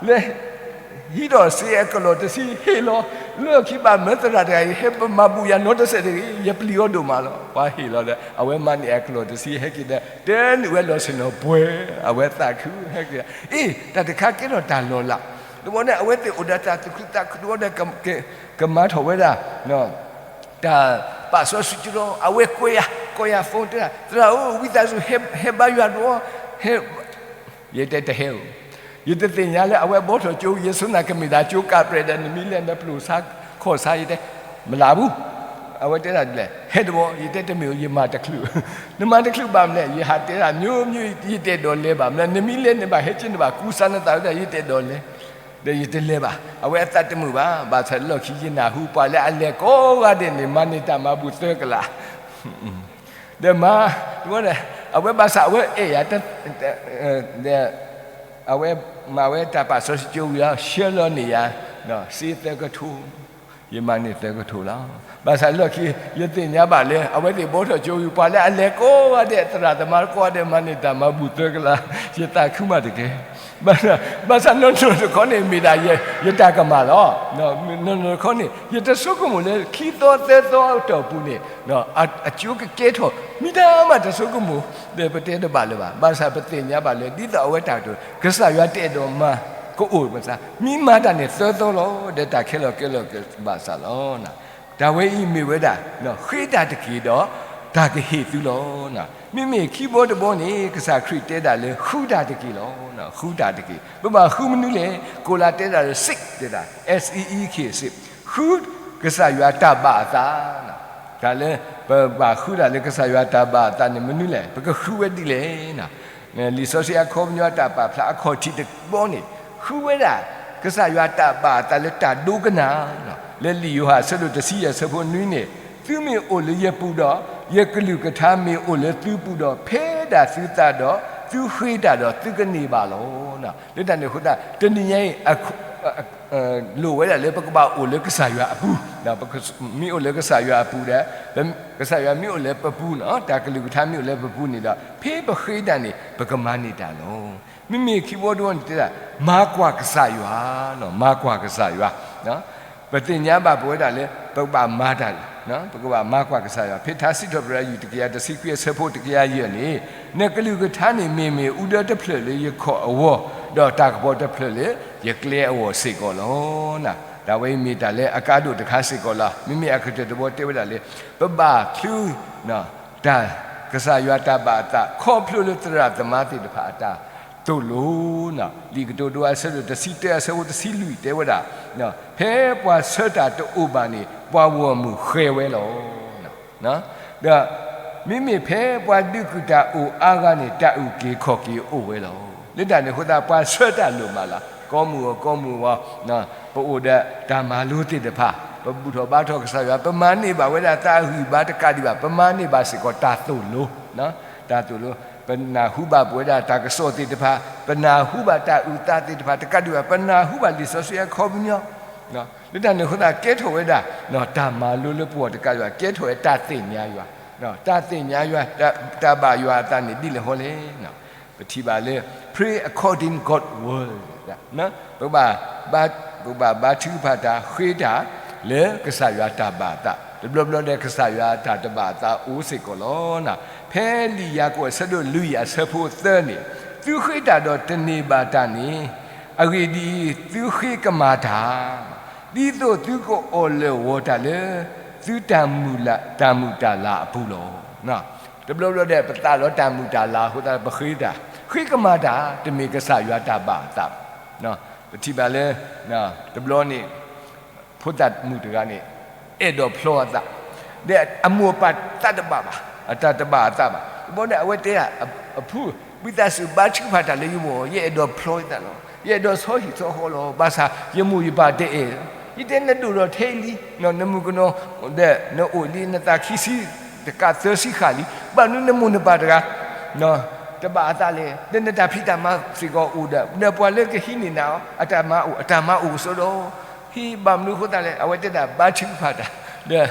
လဲၤဟံးထီၣ်စ့အကလီၢ်တဆံဟ့ၣ်လီၤ, လၢခံဘၣ်မၢသရၣ်တဂၤအံၤ ဟဲပမၤဘူၣ်ယၤနီတစဲးတဂ့ၤ, ယပျံၤအီၤဒိၣ်မးလီၤ. ပှၤဟ့ၣ်လီၤဒီး အဝဲမၤန့ၢ်အကလီၢ်တဆံဟဲက့ၤဒီး တဲနုာ်ဝဲလီၢ်ဆ့ၣ်နီၤပှဲၤ, အဝဲသးခုဟဲက့ၤ, အ့ တၢ်တခါကဲထီၣ်တၢ်လီၤလး, တဘျီန့ၣ် အဝဲသ့ၣ်အိၣ်ဒီးတၢ်သူၣ်ခုသးခုတဘျီဒီး ကမၤထီၣ်ဝဲဒၣ် တၢ်ပာ်စီဆှံကၠိလီၤ. အဝဲကွဲးယၤ, ကိးယၤ phone တဲဒၣ်, သရၣ်ဧၢ, ဝံသးစူၤ ဟဲဘါယွၤတဘျီ, ဟဲ, ယတဲတဟဲဧိၤ, ယတသ့ၣ်ညါလၢအဝဲဘီထီၣ်ကၠိ, ယဆိနၢ်ကမ့ၢ်ဒၣ်ကၠိကးပြဲးဒီး နမ့ၢ်လဲၤနပျိာ်ဆါခီၣ်ဆါ, ယတဲ, မလးဘူး, အဝဲတဲဒၣ်ဒ်လဲၣ်, ဟဲတဘျီ, ယတဲတမ့ၢ်ဧိၤ, ယမၤတချုး, နမၤတချုးဘၣ်မနုၤလဲၣ်, ယဟးတဲဒၣ် မျိုးမျိုး, ယတအဲၣ်ဒိးလဲၤဘၣ်မနုၤလဲၣ်, နမ့ၢ်လဲၤန့ၣ်ဘၣ်ဟဲက့ၤန့ၣ်ဘၣ် ကူစါနသးဝဲဒၣ် ယတအဲၣ်ဒိးလဲၤ ဒီးယတလဲၤဘၣ်. အဝဲအသးတမုာ်ဘၣ်, ဘၣ်ဆၣ်လီၢ်ခံယနၢ်ဟူ ပှၤလၢအလဲၤကိးဂၤဒဲးန့ၣ် မၤန့ၢ်တၢ်မၤဘူၣ်သၢကလး, ဒီးမၤ, တဝဲ, အဝဲဘၣ်ဆၣ်အဝဲအဲၣ်ယၤ, ဒီးအဝဲမၤဝဲတၢ်ပာ်စီဆှံကၠိဝံၤလီၤ, ဆှၢလီၤန့ၢ်ယၤ စ့သၢကထိ, ယမၤန့ၢ်သၢကထိလီၤ. ဘၣ်ဆၣ်လီၢ်ခံ ယသ့ၣ်ညါဘၣ်လၢ အဝဲသ့ၣ်ဘီထီၣ်ကၠိဝံၤ ပှၤလၢအလဲၤကိးဂၤဒဲး သရၣ်သမါကိးဂၤဒဲး မၤန့ၢ်တၢ်မၤဘူၣ်သၢကလး, ယသးခုမးတက့ၢ်. ဘၣ်ဆၣ်နီၢ်နီၢ်တခီန့ၣ် မ့ၢ်ဒၣ်ယတၢ်ကမၣ်လီၤ. နီၢ်နီၢ်တခီန့ၣ် ယတဆိကမိၣ်လၢခံသီသၢသီအတီၢ်ပူၤန့ၣ် အကၠိကကဲထီၣ် မ့ၢ်တၢ်မးတဆိကမိၣ်, ဒီးပတဲတဘၣ်လၢၤဘၣ်. ဘၣ်ဆၣ်ပသ့ၣ်ညါဘၣ်လၢ ဒ်သိးအဝဲတၢ်ကတိၤ ကစၢ်ယွၤတအဲၣ်ဒိးမၤကအိၣ်ဘၣ်ဆၣ် မ့ၢ်မၤတၢ်န့ၣ်သၢသီလီၤ. ဒီးတၢ်ခဲလၢာ်ကဲလၢာ်ဘၣ်ဆၣ်လီၤ. တၢ်ဝဲအံၤမ့ၢ်ဝဲဒၣ် ဃ့တၢ်တက့ၢ်ဒီး တၢ်ကဟ့ၣ်သုလီၤ. မ့မ့ၢ်ခံဘီတဘီန့ၣ် ကစၢ်ခရံာ်တဲဒၣ်လၢ ဃုတၢ်တက့ၢ်လီၤ. ဃုတၢ်တက့ၢ်. ပဘၣ်ဃုမနုၤလဲၣ်. ကိးလၢတဲဒၣ်လၢ seek တဲဒၣ် S E E K seek, ဃုကစၢ်ယွၤတၢ်ဘၣ်အသး. တၢ်လၢပဘၣ်ဃုတၢ်လၢကစၢ်ယွၤတၢ်ဘၣ်အသးန့ၣ် မနုၤလဲၣ်, ပကဃုဝဲဒ်လဲၣ်. လံာ်စီဆှံအခီပညီတၢ်ပာ်ဖျါအခီၣ်ထံးတဘီန့ၣ် ဃုဝဲဒၣ် ကစၢ်ယွၤတၢ်ဘၣ်အသးလၢတၢ်ဒိကနၣ်, လၢလံာ်ယိၤဟၣ်အဆၢဒိၣ်တဆံယဲၢ်အဆၢဖိနွံန့ၣ်, သုမ့ၢ်အိၣ်လၢယပူၤဒီး ယကလုၢ်ကထါမ့ၢ်အိၣ်လၢသုပူၤဒီး ဖဲဒၣ်သုသးဒီး သုဃ့တၢ်ဒီးသုကန့ၢ်ဘၣ်လီၤ. လၢတၢ်န့ၣ်အဃိသတး တနံၤညါအံၤ လိၣ်ဝဲဒၣ်လၢပကဘၣ်အိၣ်လၢကစၢ်ယွၤအပူၤ, မ့ၢ်အိၣ်လၢကစၢ်ယွၤအပူၤဒီး ကစၢ်ယွၤမ့ၢ်အိၣ်လၢပပူၤန့ၣ်, တၢ်ကလုၢ်ကထါမ့ၢ်အိၣ်လၢပပူၤန့ၣ်ဒီး ဖဲပဃ့တၢ်န့ၣ် ပကမၤန့ၢ်တၢ်လီၤ. မ့မ့ၢ်ခံဘီတဘီန့ၣ်တဲဒၣ် မၤကွၢ်ကစၢ်ယွၤ, မၤကွၢ်ကစၢ်ယွၤ. ပသ့ၣ်ညါဘၣ်ပဝဲဒၣ်လၢ ပကဘၣ်မၤတၢ်, ပကဘၣ်မၤကွၢ်ကစၢ်ယွၤ. ဖဲထါစံးထီၣ်ပတြၢၤယုၢ်တကယၤတဆံခွံအဆၢဖိတကယၤယဲၢ်န့ၣ်, နကလုၢ်ကထါန့ၣ်မ့ၢ်မ့ၣ်အူဒၢတဖျၢၣ်လၢယခီၣ်အဂီၢ်, ဒီးတၢ်ကပီၤတဖျၢၣ်လၢယကျဲအဂီၢ်စ့ၢ်ကီးလီၤ. တၢ်ဝဲအံၤမ့ၢ်တၢ်လၢအကါဒိၣ်တခါစ့ၢ်ကီးလီၤ. မ့မ့ၢ်အကတၢၢ်တဘီတဲဝဲဒၣ်လၢ ပဘၣ်ချုး တၢ်ကစၢ်ယွၤတၢ်ဘၣ်အသး ခီဖျိလၢသရၣ်သမါသ့ၣ်တဖၣ်အတၢ်သိၣ်လိ, လံာ်ကတိၤဒိအဆၢဒိၣ်တဆံတၢအဆၢဖိတဆံလွံၢ်တဲဝဲဒၣ်, ဖဲပှၤဆၢတၢ်တအိၣ်ဘၣ်န့ၣ် ပှၤဂီၢ်မုၢ်ဃဲၤဝဲလီၤ. ဒီးမ့မ့ၢ်ဖဲပှၤဒုးကုၢ်တၢ်အိၣ်အါဂၤန့ၣ် တၢ်အုၣ်က့ၤခီၣ်က့ၤအိၣ်ဝဲလီၤ. လၢတၢ်န့ၣ်အဃိသတး ပှၤဆၢတၢ်လိၣ်မးလီၤ. ကိးမုၢ်ဂီၤကိးမုၢ်ဂီၤ ပအိၣ်ဒီးတၢ်မၤလိသ့ၣ်တဖၣ်, ပဘူၣ်ထီၣ်ဘါထီၣ်ကစၢ်ယွၤ, ပမၤန့ၢ်ဘၣ်ဝဲဒၣ်သးအဂံၢ်ဘါတကးဒံးဘၣ်, ပမၤန့ၢ်ဘၣ်စ့ၢ်ကီးတၢ်သိၣ်လိ, တၢ်သိၣ်လိ, ပနၢ်ဟူဘၣ်ပဝဲဒၣ်တၢ်ကစီၣ်သ့ၣ်တဖၣ်, ပနၢ်ဟူဘၣ်တၢ်အုၣ်သးသ့ၣ်တဖၣ်တကးဒံးဘၣ်, ပနၢ်ဟူဘၣ်လံာ်စီဆှံအခီပညီ လၢတၢ်န့ၣ်အဃိသတး ကဲထီၣ်ဝဲဒၣ် တၢ်မၤလိလၢပဂီၢ်တကးယွၤ ကဲထီၣ်ဝဲတၢ်သ့ၣ်ညါယွၤ, တၢ်သ့ၣ်ညါယွၤ, တၢ်ဘၣ်ယွၤအသးန့ၣ်ဒ်လဲၣ်ဃီလဲၣ်. ပထံၣ်ဘၣ်လၢ pray according God word, ပကဘၣ်ဘါထုကဖၣ်တၢ် ဃ့တၢ်လၢကစၢ်ယွၤတၢ်ဘၣ်အသး, တဘျီဘျီဒီးကစၢ်ယွၤအတၢ်တဘၣ်အသးအိၣ်စ့ၢ်ကီးလီၤ. ဖဲလံာ်ယၤကိာ်အဆၢဒိၣ်လွံၢ်အဆၢဖိသၢန့ၣ်, သုဃ့တၢ်ဒီးတန့ၢ်ဘၣ်တၢ်န့ၣ်, အဂ့ၢ်ဒ်အံၤ, သုဃ့ကမၤတၢ်, ဒ်သိးသုကအီၣ်လၢာ်ဂီၤတၢ်လၢ သုတၢ်မုာ်လၤ တၢ်မုာ်တၢ်လၤအပူၤလီၤ. တဘျီဘျီဒီး ပသးလီတၢ်မုာ်တၢ်လၤအဃိသတး ပဃ့တၢ်, ဃ့ကမၤတၢ် တမ့ၢ်ကစၢ်ယွၤတၢ်ဘၣ်အသးဘၣ်. ပထံၣ်ဘၣ်လၢ တဘျီန့ၣ် ဖိသၣ်မုၣ်တဂၤန့ၣ် အဲၣ်ဒိးဖျီအသး, ဒီးအမိၢ်အပၢ်သးတဘၣ်ဘၣ်, အတၢ်တဘၣ်အသးဘၣ်. တဘျီန့ၣ် အဝဲတဲဒၣ် အဖု, ဝံသးစူၤဘါထုကဖၣ်တၢ်လၢယဂီၢ်, ယအဲၣ်ဒိးဖျီယသးလီၤ. ယအဲၣ်ဒိးဆီဟံၣ်ဆီဃီလီၤ. ဘၣ်ဆၣ် ယမိၢ်ယပၢ်တအဲၣ်လီၤ. ယတဲနဒိၣ်ထီၣ်ထဲအံၤလံ, နမုၣ်ကနီၤဒီးနအိၣ်လံ နသးခံဆံတကးသၢဆံဃၣ်လံ, ဘၣ်မနုၤနမိၢ်နပၢ်တဂၤ တဘၣ်အသးလဲၣ်. ဒီးနတၢ်ဖံးတၢ်မၤစ့ၢ်ကီးအိၣ်ဒီး ဒီးပှၤလၢကဟံးန့ၢ်နၤအီၤ အတၢ်မၤအိၣ်, အတၢ်မၤအိၣ်ကစီဒီး ဟံးဘၣ်မနုၤအဃိသတးလဲၣ်. အဝဲတဲဒၣ်ဘါထုကဖၣ်တၢ်, ဒီး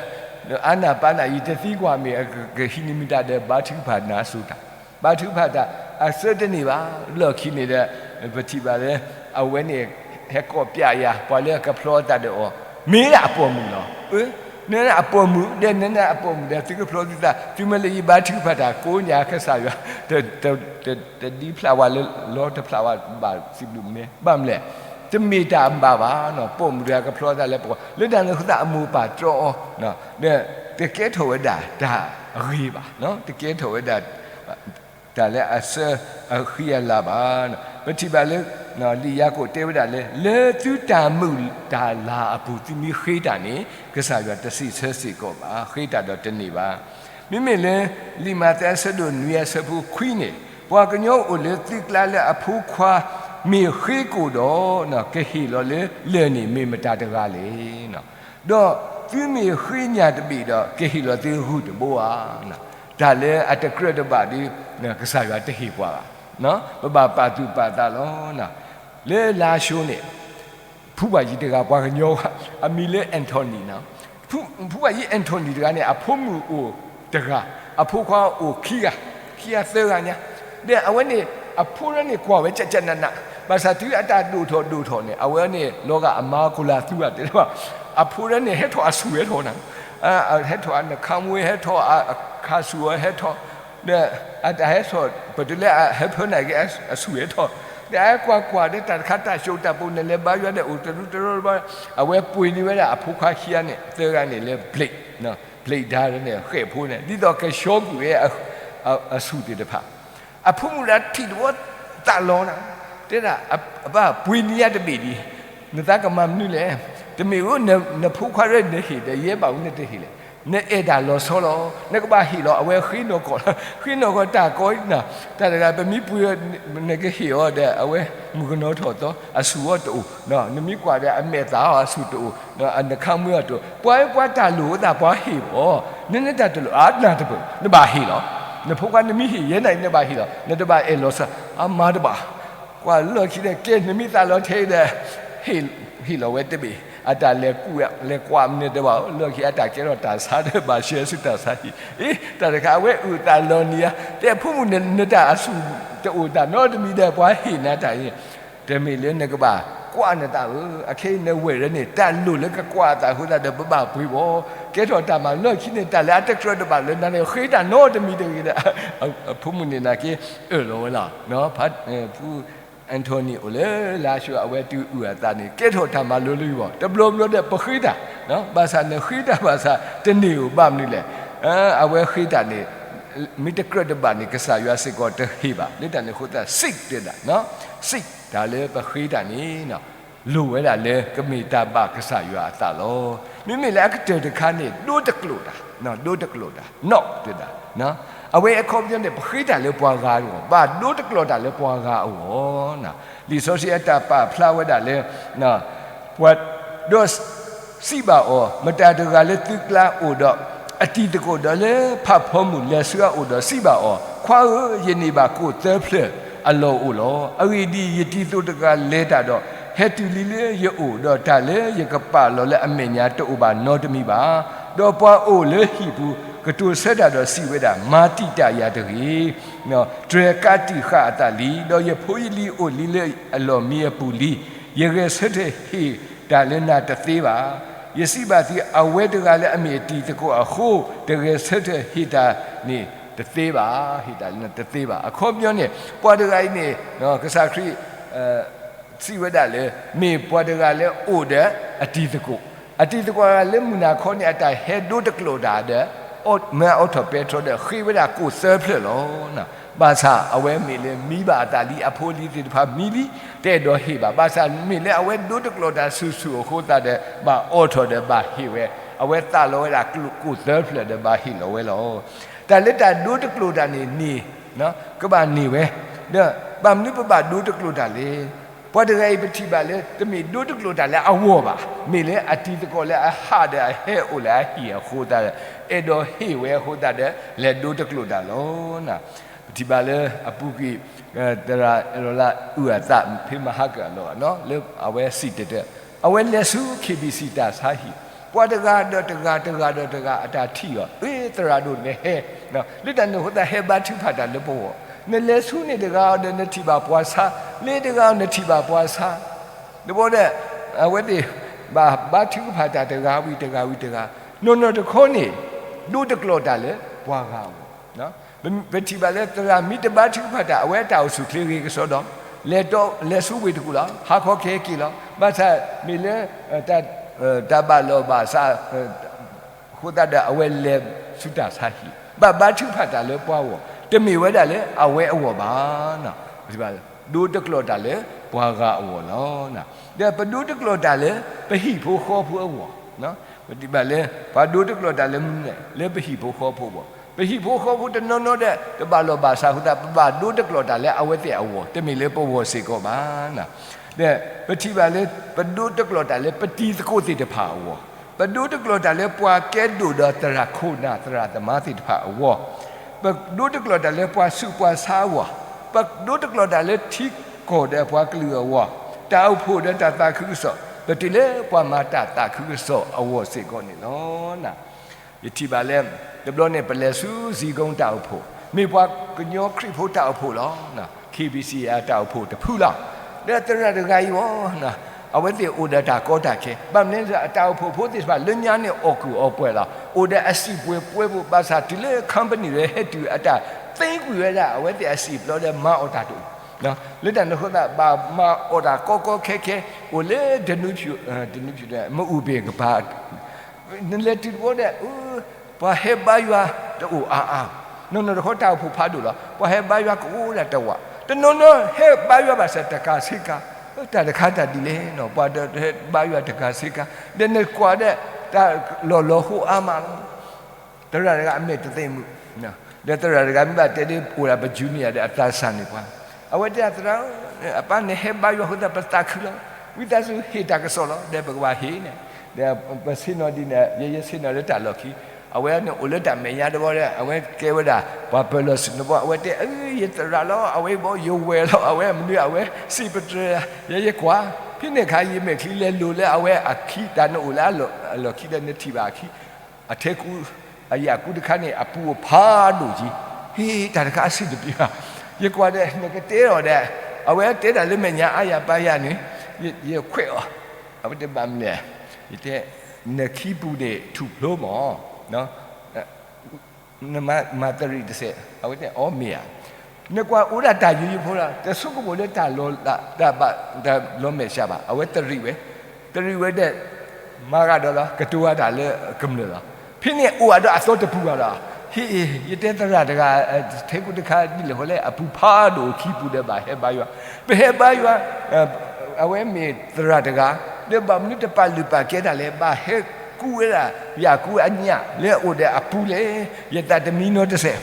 အါနၢ်ပၢ်နၢ် ယတသံကွၢ်မ့ၢ် ကဟံးန့ၢ်မ့ၢ်တၢ်ဒီး ဘါထုကဖၣ်နၤစိၤတၢ်, ဘါထုကဖၣ်တၢ် အဆၢတန့ၢ်ဘၣ်. လီၢ်ခံန့ၣ်ဒီး ပထံၣ်ဘၣ်လၢ အဝဲန့ၣ် ဟဲကိးပျးယၤ ပှၤလၢကဖျီသးဒီးအီၤ မ့ၢ်ဒၣ်အပိာ်မုၣ်လီၤ. နအပိာ်မုၣ်ဒီး နနအပိာ်မုၣ်ဒီး သုကဖျီသုသး, သုမ့ၢ်လၢယဘါထုကဖၣ်တၢ်ကိးညါ ကစၢ်ယွၤ တဒ်ဖျးဝဲလၢလီၤ တဖျးဝဲဘၣ်စံးဘျုးမ့ၢ် ဘၣ်မနုၤလဲၣ်, တမ့ၢ်တၢ်ဘၣ်ဘၣ်, ပိာ်မုၣ်တဂၤကဖျီသးလၢပဂီၢ် လၢတၢ်န့ၣ်အဃိသတး အမိၢ်ပၢ်တြီအီၤ, ဒီးတကဲထီၣ်ဝဲဒၣ်တၢ်အဂ့ၤဘၣ်, တကဲထီၣ်ဝဲဒၣ် တၢ်လၢအဆၢအဃံအလၤဘၣ်. ပထံၣ်ဘၣ်လၢ လံာ်ယၤကိာ်တဲဝဲဒၣ်လၢ လၢသုတၢ်မုာ်တၢ်လၤအပူၤ သုမ့ၢ်ဃ့တၢ်န့ၣ် ကစၢ်ယွၤတစံးဆၢစ့ၢ်ကီးဘၣ်, ဃ့တၢ်ဒီးတန့ၢ်ဘၣ်. မ့မ့ၢ်လၢ လံာ်မးသဲအဆၢဒိၣ်နွံအဆၢဖိခွံန့ၣ်, ပှၤကညီအိၣ်လၢသုကျါလၢအဖိခွါမ့ၢ်ဃ့ကိာ်ဒီး ကဟ့ၣ်လီၤလၢလၢၢ်န့ၣ် မ့ၢ်မတၤတဂၤလဲၣ်. ဒီးသုမ့ၢ်ဃ့ညၣ်တဘ့ၣ်ဒီး ကဟ့ၣ်လီၤသုဂုၢ်တဘိဧါ. တၢ်လၢအတကြၢးတဘၣ်ဒီး ကစၢ်ယွၤတဟ့ၣ်ပှၤဘၣ်. ပဘၣ်ပာ်သူၣ်ပာ်သးလီၤ. လၢလါၡိန့ၣ် ဖုဘၣ်ယံၤတဂၤပှၤကညီ, အမံၤလၢ Anthony နီၤ. ဖုဘၣ်ယံၤ Anthony တဂၤန့ၣ် အဖိမုၣ်အိၣ်တဂၤ, အဖိခွါအိၣ်ခံဂၤ, ခံဂၤသၢဂၤညါ, ဒီးအဝဲန့ၣ် အဖိလၢန့ၣ်ကွၢ်ဝဲကၠးကၠးနးနး, ဘၣ်ဆၣ်တုၤအတၢ်ဒိၣ်ထီၣ်ဒိၣ်ထီၣ်န့ၣ် အဝဲန့ၣ် လီၤဂာ်အမါကလၤသူဂၤတဲဘၣ်, အဖိလၢန့ၣ် ဟဲထီၣ်အဆူၣ်ဟဲထီၣ်နၤ, ဟဲထီၣ်အနခါမွ့ ဟဲထီၣ်အခါဆူၣ်အီၤဟဲထီၣ်, ဒီးအတၢ်ဟဲထီၣ် ပတုၤလၢအဟဲဖၢနၤက့ၤအဆူၣ်ဟဲထီၣ်, ဒီးအကွၢ်ကွၢ်ဒီးတၢ်တခါတၢ်စိၣ်တၢ်ပိၤန့ၣ် လဲၤဘါယွၤဒီးအိၣ်တရူးတရီတဘျီ, အဝဲပှ့ၤန့ၢ်ဝဲဒၣ်အဖိခွါခံဂၤန့ၣ် သၢဂၤန့ၣ်လၢ plate, plate ဒါန့ၣ် ဃဲၣ်ဖိန့ၣ် ဒ်သိးကဆှီကွံာ်ဝဲအဆူၣ်သ့ၣ်တဖၣ်, အဖိမုၣ်ဒီးထံၣ်တဝီသးလီၤနၤ, တဲဒၣ် အဘၣ်ပှ့ၤန့ၢ်ယၤတဘ့ၣ်ဒံး, နသးကမၤမနုၤလဲၣ်, တမ့ၢ်ဧိၤ နဖိခွါရဲၣ်နဟ့ၣ်ဒီး ယဲဘၣ်အူနတဟ့ၣ်လဲၣ်, နအဲၣ်တၢ်လီၤဆီလီၤ, နကဘၣ်ဟ့ၣ်လီၤ အဝဲဃ့နီၢ်ကီၢ်, ဃ့နီၢ်ကီၢ်တၢ်ကီနၤ, တၢ်တဂၤပမ့ၢ်ပှ့ၤ နကဟ့ၣ်အီၤဒီး အဝဲမုၣ်ကနီၤထီၣ်သီ အဆူၣ်အီၤတအိၣ်, နမ့ၢ်ကွၢ်ဒီးအမဲာ်သၣ်အီၤအဆူၣ်တအိၣ်, နခါမွ့အီၤတအိၣ်, ပှၤပှၤတၢ်လိၣ်အသးပှၤဟ့ၣ်အီၤ, နနတၢ်တလိၣ်အါနၢ်တပၢၢ် နဘၣ်ဟ့ၣ်လီၤ, နဖိခွါနမ့ၢ်ဟ့ၣ်ယဲနၤအံၤ နဘၣ်ဟ့ၣ်လီၤ, နတဘၣ်အဲၣ်လီၤစၢ်, အမၤတဘၣ် ကွၢ်လီၢ်ခံန့ၣ် ကဲနမ့ၢ်သးလီၤထဲအံၤဒီး ဟ့ၣ်လီၤဝဲတဘ့ၣ်, အတၢ်လဲၤကူၣ်လဲၤကွၢ်မနုၤတဘၣ်, လီၢ်ခံအတၢ်ကဲထီၣ်တၢ်ဆါဒီးဘၣ်ရှဲဆူတၢ်ဆါဟံၣ်, အ့ တၢ်တခါအဝဲအုၣ်သးလီၤနံၤဧါ, တဲဖိမုၣ်နတၢ်အဆူၣ်တအိၣ်တၢ်နီတမံၤဒီးပှၤဟ့ၣ်နၤတၢ်အံၤ, တမ့ၢ်လၢနကဘၣ်ကွၢ်နသးဧၢ, အခဲအံၤနဝဲၢ်လၢန့ၣ် တၢ်လိၣ်လၢကကွၢ်အသးအဃိသတးဒီး ပဘၣ်ပှ့ၤဘၣ်, ကဲထီၣ်တၢ်မၤလီၢ်ခံန့ၣ် တၢ်လၢအတကြၢးတဘၣ်လၢနၤန့ၣ် ဃ့တၢ်နီတမံၤတဂ့ၤဒီး အဖိမုၣ်န့ၣ်နာ်က့ အၢၣ်လီၤဝဲလီၤ, ဖု Anthony အိၣ်လၢလါၡိ အဝဲတုၤအုၣ်အသးန့ၣ် ကဲထီၣ်တၢ်မၤလိလၢယဂီၢ်, တဘျီဘျီဒီးပဃ့တၢ်, ဘၣ်ဆၣ်နဃ့တၢ်ဘၣ်ဆၣ်တန့ၢ်ဧိၤဘၣ်မနုၤလဲၣ်, အဝဲဃ့တၢ်န့ၣ် မ့ၢ်တကြၢးတဘၣ်န့ၣ် ကစၢ်ယွၤစ့ၢ်ကီးတဟ့ၣ်ဘၣ်, လၢတၢ်န့ၣ်အဃိသတး seek တဲဒၣ်, seek တၢ်လၢပဃ့တၢ်န့ၣ် လိၣ်ဝဲဒၣ်လၢကမ့ၢ်တၢ်ဘၣ်ကစၢ်ယွၤအသးလီၤ. မ့မ့ၢ်လၢအကတၢၢ်တခါန့ၣ် ဒိတကျိာ်တၢ်, ဒိတကျိာ်တၢ်, knock တဲဒၣ်, အဝဲအခီပညီန့ၣ် ပဃ့တၢ်လၢပှၤဂၤအဂီၢ်, ဘၣ်ဒိတကျိာ်တၢ်လၢပှၤဂၤအဂီၢ်, လံာ်စီဆှံအတၢ်ပာ်ဖျါဝဲဒၣ်လၢ ပှၤဒီးစံးဘၣ်အီၤ, မတၤတဂၤလၢသုကျါအိၣ်ဒီး အတံၤသကိးဒီးလၢဖးဖီမုၢ်လဲၤဆူအအိၣ်ဒီးစံးဘၣ်အီၤ, ခွါဧၢ, ယန့ၢ်ဘၣ်ကိၣ်သၢဖျၢၣ်အလီၢ်အိၣ်လီၤ. အဂ့ၢ်ဒ်အံၤ, ယတံၤသကိးတဂၤလဲၤတၢ်ဒီး ဟဲတုၤလံလၢယအိၣ်, ဒီးတၢ်လၢယကပာ်လီၤလၢအမဲာ်ညါတအိၣ်ဘၣ်နီတမံၤဘၣ်. ဒီးပှၤအိၣ်လၢဟံၣ်ပူၤကတိၤဆၢတၢ်ဒီးစံးဝဲဒၣ်, မၤတံာ်တာ်ယၤတဂ့ၤ. တြဲၤကးတံာ်ဃာ်အသးလံ, ဒီးယဖိယလံၤအိၣ်လံလၢအလီၢ်မံအပူၤလံ. ယဂဲၤဆၢထၢၣ်ဟ့ၣ်တၢ်လၢနၤတသ့ဘၣ်. ယစံးဘၣ်သု, အဝဲတဂၤလၢအမ့ၢ်အတံၤသကိးအဃိ, တဂဲၤဆၢထၢၣ်ဟ့ၣ်တၢ်န့ၣ်တသ့ဘၣ်, ဟ့ၣ်တၢ်လၢနၤတသ့ဘၣ်. အခီပညီန့ၣ် ပှၤတဂၤအံၤန့ၣ် ကစၢ်ခရံာ် စံးဝဲဒၣ်လၢ မ့ၢ်ပှၤတဂၤလၢအိၣ်ဒီးအတံၤသကိး, အတံၤသကိးလၢမုၢ်နၤခီန့ၣ် အတၢ်ဟဲဒိတကျိာ်တၢ်ဒီး မၤအိးထီၣ်ပဲတြီဒီး ဃ့ဝဲဒၣ်ကိၣ်သၢဖျၢၣ်လီၤ. ဘၣ်ဆၣ်အဝဲမ့ၢ်လၢမံဘၣ်အသးလံ, အဖိအလံၤသ့ၣ်တဖၣ်မံလံ, တအဲၣ်ဒိးဟ့ၣ်ဘၣ်. ဘၣ်ဆၣ်မ့ၢ်လၢအဝဲဒိတကျိာ်တၢ်ဆူၣ်ဆူၣ်အဃိသတးဒီး ဘၣ်အိးထီၣ်ဒီးဘၣ်ဟ့ၣ်ဝဲ, အဝဲသးလီဝဲဒၣ်ကိၣ်သၢဖျၢၣ်ဒီးဘၣ်ဟ့ၣ်လီၤဝဲလီၤ. တၢ်လၢတၢ်ဒိတကျိာ်တၢ်န့ၣ်န့ၣ် ကဘၣ်န့ၢ်ဝဲ, ဒီးဘၣ်မနုၤပဘၣ်ဒိတကျိာ်တၢ်လဲၣ်. ပှၤတဂၤအံၤပထံၣ်ဘၣ်လၢ တမ့ၢ်ဒိတကျိာ်တၢ်လၢအဂီၢ်ဘၣ်, မ့ၢ်လၢအတံၤသကိးလၢအဟးဒီးအဟဲအိၣ်လၢအဟံၣ်အဃိသတးဒီး အဲၣ်ဒိးဟ့ၣ်ဝဲအဃိသတးဒီး လဲၤဒိတကျိာ်တၢ်လီၤ. ပထံၣ်ဘၣ်လၢအပူၤကွံာ် သရၣ်အဲၣ်ဒိးလးအုၣ်အသးဖဲမဟါကၢၣ်အလီၢ် လၢအဝဲစံၣ်တဲၤတဲၤ အဝဲလဲၤဆူ ခ့ဘံၣ်စံၣ် တၢ်ဆါဟံၣ်, ပှၤတဂၤဒီးတဂၤ တဂၤဒီးတဂၤ အတၢ်ထံၣ်အီၤ, အ့ သရၣ်ဒိၣ်နဟဲ, လၢတၢ်န့ၣ်အဃိသတး ဟဲဘါထုကဖၣ်တၢ်လၢပဂီၢ်, နလဲၤဆူန့ၣ်တဂၤအီၤဒီးနထံၣ်ဘၣ်ပှၤဆါ, လၢတဂၤအီၤနထံၣ်ဘၣ်ပှၤဆါ, တဘျီဒီး အဝဲသ့ၣ်ဘၣ်ဘါထုကဖၣ်တၢ်တဂၤဝံၤတဂၤဝံၤတဂၤ, နီၢ်နီၢ်တခီန့ၣ် ဒိတကျိာ်တၢ်လၢပှၤဂၤအဂီၢ် ပထံၣ်ဘၣ်လၢသရၣ်မ့ၢ်တဘါထုကဖၣ်တၢ် အဝဲအတၢ်အိၣ်ဆူၣ်ချ့ဂ့ၤကစီဒီ, လဲၤတီ လဲၤဆူဝ့ၢ်တကူၣ်လီၤ, ဟါခီခဲက့ၤလီၤ, ဘၣ်ဆၣ်မ့ၢ်လၢ တၢ်ဘၣ်လီၢ်ဘၣ်စး အဃိသတးဒီး အဝဲလဲၤဆူတၢ်ဆါဟံၣ်, ဘၣ်ဘါထုကဖၣ်တၢ်လၢပှၤဂီၢ်, တမ့ၢ်ဝဲဒၣ်လၢအဝဲအဂီၢ်ဘၣ်. ဒိတကျိာ်တၢ်လၢပှၤဂၤအဂီၢ်လီၤ. ဒီးပဒိတကျိာ်တၢ်လၢပဟံၣ်ဖိဃီဖိအဂီၢ်, ပထံၣ်ဘၣ်လၢ ပှၤဒိတကျိာ်တၢ်လၢမနုၤလဲၣ်, လၢပဟံၣ်ဖိဃီဖိအဂီၢ်, ပဟံၣ်ဖိဃီဖိတနီၤနီၤဒီး တဘၣ်လီၢ်ဘၣ်စးအဃိသတး ပဘၣ်ဒိတကျိာ်တၢ်လၢအဝဲသ့ၣ်အဂီၢ်, တမ့ၢ်လၢပဂီၢ်စ့ၢ်ကီးဘၣ်. ဒီးပထံၣ်ဘၣ်လၢ ပဒိတကျိာ်တၢ်လၢပတံၤသကိးသ့ၣ်တဖၣ်အဂီၢ်, ပဒိတကျိာ်တၢ်လၢပှၤကဲဒိၣ်ဒီးသရၣ်ခိၣ်နၢ်သရၣ်သမါသ့ၣ်တဖၣ်အဂီၢ်, ပဒိတကျိာ်တၢ်လၢပှၤဆူးပှၤဆါအဂီၢ်, ပဒိတကျိာ်တၢ်လၢထံကီၢ်ဒီးပှၤကလုာ်အဂီၢ်, တၢ်အိၣ်ဖှိၣ်ဒီးတၢ်သးခုကစီၣ် ပတုၤလၢပှၤမၤတၢ်သးခုကစီၣ်အဂီၢ်စ့ၢ်ကီးန့ၣ်လီၤ. ယထံၣ်ဘၣ်လၢ တဘျီန့ၣ် ပလဲၤဆူ ဇံကုန်း တၢ်အိၣ်ဖှိၣ်, မ့ၢ်ပှၤကညီခရံာ်ဖိတၢ်အိၣ်ဖှိၣ်လီၤ. ခ့ဘံၣ်စံၣ် အတၢ်အိၣ်ဖှိၣ်တဖုလီၤ. ဒီးသရၣ်တဂၤအံၤဝဲ အဝဲသ့ၣ်အိၣ်ဒီးတၢ်ကီတၢ်ခဲ, ဘၣ်မနုၤလဲၣ် အတၢ်အိၣ်ဖှိၣ်ဖိသ့ၣ်တဖၣ်လၢညါန့ၣ် အီၣ်ကုၢ်အီပှဲၤလီၤ. အိၣ်ဒီးအစံာ်ပှဲၤပှဲၤဖိ ဘၣ်ဆၣ်တုၤလၢ company ဒီးဟဲတုၤအတၢ်သ့ကွံာ်ဝဲဒၣ် အဝဲသ့ၣ်အစံာ်ပျီဒီးမၤအီၣ်တၢ်တအိၣ် လၢတၢ်န့ၣ်အဃိသတး ဘၣ်မၤအီၣ်တၢ်ကီကီခဲခဲ, အိၣ်လၢ ဒနူဖျူၣ်, ဒနူဖျူၣ် မအူၣ်ဘ့ၣ်ကပၤ, နလဲၤတုၤတဘျီဒီး ပှၤဟဲဘါယွၤတအိၣ်အါအါ, နီၢ်နီၢ်တခီတၢ်အိၣ်ဖှိၣ်ဖးဒိၣ်လီၤ. ပှၤဟဲဘါယွၤကအိၣ်ဒၣ်တဝာ်, တနီၤနီၤဟဲဘါယွၤဘၣ်ဆၣ်တကးဆ့ကၤ, တၢ်တခါတၢ်ဒ်လဲၣ်နီၤ, ပှၤဒီးဟဲဘါယွၤတကးဆ့ကၤ, ဒီးနကွၢ်ဒီး တၢ်လီၤလီၤဟိအါမးလီၤ. သရၣ်တဂၤအမဲာ်တသ့ၣ်မုာ်, ဒီးသရၣ်တဂၤမ့ၢ်ဘၣ်တဲဒ်အိၣ်ဒၣ်ပ junior ဒီးအသးစၢ်န့ၢ်ပှၤ, အဝဲတဲသရၣ်ဧၢ, အပၢ်န့ၣ်ဟဲဘါယွၤအဃိသတး ပသးခုလီၤ. ဝံသးစူၤဟ့ၣ်တၢ်ကစီၣ်လီၤ. ဒီးပကဘၣ်ဟ့ၣ်န့ၣ်, ဒီးပဆ့ၣ်နီၤဒ်န့ၣ် ယဲယဆ့ၣ်နီၤလၢတၢ်လီၢ်ခံ, အဝဲန့ၣ်အိၣ်လၢတၢ်မဲာ်ညါတဘျီဒီး အဝဲကဲဝဲဒၣ် ပှၤပၢၤလီၢ်ဆူၣ်န့ၣ်ဘီ, အဝဲတဲ အၢ ယသရၣ်လီၤ, အဝဲဘီ ယဝဲၢ်လီၤ, အဝဲမနုၤ အဝဲစံးပတြၢၤယၤ, ယဲယကွၢ်, ဖဲန့ၣ်အခါ ယမဲာ်ချံလဲၤလိၤလၢအဝဲအခံ, တၢ်နအိၣ်လၢအလီၢ်ခံဒီးနထံၣ်ဘၣ်အခံ အထဲကူ အယၣ်ကူတခါန့ၣ် အပူၤအဖးဒိၣ်က့, ဟ့ၣ် တၢ်တခါအဆံးတပျၢ်, ယကွၢ်ဒီး နကတဲအီၤဒီး အဝဲတဲတၢ်လၢမဲာ်ညါအါယၤပါယၤန့ၣ်, ယခွဲးအီၤ, အဝဲတဲဘၣ်မနုၤလဲၣ်, ယတဲ နခံပူၤန့ၣ်ထူၣ်ဖျိမး နမၤသရံၣ်တစဲး, အဝဲတဲ အီမ့ၢ်ဧါ, နကွၢ်အိၣ်ဒၣ်တၢ်ယိယိဖိလီၤ, တဆိကမိၣ်လၢတၢ်လီၤလး တၢ်ဘၣ် တၢ်လီၤမဲာ်ဆှးဘၣ်, အဝဲသရံၣ်ဝဲ, သရံၣ်ဝဲဒီး မၤဂၤဒီးလီၤ ကတိၤဝဲတၢ်လၢကမျၢၢ်လီၤ. ဖဲန့ၣ်အိၣ်အဒီးအသီတပူၤဘၣ်လီၤ. ဟ့ၣ် ယတဲသရၣ်တဂၤ ထဲကူတခါဒ်လဲၣ်ဃီလဲၣ် အပူၤဖးဒိၣ်ခံပူၤဒီးဘၣ်ဟဲဘါယွၤ, ပဟဲဘါယွၤ အဝဲမ့ၢ်သရၣ်တဂၤ, ဒီးဘၣ်မနုၤတပာ်လုၢ်ပာ်ကဲတၢ်လဲၣ်, ဘၣ်ဟဲကူဝဲဒၣ် ယၣ်ကူအညၣ်လၢအအိၣ်ဒီးအပူၤလဲၣ်, ယသးတမံနီတစဲး,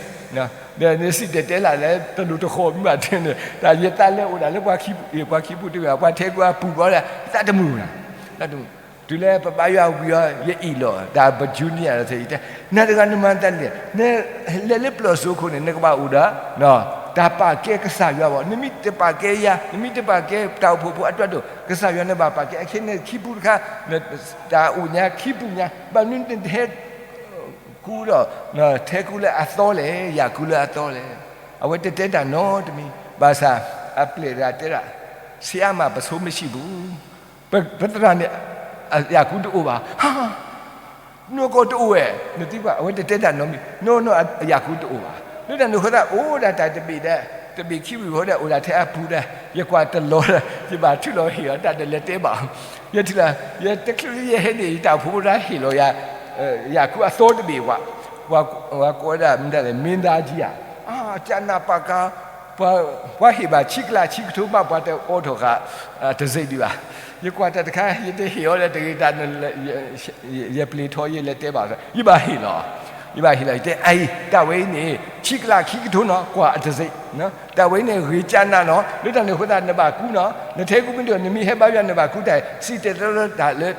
ဒီးနစံၣ်တဲၤတဲလၢ်လၢတလိၣ်တဃီၤမ့ၢ်ဘၣ်တဲန့ၣ်, တၢ်ယသးလဲၤအိၣ်ဒၣ်လၢပှၤခံပူၤ, ပှၤခံပူၤတဂၤ ပှၤထဲကူအပူၤဘျီဒီး သးတမုာ်ဘၣ်, သးတမုာ်, တုၤလၢပဘါယွၤဝံၤအီၤ ယအ့ၣ်လိာ်တၢ်ပ junior လီၤ ယတဲ နၤတဂၤနမၤသးလဲၣ်, နလဲၤလၢပျီၢ်စိခိၣ်န့ၣ် နကဘၣ်အိၣ်ဒီး တၢ်ပာ်ကဲကစၢ်ယွၤဘၣ်, နမ့ၢ်တပာ်ကဲယၤ, နမ့ၢ်တပာ်ကဲတၢ်အိၣ်ဖှိၣ်ဖိအတၢ်ဒိၣ်, ကစၢ်ယွၤနဘၣ်ပာ်ကဲ, အခဲန့ၣ်ခံပူတခါ, တၢ်အိၣ်ညါခံပူညါ, ဘၣ်မနုၤနတဟဲကူဒီး, ထဲကူလၢအသီလဲၣ်, ယၣ်ကူလၢအသီလဲၣ်. အဝဲတတဲတၢ်နီတမံၤ, ဘၣ်ဆၣ်အပျဲၢ်တဂၤတဲဒၣ်, ဆရာမ ပဆိမရှိဘူး, ပသရၣ်န့ၣ် ယၣ်ကူတအိၣ်ဘၣ်. နီၢ်ကီၢ်တအိၣ်ဝဲ, နသံကွၢ် အဝဲတတဲတၢ်နီတမံၤ, နီၢ်နီၢ်အယၣ်ကူတအိၣ်ဘၣ်. လၢတၢ်န့ၣ်အဃိသတး အိၣ်ဒၣ်တၢ်တဘ့ၣ်ဒီး, တဘ့ၣ်ခံဘ့ၣ်ဃီဒီး အိၣ်ဒၣ်ထဲအပူၤဒီး, ယကွၢ်တလီၤဒီး ယဘၣ်ထုးလီၤဟ့ၣ်အီၤ တၢ်တလဲၤတဲဘၣ်အီၤ, ယထံၣ်လၢ ယတချုးယဟဲန့ၣ် ယတၢ်အိၣ်ဖှိၣ်ဖိတဂၤဟ့ၣ်လီၤယၤ ယၣ်ကူအသီတဘ့ၣ်ဝဲ, ပှၤကိးဝဲဒၣ်မ့ၢ်ဒၣ်လဲၣ် မင်းသားကြီးဧါ, ကနၣ်ပာ်ကါ, ပှၤဟ့ၣ်ဘၣ်ဆံကလးဆံကထိဘၣ် ပှၤတအိးထီၣ်ဃာ် တံဆိပ်ဘၣ်. ယကွၢ်တၢ်တခါ ယတဟ့ၣ်အီၤဒီးတဂ့ၤတၢ်, ယပျံၤထီၣ် ယလဲၤတဲဘၣ်, ယဘၣ်ဟ့ၣ်လီၤ, ယဘၣ်ဟ့ၣ်လီၤ ယတဲအံၤ တၢ်ဝဲအံၤန့ၣ် ဆံကလးခံကထိနီၤ ကွၢ်အတံဆိပ်, တၢ်ဝဲအံၤန့ၣ် ဂ့ၤကနၣ်နီၤ လၢတၢ်န့ၣ်အဃိသတး နဘၣ်ကူနီၤ နထဲကူမ့ၢ်တအိၣ် နမ့ၢ်ဟဲဘါယွၤ နဘၣ်ကူတၢ်စံၣ်တဲၤတဲလီၤတၢ်လၢ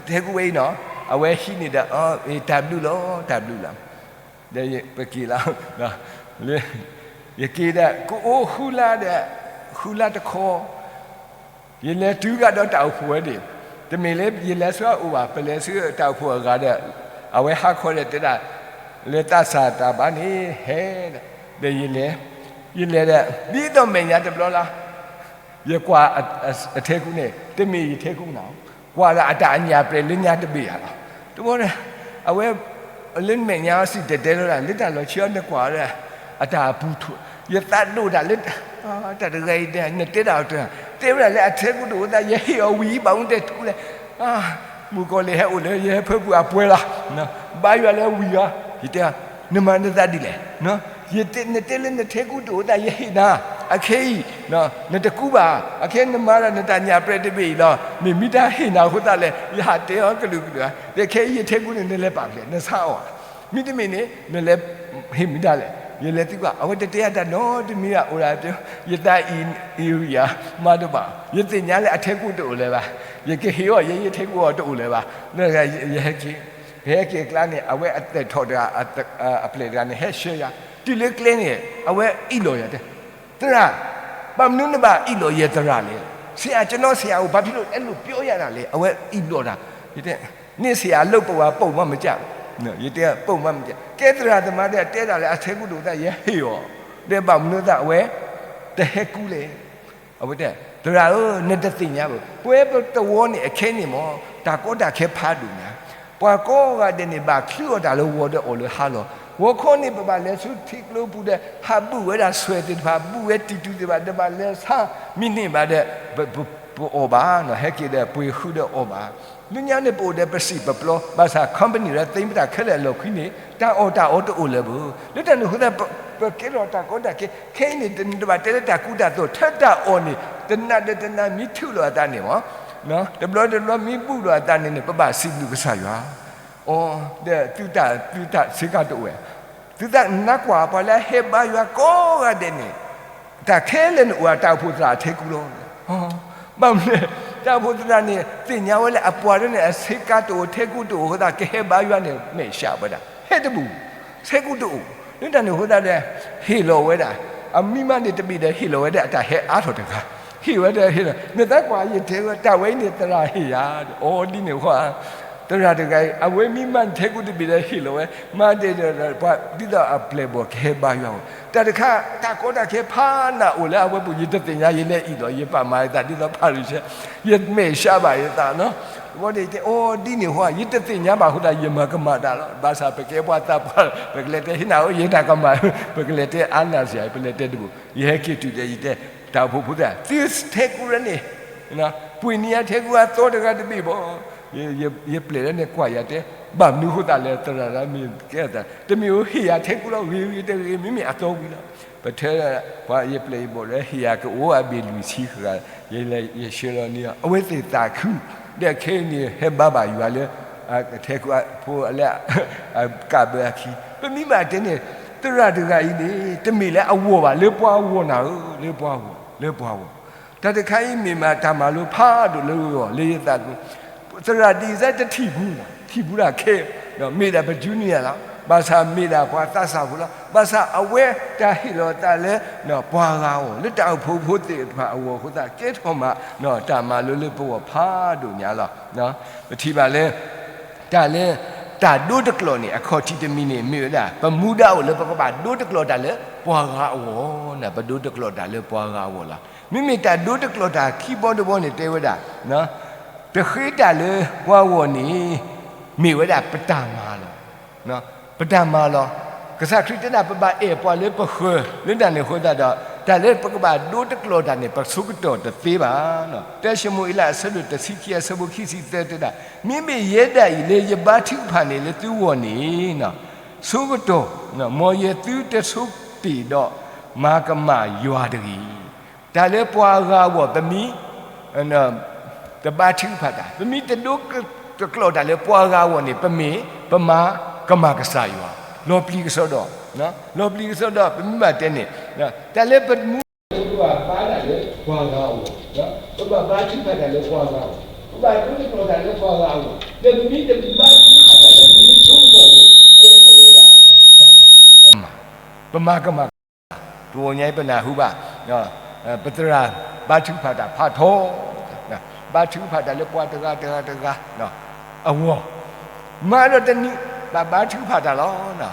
ထဲကူဝဲအံၤနီၤ. အဝဲဟံးန့ၢ်ဒီး တၢ်ဘျုးလီၤ တၢ်ဘျုးလီၤ. ဒီးပက့ၤလီၤ, ယက့ၤဒီး ကအိၣ်ဃုလါဒီး ဃုလါတခီ, ယလဲၤတုၤဂၤဒီးတၢ်အိၣ်ဖှိၣ်ဝဲန့ၣ်, တမ့ၢ်လၢယလဲၤဆူအအိၣ်ဘၣ်, ပလဲၤဆူတၢ်အိၣ်ဖှိၣ်အဂၤဒီး အဝဲဟးခီဒီးတဲဒၣ်, လဲၤသးစၢ်တၢ်ဘါန့ၣ် ဟဲ, ဒီးယလဲၤ, ယလဲၤဒီး ဒ်သိးမဲာ်ညါတဘျီလီၤ ယကွၢ်အထဲကူန့ၣ် တမ့ၢ်ယထဲကူနီၤ, ကွၢ်ဒီးအတၢ်အညၣ်ပြဲးလၢညါတဘ့ၣ်ဧါလီၤ. တဘျီဒီး အဝဲ လၢမဲာ်ညါအီၤစံၣ်တဲၤတဲလီၤဒၣ် လၢတၢ်လီၤဆံအီၤနကွၢ်ဒီး အတၢ်အပူၤထူၣ်, ယသးဒိၣ်တၢ်လၢ တၢ်တဂၤအံၤ နတဲဒၣ်အီၤတဂၤ, တဲဝဲဒၣ်လၢအထဲကူတအိၣ်သး ယဟ့ၣ်အီၤဝံၤဘၣ်မူတဲထူလဲၣ် မုၣ်ကီၤလံၢ်ဟဲအိၣ်လၢယဟဲဖၢပူၤအပှဲၤလီၤ, ဘါယွၤလၢဝံၤလီၤ, ယတဲ, နမၤနသးဒ်လဲၣ်, ယတဲနတဲလၢနထဲကူတအိၣ်သး ယဟ့ၣ်နၤ, အခဲအံၤ နတကူဘၣ်, အခဲနမၤဒီးနတၢ်ညၣ်ပြဲးတဘ့ၣ်အံၤလီၤ, မ့ၢ်မ့ၢ်တၢ်ဟ့ၣ်နၤအဃိသတးလဲၣ် ယဟးတဲအီၤကလုာ်ကလုာ်ဧါ, ဒီးခဲအံၤယထဲကူန့ၣ် နလဲၤပာ်ဖျါ နဆါအီၤဧါ, မ့တမ့ၢ်န့ၣ် နလဲၤဟ့ၣ်မ့ၢ်ဒၣ်လဲၣ်, ယလဲၤသံကွၢ် အဝဲတတဲအတၢ်နီတမံၤဧါ, အိၣ်ဒၣ်တဲ ယသးအံၤအံၤဧါ, မၤတဘၣ်, ယသ့ၣ်ညါလၢအထဲကူတအိၣ်လၢၤဘၣ်, ယကဟ့ၣ်အီၤ ယဲယထဲကူအီၤတအိၣ်လၢၤဘၣ်, ယဟဲက့ၤ ပဟဲက့ၤအကျါန့ၣ် အဝဲအသဲးထီၣ်တဂၤ အပျဲၢ်တဂၤန့ၣ် ဟဲဆှၢယၤ, တုၤလၢကျဲန့ၣ် အဝဲအံးလီၤယၤတဲ, သရၣ်, ဘၣ်မနုၤနဘၣ်အံးလီၤယဲသရၣ်လဲၣ်, ဆရာ, ကျွန်တော်ဆရာကို ဘာဖြစ်လို့အဲလိုပြောရတာလဲ, အဝဲအံးလီၤတၢ်, ယတဲ, န့ၣ်ဆရာလုပ်ပုံကပုံမှန်မကျဘူး, ယတဲ ပုံမှန်မကျ, ကဲသရၣ်သမါတဲ တဲတၢ်လၢအထဲကူတအိၣ်သး ယဟ့ၣ်အီၤ, ဒီးဘၣ်မနုၤသးအဝဲ တဟဲကူလဲၣ် အဝဲတဲ, သရၣ်ဧၢ, နတသ့ၣ်ညါဘၣ်, ပဝဲပသဝီန့ၣ်အခဲန့ၣ်မ့ၢ် တၢ်ကီတၢ်ခဲဖးဒိၣ်ညါ, ပှၤကိးဂၤဒဲးန့ၣ် ဘၣ်ချုးအီၣ်တၢ်လၢဂီၤဒီးအီၣ်လၢဟါလီၤ. ဂီၤခီန့ၣ် ပဘၣ်လဲၤဆူထံကျိပူၤဒီး ဟးဘုၣ်ဝဲဒၣ်ဆွဲသ့ၣ်တဖၣ်, ဘုၣ်ဝဲတံၢ်တူသ့ၣ်တဖၣ်, ဒီးဘၣ်လဲၤဆါ မ့ၢ်န့ၢ်ဘၣ်ဒီး ပအီၣ်ဘၣ်, ဟဲက့ၤဒီးပှ့ၤဃုဒီးအီၣ်ဘၣ်. လၢညါန့ၣ် ပအိၣ်ဒီးပစံာ်ပပျီ, ဘၣ်ဆၣ် company ဒီးသ့မတၤခဲလၢာ်အလီၢ်ခံန့ၣ် တၢ်အီၣ်တၢ်အီတအိၣ်လၢၤဘၣ်. လၢတၢ်န့ၣ်အဃိသတး ပကဲထီၣ်တၢ်ကီတၢ်ခဲ, ခဲအံၤန့ၣ် နတဘၣ်တဲလၢတၢ်ကူတၢ်သိး, ထဲတၢ်အီၣ်န့ၣ် တနၤဒီးတနၤမ့ၢ်ထုးလီၤအသးန့ၣ်မ့ၢ်, တဘျီတဘျီမ့ၢ်ဘုၣ်လီၤအသးန့ၣ်န့ၣ် ပဘၣ်စံးဘျုးကစၢ်ယွၤ, အိ, ဒီးသုတၢ်, သုတၢ်ဆ့ကၤတအိၣ်ဝဲ, သုသးနကွၢ် ပှၤလၢအဟဲဘါယွၤကိးဂၤဒဲးန့ၣ် တၢ်ခဲလၢာ်န့ၣ်အိၣ် တၢ်အိၣ်ဖှိၣ်သရၣ်အထဲကူလီၤ. ဘၣ်မနုၤလဲၣ်, တၢ်အိၣ်ဖှိၣ်သရၣ်န့ၣ် သ့ၣ်ညါဝဲလၢအပှၤဒၣ်န့ၣ် အဆ့ကၤတအိၣ် ထဲကူတအိၣ်အဃိသတး ကဟဲဘါယွၤန့ၣ် မဲာ်ဆှးဝဲဒၣ် ဟဲတဘူၣ်, ထဲကူတအိၣ်, လၢတၢ်န့ၣ်အဃိသတးဒီး ဟ့ၣ်လီၤဝဲဒၣ်, အမံမးန့ၣ်တဘ့ၣ်ဒီး ဟ့ၣ်လီၤဝဲဒၣ်အတၢ်ဟဲအါထီၣ်တဂၤ, ဟ့ၣ်ဝဲဒၣ်ဟ့ၣ်လီၤ, နသးကွၢ်ယတဲဝဲ တၢ်ဝဲအံၤန့ၣ် သရၣ်ဟ့ၣ်ယၤ, အိ ဒ်န့ၣ်ဃီ သရၣ်တဂၤအံၤ အဝဲမံမးန့ၣ် ထဲကူတဘ့ၣ်ဒီးဟ့ၣ်လီၤဝဲ, မၤဒဲးဒီး ပှၤဒ်သိးအပျဲၢ်ဘီၣ်ကဟဲဘါယွၤအီၤ, တၢ်တခါ တၢ်ကီတၢ်ခဲဖးနးအိၣ်လၢအဝဲပူၤ ယတသ့ၣ်ညါ ယလဲၤအံၤဒီး ယပာ်မၤယသးဒ်သိးဖၤရံၤၡဲ, ယမဲာ်ဆှးဘၣ်ယသးနီၤ, ဝဲန့ၣ်တဲ အိ ဒ်န့ၣ်ဃီ ယတသ့ၣ်ညါဘၣ်အဃိသတး ယမၤကမၣ်တၢ်လီၤ, ဘၣ်ဆၣ်ပကဲပှၤသးပှၢ် ပကလဲၤတဲဟ့ၣ်နၤဧၢ ယတၢ်ကမၣ်, ပကလဲၤတဲအါနၢ်စ့ၢ် ပလဲၤတဲတဘူၣ်, ယဟဲက့ၤတုၤဒီး ယတဲ တၢ်အိၣ်ဖှိၣ်ဖိသၣ် သုထဲကူရၢန့ၣ် ပှ့ၤန့ၢ်ယၤထဲကူအသီတဂၤတဘ့ၣ်ဘၣ်, ယပျဲၢ်လၢန့ၣ်ကွၢ်ယၤတဲ, ဘၣ်မနုၤအဃိသတးလဲၣ် သရၣ်ဒၣ်မ့ၢ်ကဲသး တမ့ၢ်ဧိၤဟ့ၣ်ယၤထဲကူလီၤ ဂ့ၤဂ့ၤတဂ့ၤ မ့မ့ၢ်အသီဝံၤလီၤ, ပထဲ ပှၤယပျဲၢ်ယဘီၣ်လၢဟ့ၣ်ယၤကအိၣ်အဘ့ၣ်လွံၢ်ဆံဃၣ်, ယဆှၢလီၤန့ၢ်အီၤ အဝဲသ့ၣ်သးခု, ဒီးခဲအံၤန့ၣ် ဟဲဘါဘၣ်ယွၤလၢ ထဲကူဖိလၢ ကးဘၢအခံ, ပမ့ၢ်ဘၣ်တဲန့ၣ် သရၣ်တဂၤအံၤန့ၣ် တမ့ၢ်လၢအဂီၢ်ဘၣ် လၢပှၤဂီၢ်နၤဧၢ, လၢပှၤဂီၢ်, လၢပှၤဂီၢ်, တၢ်တခါအံၤမ့ၢ်မးတၢ်မၤလိဖးဒိၣ်လၢဂီၢ် လၢယသးခု, သရၣ်ဒံစဲတထံၣ်ဘူး, ထံၣ်ဘူးတၢ်ခဲ, ဒီးမ့ၢ်ဒၣ်ပ junior လီၤ, ဘၣ်ဆၣ်မ့ၢ်ဒၣ်ပှၤသးစၢ်ဖိလီၤ. ဘၣ်ဆၣ်အဝဲတၢ်ဟ့ၣ်လီၤသးလၢ ပှၤဂၤအဂီၢ် လၢတၢ်အိၣ်ဖှိၣ်ဖိသ့ၣ်တဖၣ်အဂီၢ်အဃိသတး ကဲထီၣ်မး တၢ်မၤလိလၢပဂီၢ်ဖးဒိၣ်ညါလီၤ. ပထံၣ်ဘၣ်လၢ တၢ်လၢ တၢ်ဒိတကျိာ်န့ၣ် အခီၣ်ထံးတမံၤန့ၣ် မ့ၢ်ဝဲဒၣ် ပမူဒါအိၣ်လၢပကဘၣ်ဒိတကျိာ်တၢ်လၢပှၤဂၤအဂီၢ်, ပဒိတကျိာ်တၢ်လၢပှၤဂၤအဂီၢ်လီၤ. မ့မ့ၢ်တၢ်ဒိတကျိာ်တၢ်ခံဘီတဘီန့ၣ်တဲဝဲဒၣ် တဃ့တၢ်လၢပှၤဂီၢ်န့ၣ် မ့ၢ်ဝဲဒၣ်ပတၢ်မၤလီၤ. ပတၢ်မၤလီၤ. ကစၢ်ခရံာ်တဲဒၣ် ပဘၣ်အဲၣ်ပှၤလၢပဃၢၤလၢတၢ်န့ၣ်အဃိသတးဒီး တၢ်လၢပကဘၣ်ဒိတကျိာ်တၢ်န့ၣ် ပဆိကတီၢ်တသ့ဘၣ်. တၢၡမူၤအ့လး အဆၢဒိၣ်တဆံခံ အဆၢဖိခံဆံသၢတဲဒၣ်, မ့မ့ၢ်ယဲဒၣ်အံၤလၢယဘါထုကဖၣ်န့ၣ်လၢသုဂီၢ်န့ၣ် ဆိကတီၢ်, မ်ယသုတဆိပ့ၤဒီး မၤကမၣ်ယွၤတဂ့ၤ. တၢ်လၢပှၤဂၤအဂီၢ် ပမ့ၢ် တဘါထုကဖၣ်တၢ်, ပမ့ၢ်တဒိတကျိာ်တၢ်လၢပှၤဂၤအဂီၢ်န့ၣ် ပမ့ၢ် ပမၤကမၣ်ကစၢ်ယွၤ, လီၤပျံၤကစီဒီ, လီၤပျံၤကစီဒီ ပမ့ၢ်ဘၣ်တဲန့ၣ် တၢ်လၢပမူ ပဘၣ်ဘါတၢ်လၢပှၤဂၤအဂီၢ်, ပဘၣ်ဘါထုကဖၣ်တၢ်လၢပှၤဂၤအဂီၢ်, ပဘၣ်ဒိတကျိာ်တၢ်လၢပှၤဂၤအဂီၢ်, ဒီးပမ့ၢ်တဘါထုကဖၣ်တၢ်လၢ ပမ့ၢ်ဆိကတီၢ်န့ၣ် ကဲထီၣ်ဝဲဒၣ် ပမၤကမၣ် တဂီၤညါအံၤပနၢ်ဟူဘၣ် ပသရၣ်ဘါထုကဖၣ်တၢ်ဖးထီ, ဘါထုကဖၣ်တၢ်လၢပှၤတဂၤတဂၤတဂၤအဂီၢ်, မၤဒီးတနံၤ ဘၣ်ဘါထုကဖၣ်တၢ်လီၤ.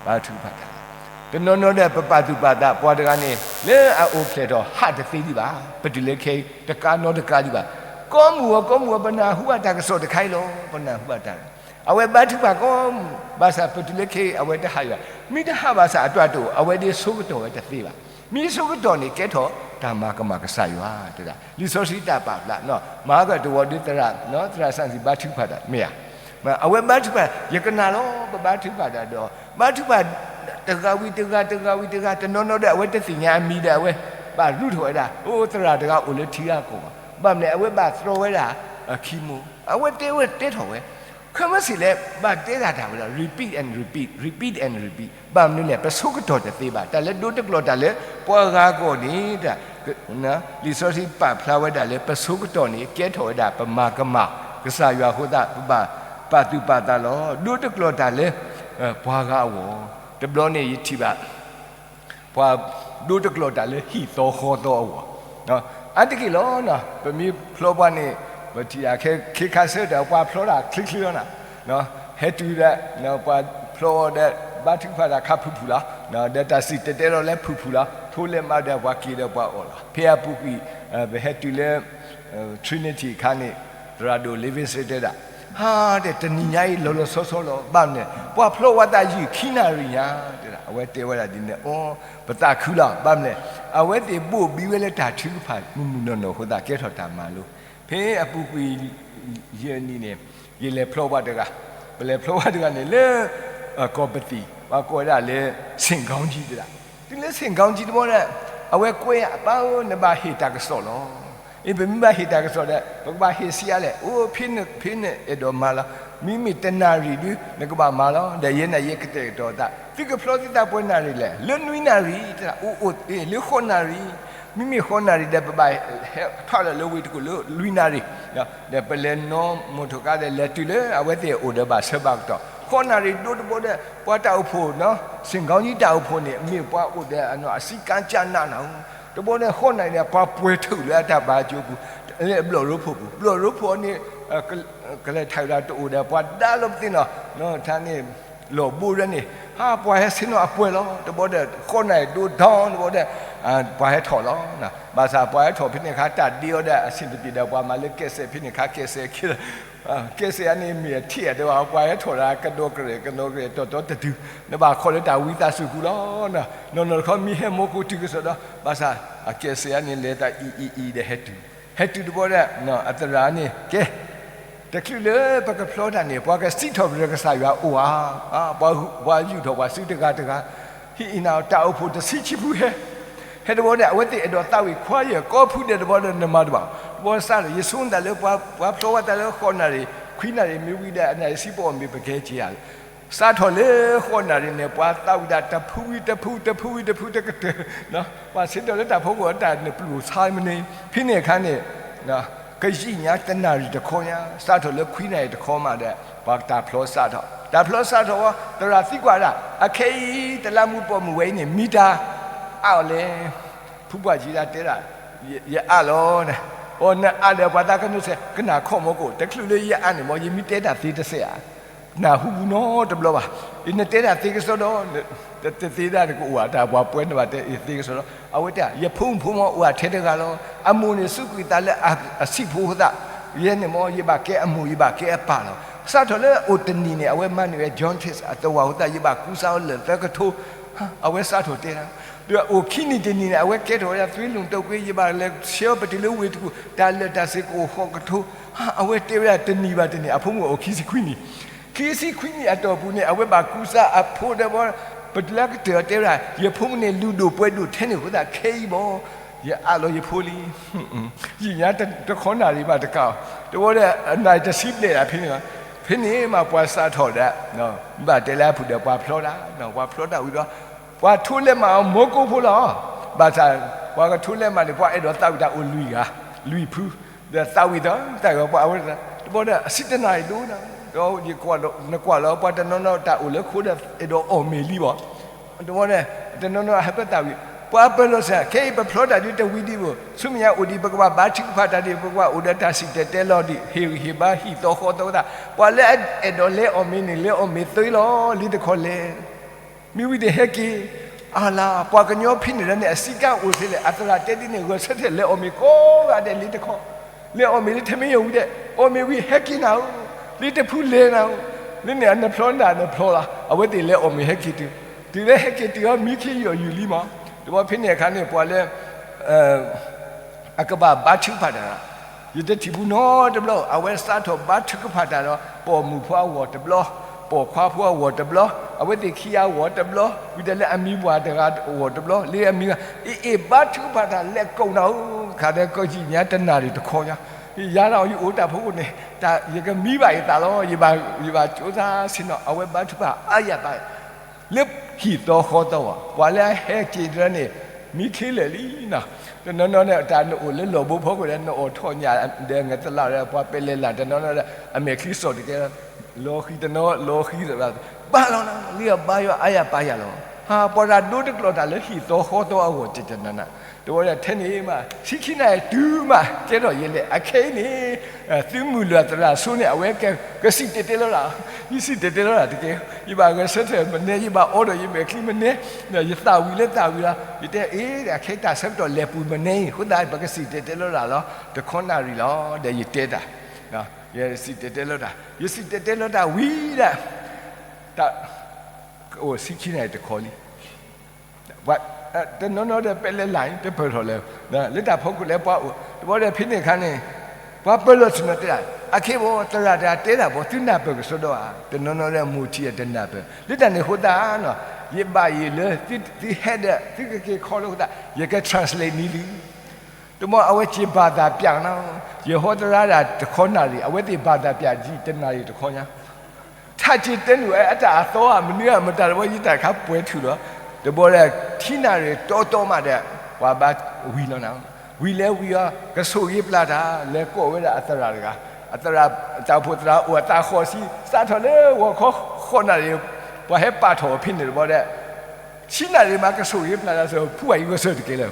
ဘါထုကဖၣ်တၢ်လီၤ. တနီၤနီၤဒီး ပပာ်သူၣ်ပာ်သးပှၤတဂၤန့ၣ် လၢအအိၣ်ဖျဲၣ်ထီၣ် ဟးတသ့ဒံးဘၣ်, ပတုၤလၢခဲအံၤ တကးနီတကးဒံးဘၣ်, ကိးမုၢ်ဂီၤကိးမုၢ်ဂီၤ ပနၢ်ဟူဘၣ်တၢ်ကစီၣ်တခါအံၤလီၤ. ပနၢ်ဟူဘၣ်တၢ် အဝဲဘါထုကဖၣ်ကိးမုၢ်, ဘၣ်ဆၣ်ပတုၤလၢခဲအံၤ အဝဲတဟးယွၤ, မ့ၢ်တဟးဘၣ်ဆၣ်အတၢ်တအိၣ် အဝဲဒၣ်ဆိကတီၢ်ဝဲတသ့ဘၣ်. မ့ၢ်ဆိကတီၢ်န့ၣ် ကဲထီၣ်တၢ်မၤကမၣ်ကစၢ်ယွၤ, လံာ်စီဆှံတၢ်ပာ်ဖျါ, မၤကတဝီၤဒုးသရၣ်, သရၣ်စၣ်စံၣ်ဘါထုကဖၣ်တၢ် မ့ၢ်ဧါ. အဝဲဘါထုကဖၣ်, ယကနၣ်လီၤ ပဘါထုကဖၣ်တၢ်ဒီး ဘါထုကဖၣ် တဂၤဝံၤတဂၤ တဂၤဝံၤတဂၤ, တနီၤနီၤဒီး အဝဲတသ့ၣ်ညါအမံၤဒီး အဝဲဘၣ်ရူးထီၣ်ဝဲဒၣ်, အိၣ်သရၣ်တဂၤအိၣ်လၢထံဂၤကီၢ်ဂၤ, ဘၣ်မနုၤလဲၣ် အဝဲဘၣ်သြီဝဲဒၣ်အခံမိၢ်, အဝဲတဲဝဲတဲထီၣ်ဝဲ, ခဲမုၢ်ဆ့ၣ်လဲၣ် ဘၣ်တဲတၢ်တၢ်ဝဲဒီး repeat and repeat, repeat and repeat, ဘၣ်မနုၤလဲၣ် ပဆိကတီၢ်တသ့ဘၣ်, တၢ်လၢဒိတကျိာ်တၢ်လၢပှၤဂၤအဂီၢ်န့ၣ် လံာ်စီဆှံပာ်ဖျါဝဲဒၣ်လၢ ပဆိကတီၢ်န့ၣ် ကဲထီၣ်ဝဲဒၣ် ပမၤကမၣ်ကစၢ်ယွၤအဃိသတး ပဘၣ်ပာ်သူၣ်ပာ်သးလီၤ. ဒိတကျိာ်တၢ်လၢ ပှၤဂၤအဂီၢ်, တဘျီန့ၣ်ယထံၣ်ဘၣ် ပှၤဒိတကျိာ်တၢ်လၢဟံၣ်သီဃီသီအဂီၢ်, အါတက့ၢ်လီၤ. ပမ့ၢ်ဖျီပှၤန့ၣ် ပထံၣ်တၢ်ခဲခါဆၢဒီး ပှၤဖျီတၢ်ချ့ချ့လီၤနၤ, ဟဲတုၤဒီး ပှၤဖျီဒီး ဘါထုကဖၣ်တၢ်ခါဖုၣ်ဖုၣ်လီၤ, ဒီးတၢ်စံၣ်တဲၤတဲလီၤလၢဖုၣ်ဖုၣ်လီၤ, ထိလဲမးဒီးပှၤက့ၤဒီးပှၤအီၣ်လီၤ. ဖဲအပူၤကွံာ် ပဟဲတုၤလၢ Trinity အခါန့ၣ် သရၣ်ဒိၣ် Livingstone တဲဒၣ်, ဟါ တဲ တနံၤညါအံၤလီၤလီၤဆီဆီလီၤ, ဘၣ်မနုၤလဲၣ် ပှၤဖျီဝဲသးယံာ်ခံနၣ်ရံၣ်ညါ, တဲဒၣ် အဝဲတဲဝဲဒၣ်ဒ်န့ၣ်, အိ ပသးခုလီၤ, ဘၣ်မနုၤလဲၣ် အဝဲသ့ၣ်ဘိၣ်ဘံဝဲလၢတၢ်ထုကဖၣ်မုၢ်မုၢ်နီၢ်နီၢ်အဃိသတး ကဲထီၣ်တၢ်မၤလိ, ဖဲအပူၤကွံာ် ယဲၢ်နံၣ်န့ၣ် ယလဲၤဖျီပှၤတဂၤ, ပလဲၤဖျီပှၤတဂၤန့ၣ်လၢ ကီၢ်ပသံၣ် ပှၤကိးဝဲဒၣ်လၢ ဆင့်ခေါင်းကြီး တဲဒၣ်, တုၤလၢ ဆင့်ခေါင်းကြီး တဘျီဒီး အဝဲကွဲအပၢ်ဧၢ နဘၣ်ဟ့ၣ်တၢ်ကစီၣ်လီၤ. အ့ ပမ့ၢ်ဘၣ်ဟ့ၣ်တၢ်ကစီၣ်ဒီး ပကဘၣ်ဟ့ၣ်ဆံးအါလဲၣ်, အိ ဖဲန ဖဲနအဲၣ်ဒိးမၤလီၤ, မ့မ့ၢ်တနၣ်ရံၣ်ဒု နကဘၣ်မၤလီၤ, ဒီးယဲန့ၣ်ယဲကတဲာ်ကတီၤသး, သုကဖျီသုသးပှဲၤနၣ်ရံၣ်လဲၣ်, လၢနွံနၣ်ရံၣ် တဲဒၣ်, အိ အိ လၢဃိးနၣ်ရံၣ်, မ့မ့ၢ်ဃိးနၣ်ရံၣ်ဒီး ပဘၣ်ဟဲထီၣ်လၢဝ့ၢ်တကူၣ်လၢလွံၢ်နၣ်ရံၣ်, ဒီးပလဲၤနီၣ်မိၢ်ထိၣ်ကါဒီး လဲၤတုၤလၢအဝဲသ့ၣ်အအိၣ်ဒီး ဘၣ်ဆၢဘၣ်ကတီၢ်, ဃိးနၣ်ရံၣ်ဒိတဘျီဒီး ပှၤတၢ်အိၣ်ဖှိၣ် ဆင့်ခေါင်းကြီး တၢ်အိၣ်ဖှိၣ်န့ၣ် မ့ၢ်ပှၤအိၣ်ဒီး အစံကါကၢနးနးဧိၤ, တဘျီဒီး ဃိးနၣ်ရံၣ်ဒီး ပှၤပှဲၤထုးလၢအတၢ်ဘါကၠိပူၤ, လၢဘျီၣ်ရိဖှိၣ်ပူၤ, ဘျီၣ်ရိဖှိၣ်န့ၣ် ကလဲၤထီၣ်ဝဲဒၣ်တအိၣ်ဒီး ပှၤဒါလီၤပသ့ၣ်နီၣ်, ထါန့ၣ် လီၢ်ဘိရဲန့ၣ် ဟါ ပှၤဟဲဆ့ၣ်နီၤအပှဲၤလီၤ, တဘျီဒီး ဃိးနၣ်ရံၣ်ဒိ ဒီတဘျီဒီး ပှၤဟဲထီၣ်လီၤ. ဘၣ်ဆၣ်ပှၤဟဲထီၣ်ဖဲန့ၣ်အခါ တၢ်ဒ့အီၤဒီး အဆင်တပြေဒီး ပှၤမၤလၢကဲးစဲး ဖဲန့ၣ်အခါ ကဲးစဲးခဲလၢာ်, ကဲးစဲးအန့ၣ်မ့ၢ်အထံၣ်ဧါ တဲဝဲ ပှၤဟဲထီၣ်ဒီး ကဒီကရဲၣ် ကဒီကရဲၣ် တီၢ်တီတဒု, နဘၣ်ခိးလၢတၢ်ဝံသးစူၤပူၤလီၤ. နီၢ်နီၢ်တခီ မ့ၢ်ဟဲမိၢ်ကိၢ်တုၤကစီၣ်ဒီး ဘၣ်ဆၣ် အကဲးစဲးအန့ၣ် လဲၤတၢ်အံၤအံၤအံၤဒီး ဟဲတုၤ, ဟဲတုၤတဘျီဒီး အသရၣ်န့ၣ် ကဲ တချုးလၢပကဖျီတၢ်န့ၣ် ပှၤကစံးထီၣ်ပတြၢၤကစၢ်ယွၤအိၣ်ဧါ, ပှၤယူာ်ထီၣ်ပှၤစုတဂၤတဂၤ, ဟံးအံၤနၤ တၢ်အိၣ်ဖှိၣ်တဆံခံဖုဟဲ, ဟဲတဘျီဒီး အဝဲသ့ၣ်အဲၣ်ဒိးသးဝံၣ်ခွါယဲၢ်ကိးဖုဒဲးတဘျီဒီး နမၤတဘၣ်, တဘျီစးဒီး ယဆိသးလၢ ပှၤဖျီဝဲသးလၢဃိးနၣ်ရံၣ် ခွံနၣ်ရံၣ်မ့ၢ်ဝံၤဒီး အနၣ်ရံၣ်ဆံပီၣ်မ့ၢ်ပကဟဲက့ၤဧါ, စးထီၣ်လၢဃိးနၣ်ရံၣ်န့ၣ် ပှၤသးဝံၣ်တၢ်တဖုဝံၤတဖု တဖုဝံၤတဖုတကတၢၢ်, ပှၤဆ့ၣ်နီၤလၢတၢ်ဖီခိၣ်အတၢ်နပျူၢ်ဆါမ့ၢ်န့ၣ် ဖဲန့ၣ်အခါန့ၣ် ကယံာ်ညါတနၣ်ရံၣ်တခီညါ, စးထီၣ်လၢခွံနၣ်ရံၣ်တခီမးဒီး ပှၤတၢ်ဖျီစးထီၣ်, တၢ်ဖျီစးထီၣ်ဝံၤ သရၣ်သံကွၢ်ဒၣ်, အခဲအံၤ တလးမူးပိာ်မုၣ်ဝဲအံၤန့ၣ် မံတၢ်အါအီၤလဲၣ်. ဖုပှၢ်ကံၤဒၣ်တဲဒၣ်, ယအါလီၤ. အိ နအါဒီးပှၤသးကနုၢ်ဆဲး ကနၣ်ခီၣ်မီကိၣ်, တချုးလၢယအါန့ၣ်မ့ၢ် ယမံတဲတၢ်သ့တစဲးဧါ. နၢ်ဟူပူၤနီတဘျီဘၣ်. နတဲတၢ်သ့ကစီဒီ, တသ့ဒၣ်နကအိၣ်ဧါ, တၢ်ပှၤပှဲၤန့ၢ်ဘၣ်တဲ ယသ့ကစီဒီ, အဝဲတဲ ယဖိမုၣ်ဖိမီၤအိၣ်အထဲတဂၤလီၤ. အမိၢ်န့ၣ်စူးကွံာ်သးလၢ အဆံးဖိအဃိသတး, ယဲန့ၣ်မ့ၢ် ယဘၣ်ကဲအမိၢ် ယဘၣ်ကဲအပၢ်လီၤ. စးထီၣ်လၢအိၣ်တနံၤန့ၣ် အဝဲမၤန့ၢ်ဝဲ John Taste အသဝီအဃိသတး ယဘၣ်ကူစါအီၤလၢာ်သၢကထိ, အဝဲစးထီၣ်တဲဒၣ်, ဒီးအိၣ်ခံနံၣ်တနံၤန့ၣ် အဝဲကဲထီၣ်ဝဲဒၣ်သွံလိာ်တိာ်ကွံာ်, ယဘၣ်လဲၤဆှၢပတုၤလၢဝ့ၢ်တကူၣ်, တၢ်လၢာ်တၢ်စ့ၤကအိၣ်ဃိးကထိ, အဝဲတဲဝဲဒၣ်တနံၤဘၣ်တနံၤ အဖိမုၣ်အိၣ်ခံဆံခွံနံၣ်, ခံဆံခွံနံၣ်အတီၢ်ပူၤန့ၣ် အဝဲဘၣ်ကူစါအဖိဒီး ပတုၤလၢကတၢၢ်အီၤတဲဝဲဒၣ်, ယဖိမုၣ်န့ၣ် လုၢ်ဒိၣ်ပှ့ၤဒိၣ်ထဲန့ၣ်အဃိသတး ခဲအံၤဘၣ် ယအးလီၤယဖိလံ. ယံာ်ညါတခီနၣ်ရံၣ်ဘၣ်တကးအီၤ, တဘျီဒီး နၢ်တဆံဘျဲၣ်ဒၣ်ဖဲန့ၣ်, ဖဲန့ၣ်မးပှၤစးထီၣ်ဒီး ဘၣ်တဲလၢအဖုၣ်ဒီးပှၤဖျီတၢ်, ပှၤဖျီတၢ်ဝံၤဒီး ပှၤထိလဲးမးအီၤမိၢ်ကိၢ်ဖိလီၤ. ဘၣ်ဆၣ် ပှၤကထိလဲးမးန့ၣ် ပှၤအဲၣ်ဒိးသးဝံၣ်တၢ်အိၣ်လွံၢ်ဂၤ, လွံၢ်ဖု, ဒီးသးဝံၣ်ဒီး သးဝံၣ်ပှၤအဝဲ, တဘျီဒီးအဆံတနၣ်ရံၣ်ဒိၣ်နၤ, ဒီးယကွၢ်လီၤပှၤတနီၤနီၤတၢ်အိၣ်လၢခိဒီး အဲၣ်ဒိးအီၣ်မ့ၤလံဘၣ်. တဘျီန့ၣ် တနီၤနီၤဟဲပသးဝံၣ်, ပှၤပၢၢ်လီၤစၢၤ, ခဲအံၤပဖျီတၢ်ဒုးတဝံၤဒံးဘၣ်, ဆူမဲာ်ညါအိၣ်ဒံး ပကဘၣ်ဘါထုကဖၣ်တၢ်ဒံး, ပကဘၣ်အိၣ်ဒီးတၢ်စံၣ်တဲၤတဲလီၤဒံး, ဟ့ၣ်ဂံၢ်ဟ့ၣ်ဘါဟံၣ်သီဃီသီသး, ပှၤလၢအအဲၣ်ဒိးလဲၤအီၣ်မ့ၤန့ၣ် လဲၤအီၣ်မ့ၤသ့လီၤ, လံတခီလဲၤ မ့ၢ်ဝံၤဒီးဟဲက့ၤ, အလၤ ပှၤကညီဖဲန့ၣ်ဒီးန့ၣ် အစည်းကမ်းအိၣ်သ့လဲၣ်, အသရၣ်တဲဒ်န့ၣ် ဂဲၤဆၢထၢၣ်လဲၤအီၣ်မ့ၤကိးဂၤဒဲးလံတခီ, လဲၤအီၣ်မ့ၤလၢထဲမ့ၢ်ယိၣ်ဝံၤဒီး အီၣ်မ့ၤဝံၤဟဲက့ၤနၤဧၢ, လံတဖုလဲၤနၤဧၢ, လၢန့ၣ်အနဖျီနၤနဖျီလီၤ, အဝဲသ့ၣ်လဲၤအီၣ်မ့ၤဟဲက့ၤတုၤ, တုၤလၢဟဲက့ၤတုၤအီၤ မံခ့ယီၢ်ယုၢ်လံမး, တဘျီဖဲန့ၣ်အခါန့ၣ် ပှၤလၢ အကဘၣ်ဘါထုကဖၣ်တၢ်, ယတထံၣ်ပူၤနီတဘျီ, အဝဲစးထီၣ်ဘါထုကဖၣ်တၢ်ဒီး ပိာ်မုၣ်ဖိအဂီၢ်တဘျီ, ပိာ်ခွါဖိအဂီၢ်တဘျီ, အဝဲသ့ၣ်ခံဂၤအဂီၢ်တဘျီ, ဝံၤဒီးလၢအမံၤပှၢ်တဂၤအဂီၢ်တဘျီ, လၢအမံၤဂၤ, အ့ၣ်အ့ၣ် ဘါထုကဖၣ်တၢ်လဲၤကိးနၤဧိၤ, ခါဒီးကယံာ်ညါတနၣ်ရံၣ်တခီညါ, ယၤဒီးယအိၣ်တၢ်ဖိန့ၣ်, ယကမံဘၣ်ယသးလီၤ, ယဘၣ်ကၠိသးဆ့ၣ်နီၤ, အဝဲဘါထုကဖၣ်အါယၤပာ် လၢဟံၣ်သီဃီသီဘၣ်, ပှၤလၢအဟဲက့ၤတရၢန့ၣ် မံခ့လၢာ်လံနီၤ, တနီၤနီၤန့ၣ် တၢ်နအိၣ်လၢလီၢ်ဘိဖီခိၣ်ဒီး နအိၣ်ထီၣ်ညၣ်ဒီး နသလၣ်ဒီး ပှၤပဲလဲၤလၢ်တနီၤနီၤဒီး အမဲာ်ချံစိာ်တကဲ, လီၤဃံၤတနီၤ လီၤဃံၤ, ဘါလီၤနၤ, လံအဘါယွၤအါယၤပာ်ယၤလီၤ, ပှၤတၢ်ဒိတကျိာ်တၢ်လၢဟံၣ်သီဃီသီအဂီၢ်တနၤနၤ, တဝီဒီးထဲန့ၣ်မး ဆံခံနၣ်ရံၣ်တုၤမး ကဲထီၣ်ယဲလဲၣ်, အခဲအံၤန့ၣ် သုမုၢ်လၢ်သရၣ်ဆိန့ၣ် အဝဲကစံၣ်တဲၤတဲလီၤတၢ်, ယစံၣ်တဲၤတဲလီၤတၢ်တကဲ, ယဘၣ်ဂဲၤဆၢထၢၣ်မနုၤ, ယဘၣ်အီဒီးယမဲာ်ချံမနုၤ, ယသးဝံၣ်လၢသးဝံၣ်လီၤ, ယတဲအ့ၣ် အခဲအံၤတၢ်ဆၢကတီၢ်လဲၤပူၤမနုၤအံၤ အဃိသတး ပကစံၣ်တဲၤတဲလီၤတၢ်လီၤ, တခီနၣ်ရံၣ်လီၤ, ဒီးယတဲတၢ်, ယစံၣ်တဲၤတဲလီၤတၢ်, ယစံၣ်တဲၤတဲလီၤတၢ်ဝံၤဒီး တၢ်အိၣ်ဆံခံနၣ်ရံၣ်တခီလံ တနီၤနီၤဒီးပဲလဲၤလၢ် တပၢၢ်ထီၣ်လၢၤ, လၢတၢ်ဖီခိၣ်လၢပှၤအိၣ် တဘျီဒီးဖဲန့ၣ်အခါန့ၣ် ပှၤပၢၢ်လီၤဆ့ၣ်နီၤတဲဒၣ်, အခဲအံၤဘၣ် သရၣ်တဂၤတဲဒၣ်ဘၣ် သုနၢ်ပၢၢ်ကစီဒီဧါ, တနီၤနီၤဒီးမိၢ်ထံအတနၢ်ပၢၢ်, လၢတၢ်န့ၣ်အဃိသတးနီၤ ယဘၣ်ယိၣ်လၢ သုဟဲဒီး သုကက့ၤခီလိာ်အဃိသတး ယက translate န့ၢ်သု တမ့ၢ်အဝဲစ့ၢ်ဘၣ်သးပျးနီၤ, ယဟီသရၣ်ဒၣ်တခီနၣ်ရံၣ် အဝဲသ့ၣ်ဘၣ်သးပျးယံာ်တနၣ်ရံၣ်တခီညါ ထးစ့ၢ်တဲနုာ်ဝဲအတၢ်အသီဧါ မနုၤဧါ မတၤတဘျီ ယတၢ်ခါပှဲၤထုးလီၤ, တဘျီဒီး ထံနၣ်ရံၣ်တီတီမးဒီး ပှၤဘါဝံၤလီၤနၤ, ဝံၤလဲၤဝံၤအီၤ ကဆိၣ်ဂ့ၤပျၢ်တၢ် လဲၤကိးဝဲဒၣ်အသရၣ်တဂၤ, အသရၣ် တၢ်အိၣ်ဖှိၣ်သရၣ်အိၣ်အသးဃိးဆံ စးထီၣ်လၢဂီၤခီဃိးနၣ်ရံၣ် ပှၤဟဲပာ်ထီၣ်အီၤဖဲန့ၣ်တဘျီဒီး ဆံနၣ်ရံၣ်မး ကဆိၣ်ဂ့ၤပျၢ်တၢ်စ့ၢ် ဖုဘၣ်အံၤဂဲၤဆၢထၢၣ်တကဲလၢ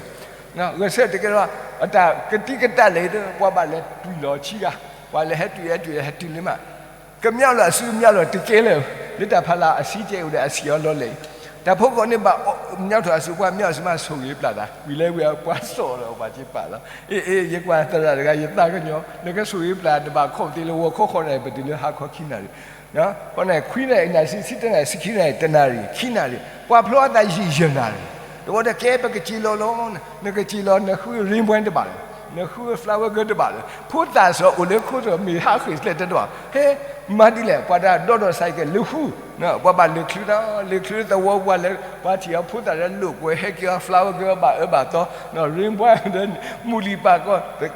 ၤ, ဂဲၤဆၢထၢၣ်တကဲလၢၤ, အတၢ်ကသံၣ်ကသီလဲၣ်ဒီး ပှၤဘၣ်လဲၤတွံၢ်လီၤဆံဂၤ, ပှၤလဲၤဟဲတွံၢ်ဟဲတွံၢ်ဟဲတုၤလၢမး ကမျၢၢ်လီၤအစုမျၢၢ်လီၤတကဲလၢၤ, လၢတၢ်ဖးလၢ်အဆံကဲအိၣ်ဒီးအဆံးအီၤလီၤလဲၣ်, တၢ်ဖိကိးန့ၣ်ဘၣ် မျၢၢ်ထီၣ်အစုပှၤမျၢၢ်အစုမးဆိၣ်ဂ့ၤပျၢ်တၢ် ဝံၤလဲၤဝံၤအပှၤစိာ်ဒီးပှၤစ့ၢ်ပာ်လီၤ, အ့ၣ်အ့ၣ် ယကွၢ်သရၣ်တဂၤ ယသးကညီၤ နကဆိၣ်ဂ့ၤပျၢ်တဘၣ်ခီၣ်သ့လၢဂီၤခီဃိးနၣ်ရံၣ် ပတုၤလၢဟါခီခံနၣ်ရံၣ် ဃိးနၣ်ရံၣ်ခွံနၣ်ရံၣ် နၣ်ရံၣ်ဆံ ဆံတနၣ်ရံၣ် ဆံခံနၣ်ရံၣ် တနၣ်ရံၣ် ခံနၣ်ရံၣ် ပှၤဖျီအသးယံာ်ယဲၢ်နၣ်ရံၣ်, တဘျီဒီးကဲပကစံၣ်လီၤလီၤ, နကစံၣ်လီၤ နဃု ribbon တဘၣ်လၢၤ, နဃု flower girl တဘၣ်လၢၤ, ဖိသၣ်စ့ၢ်အိၣ်လၢခိစ့ၢ် မ့ၢ်ဟးဃ့ၢ်ကျဲတဘၣ်, ဟဲ မၤဒ်လဲၣ် ပှၤတၢ်ဒီဒီးစဲးကဲ လူၤဃု, ပှၤဘၣ်လူၤချုးဒီး လူၤချုးသဝီပှၤလၢ ပှၤထံၣ်အီၤဖိသၣ်လၢလိာ်ကွဲ ဟဲက့ၤအီၤ flower girl ဘၣ်အၢဘၣ်သီ, ribbon ဒီး မုၢ်လံၢ်ပာ်ကီၤ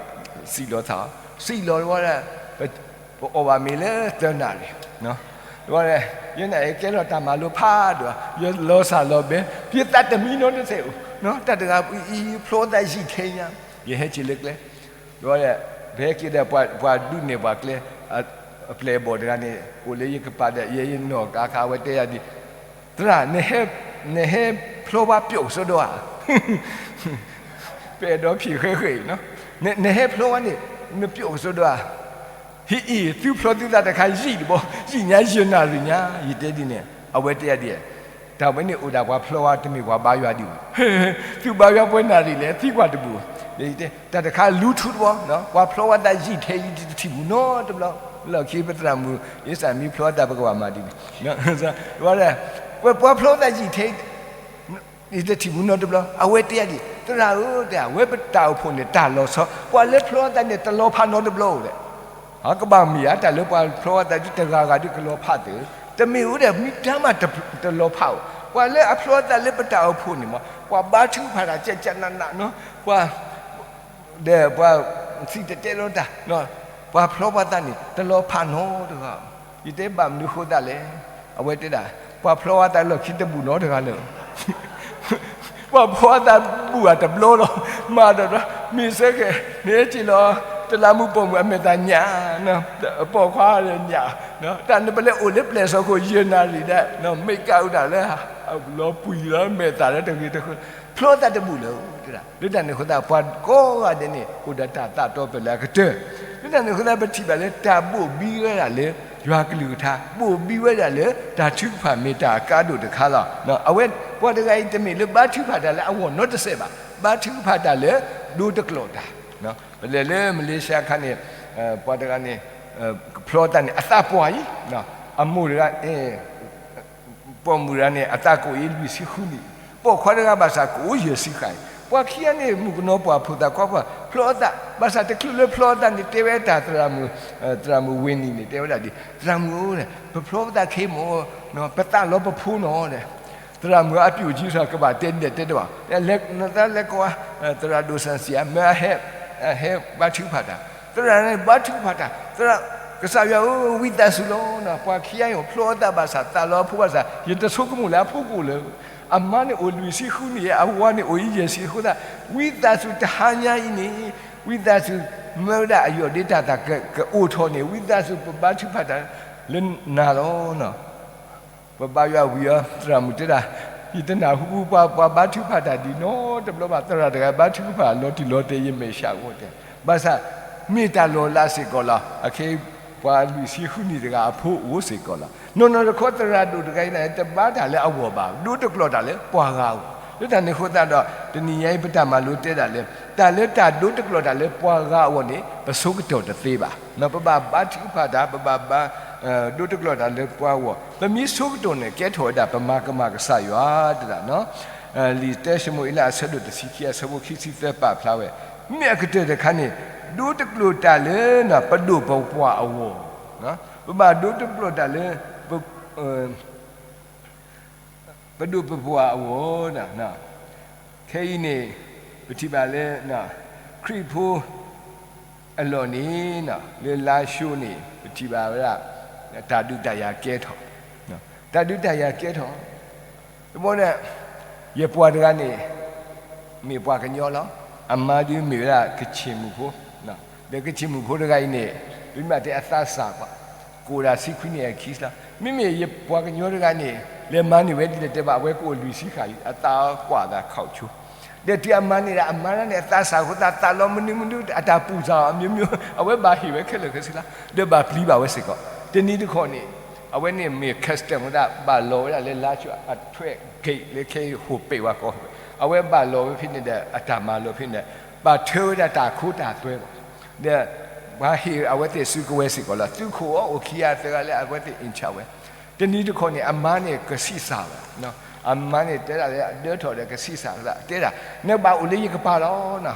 စံၣ်လီၤသး, စံၣ်လီၤတဘျီဒီး ပအီၣ်ဘၣ်မ့ၤလၢသၢနၣ်ရံၣ်, တဘျီဒီး ယဲန့ၣ် ယကဲထီၣ်တၢ်မၤလိဖးဒိၣ်, ယလီၤစၢ်လီၤဘဲ, ယသးတမံနီတစဲးအိၣ်, တၢ်တဂၤအံၤ ဖျီသးယံာ်ထဲညါ, ယဟဲက့ၤလၢကျဲ, တဘျီဒီး ပဟဲက့ၤဒီးပှၤဒုးနဲၣ်ပှၤကျဲ အပျဲၢ်အဘီၣ်တဂၤန့ၣ် အိၣ်လၢယကပၤဒီး ယဲယနီၢ်ကါခါ အဝဲတဲယၤဒ်, သရၣ်, နဟဲဖျီဝါပျီၣ်ကစီဒီဧါ. ပအဲၣ်ဒိးဖံးဃဲဃဲအံၤ, နဟဲဖျီဝါန့ၣ် နပျီၣ်ကစီဒီဧါ. ဟံးအံၤ သုဖျီသုသးတခါ ယံာ်တဘျီ, ယံာ်ညါယနၣ်ရံၣ်ညါ ယတဲဒ်န့ၣ် အဝဲတဲယၤဒ်, တၢ်ဝဲန့ၣ်အိၣ်ဒၣ်ပှၤဖျီဝါ တမ့ၢ်ပှၤဘါယွၤဒံးဘၣ်. သုဘါယွၤပှဲၤနၣ်ရံၣ်လဲၣ် သံကွၢ်တဘူၣ်. တၢ်တခါလူၤထူတဘျီ, ပှၤဖျီဝါသးယံာ်ထဲအံၤ တထံၣ်ပူၤနီတဘျီ. လီၢ်ခံပသရၣ်မုၣ်အ့စၢ်မ့ၢ်ဖျီသး ပကဘၣ်မၤဒ်န့ၣ်, ပှၤဖျီဝါသးယံာ်ထဲ ယတထံၣ်ပူၤနီတဘျီ. အဝဲတဲယၤဒ်, သရၣ်ဧၢ, တဲ, အဝဲပတၢ်အိၣ်ဖှိၣ်န့ၣ် တၢ်လီၤဆီ, ပှၤလၢဖျီသးန့ၣ် တလီၤဖးနီတဘျီဧိၤလဲၣ်. ကဘၣ်မ့ၢ်ဧါ, တၢ်လၢပှၤဖျီသးဒ်တဂၤဂၤဒ် ကလီၤဖးသ့, တမ့ၢ်ဧိၤဒီး မ့ၢ်တၢ်မးတလီၤဖးဧိၤ. ပှၤလၢအဖျီသးလၢပတၢ်အိၣ်ဖှိၣ်န့ၣ်မ့ၢ် ပှၤဘါထုကဖၣ်တၢ် ကကနးနးနီၤ, ပှၤ ဒီးပှၤသံတတဲလီၤတၢ်, ပှၤဖျီပှၤသးန့ၣ် တလီၤဖးနီတဂၤ. ယတဲဘၣ်မနုၤဃိသးလဲၣ်. အဝဲတဲဒၣ်, ပှၤဖျီဝါသးလီၢ်ခံတဘူၣ်နီတဂၤလၢၤ. ပှၤဖျီဝါသးဘူၣ်ဧါတဘျီလီၤ. မၤဒီး မ့ၢ်စ့ၢ်ကီး နဟဲက့ၤလီၤ တလးမူးပိာ်မုၣ်အမဲာ်သၣ်ညၣ်, ပိာ်ခွါညၣ်, တၢ်နပလဲၤအိၣ်လၢပျဲၢ်စီခိၣ် ယဲၢ်နၣ်ရံၣ်ဒီး မ့ၢ်ကးအုးဒၣ်လၢ လီၤပှံၤလီၤမဲာ်သၣ်လၢတဂ့ၤတဃၢ, ဖျီသးတဘူၣ်လၢၤ. လၢတၢ်န့ၣ်အဃိသတး ပှၤကိးဂၤဒဲးန့ၣ် အိၣ်ဒီးတၢ်သးတီပှဲၤလၢအကတၢၢ်. လၢတၢ်န့ၣ်အဃိသတး ပထံၣ်ဘၣ်လၢတၢ်ဘိၣ်ဘံဝဲဒၣ်လၢ ယွၤကလုၢ်ကထါ, ဘိၣ်ဘံဝဲဒၣ်လၢတၢ်ထုကဖၣ်မ့ၢ်တၢ်အကါဒိၣ်တခါလီၤ. အဝဲပှၤတဂၤအံၤ တမ့ၢ်လၢဘါထုကဖၣ်တၢ်လၢအဂီၢ်နီတစဲးဘၣ်, ဘါထုကဖၣ်တၢ်လၢဒိတကျိာ်တၢ်. ပလဲၤလၢမလ့ၡါအခါန့ၣ် ပှၤတဂၤန့ၣ် ကဖျီသးန့ၣ် အသးပှၢ်အံၤ, အမိၢ်တဂၤ ပိာ်မုၣ်တဂၤန့ၣ် အသးကအိၣ်အံၤ လွံၢ်ဆံဃုနံၣ်, ပိာ်ခွါတဂၤဘၣ်ဆၣ်ကအိၣ်ယဲၢ်ဆံဃၣ်အံၤ, ပှၤခံဂၤန့ၣ် မုၣ်ကနီၤပှၢ်ဖိသၣ်ခွါပှၢ် ဖျီသး, ဘၣ်ဆၣ်တချုးလၢဖျီသးန့ၣ် တဲဝဲတၢ်သရၣ်မုၣ်, သရၣ်မုၣ်ဝ့ၢ်နံၣ်န့ၣ် တဲဝဲဒၣ်ဒ်, သရၣ်မုၣ်ဧၢ, ပဖျီပသးခဲအံၤမ့ၢ် ပသးလီၤပဖိနီၤဒီး, သရၣ်မုၣ်အပျိၢ်ကံစ့ၢ် ကဘၣ်တဲဒဲးတဲတဘၣ်, နသးလဲၤကိး သရၣ်ဒိၣ်စၣ်စံးဧါ, မ့ၢ်အဟဲဘါထုကဖၣ်တၢ်, သရၣ်န့ၣ်ဘါထုကဖၣ်တၢ်, သရၣ်, ကစၢ်ယွၤဧၢ, ဝံသးစူၤလီၤ, ပှၤခံဂၤအံၤဖျီသးဘၣ်ဆၣ် သးလီအဖိဘၣ်ဆၣ် ယတဆိကမိၣ်လၢအဖိကအိၣ်လၢၤ. အမါန့ၣ်အိၣ်လွံၢ်ဆံဃုနံၣ်, အဝၤန့ၣ်အိၣ်အံၤယဲၢ်ဆံအဃိသတး, ဝံသးစူၤတဟါညါအံၤန့ၣ်, ဝံသးစူၤမၢဝဲဒၣ်အယီၢ်ဒ့တၢ်သၣ်ကအိၣ်ထီၣ်န့ၣ်, ဝံသးစူၤပဘါထုကဖၣ်တၢ်လၢနၤလီၤ. ပဘါယွၤဝံၤအီၤ သရၣ်မုၣ်တဲဒၣ်, ယတနၢ်ဟူပှၤ ပှၤဘါထုကဖၣ်တၢ်ဒ်နီတဘျီဘၣ်, သရၣ်တဂၤဘါထုကဖၣ်လီၤတံၢ်လီၤတဲာ် ယမဲာ်ဆှးဂီၤတဲ, ဘၣ်ဆၣ် မ့ၢ်တၢ်လီၤလးစ့ၢ်ကီးလီၤ. အခဲအံၤ ပှၤလွံၢ်ဆံဃုနံၣ်တဂၤအဖိအိၣ်စ့ၢ်ကီးလီၤ. နီၢ်နီၢ်တခီသရၣ်ဒိၣ်တဂၤအံၤန့ၣ် တဘါတၢ်လၢအဂီၢ်ဘၣ်, ဒိတကျိာ်တၢ်လၢပှၤဂၤအဂီၢ်. လၢတၢ်န့ၣ်အဃိသတးဒီး တနံၤညါအံၤ ပတၢ်မၤလိတဲဒၣ်လၢ တၢ်လၢတၢ်ဒိတကျိာ်တၢ်လၢပှၤဂၤအဂီၢ်န့ၣ် ပဆိကတီၢ်တသ့ဘၣ်. ပဘၣ်ဘါထုကဖၣ်တၢ်, ပဘၣ်ဘါ ဒိတကျိာ်တၢ်လၢပှၤဂၤအဂီၢ်, ပမ့ၢ်ဆိကတီၢ်န့ၣ် ကဲထီၣ်ဝဲဒၣ်ပမၤကမၣ်ကစၢ်ယွၤတဒၣ်နီၤ. လံာ်တၢၡမူၤအ့လးအဆၢဒိၣ်တဆံခံ အဆၢဖိခံဆံသၢ ပာ်ဖျါဝဲ, မ့ၢ်အကတၢၢ်တခါန့ၣ် ဒိတကျိာ်တၢ်လၢ ပဒိၣ်ပပှၢ်အဂီၢ်, ပဘၣ်ဒိတကျိာ်တၢ်လၢ ပဒိၣ်ပပှၢ်အဂီၢ်, ခဲအံၤန့ၣ် ပထံၣ်ဘၣ်လၢ ခရံာ်ဖိအလီၢ်န့ၣ် လၢလါၡိန့ၣ် ပထံၣ်ဘၣ်ဝဲဒၣ် တၢ်ဒုးတၢ်ယၤကဲထီၣ်, တၢ်ဒုးတၢ်ယၤကဲထီၣ်, တဘျီန့ၣ် ယပှၤတဂၤန့ၣ် မ့ၢ်ပှၤကညီလီၤ. အမါဒုးမ့ၢ်ဝဲဒၣ်ကချ့ၣ်မုၣ်ဖိ, ဒီးကချ့ၣ်မုၣ်ဖိတဂၤအံၤန့ၣ် ပမ့ၢ်တဲအသးစၢ်ပှၤ, ကအိၣ်ဒၣ်ဆံခွံနံၣ်အခံလီၤ. မ့မ့ၢ်ယပှၤကညီတဂၤန့ၣ် လဲၤမၤန့ၢ်ဝဲဒ်လဲၣ်တဲဘၣ် အဝဲကအိၣ်လွံၢ်ဆံဃၣ်လံ, အသးကွၢ်သးခီၣ်ဆိ, ဒီးတုၤအမၤန့ၢ်ဒၣ် အမါန့ၣ် အသးစၢ်အဃိသတး သးလီမနုၤမနုၤ အတၢ်ပူၤစၢ်အီၤအမျိုးမျိုး အဝဲဘၣ်ဟ့ၣ်ဝဲခဲလၢာ်ခဲဆ့လီၤ. ဒီးဘၣ်ပျံၤဘၣ်ဝဲစ့ၢ်ကီး. တနံၤတခီန့ၣ် အဝဲန့ၣ်မ့ၢ် custom အဃိသတး ဘၣ်လီၤဝဲဒၣ်လၢလါၡိအထွဲ gate လၢခဲအံၤဟိၣ်ပဲာ်ဝဲကီၢ်, အဝဲဘၣ်လီၤဝဲဖဲန့ၣ်ဒီး အတၢ်မၤလီၤဖဲန့ၣ်ဒီး ဘၣ်ထၢဝဲဒၣ်တၢ်ခိတၢ်သွဲဘၣ်, ဒီးပှၤဟ့ၣ်အဝဲသ့ၣ်စုကဝဲၤစ့ၢ်ကီးလီၤ. သုးခိၣ်အီၤအိၣ်ခံဂၤသၢဂၤလၢအဝဲသ့ၣ် in charge ဝဲ. တနံၤတခီန့ၣ် အမါန့ၣ်ကဆံးစၢ်ဘၣ်, အမါန့ၣ်တဲဒၣ်လၢအဒၢထီၣ်ဒီးကဆံးစၢ်အသး တဲဒၣ် နဘၣ်အိၣ်လၢယကပၤလီၤ.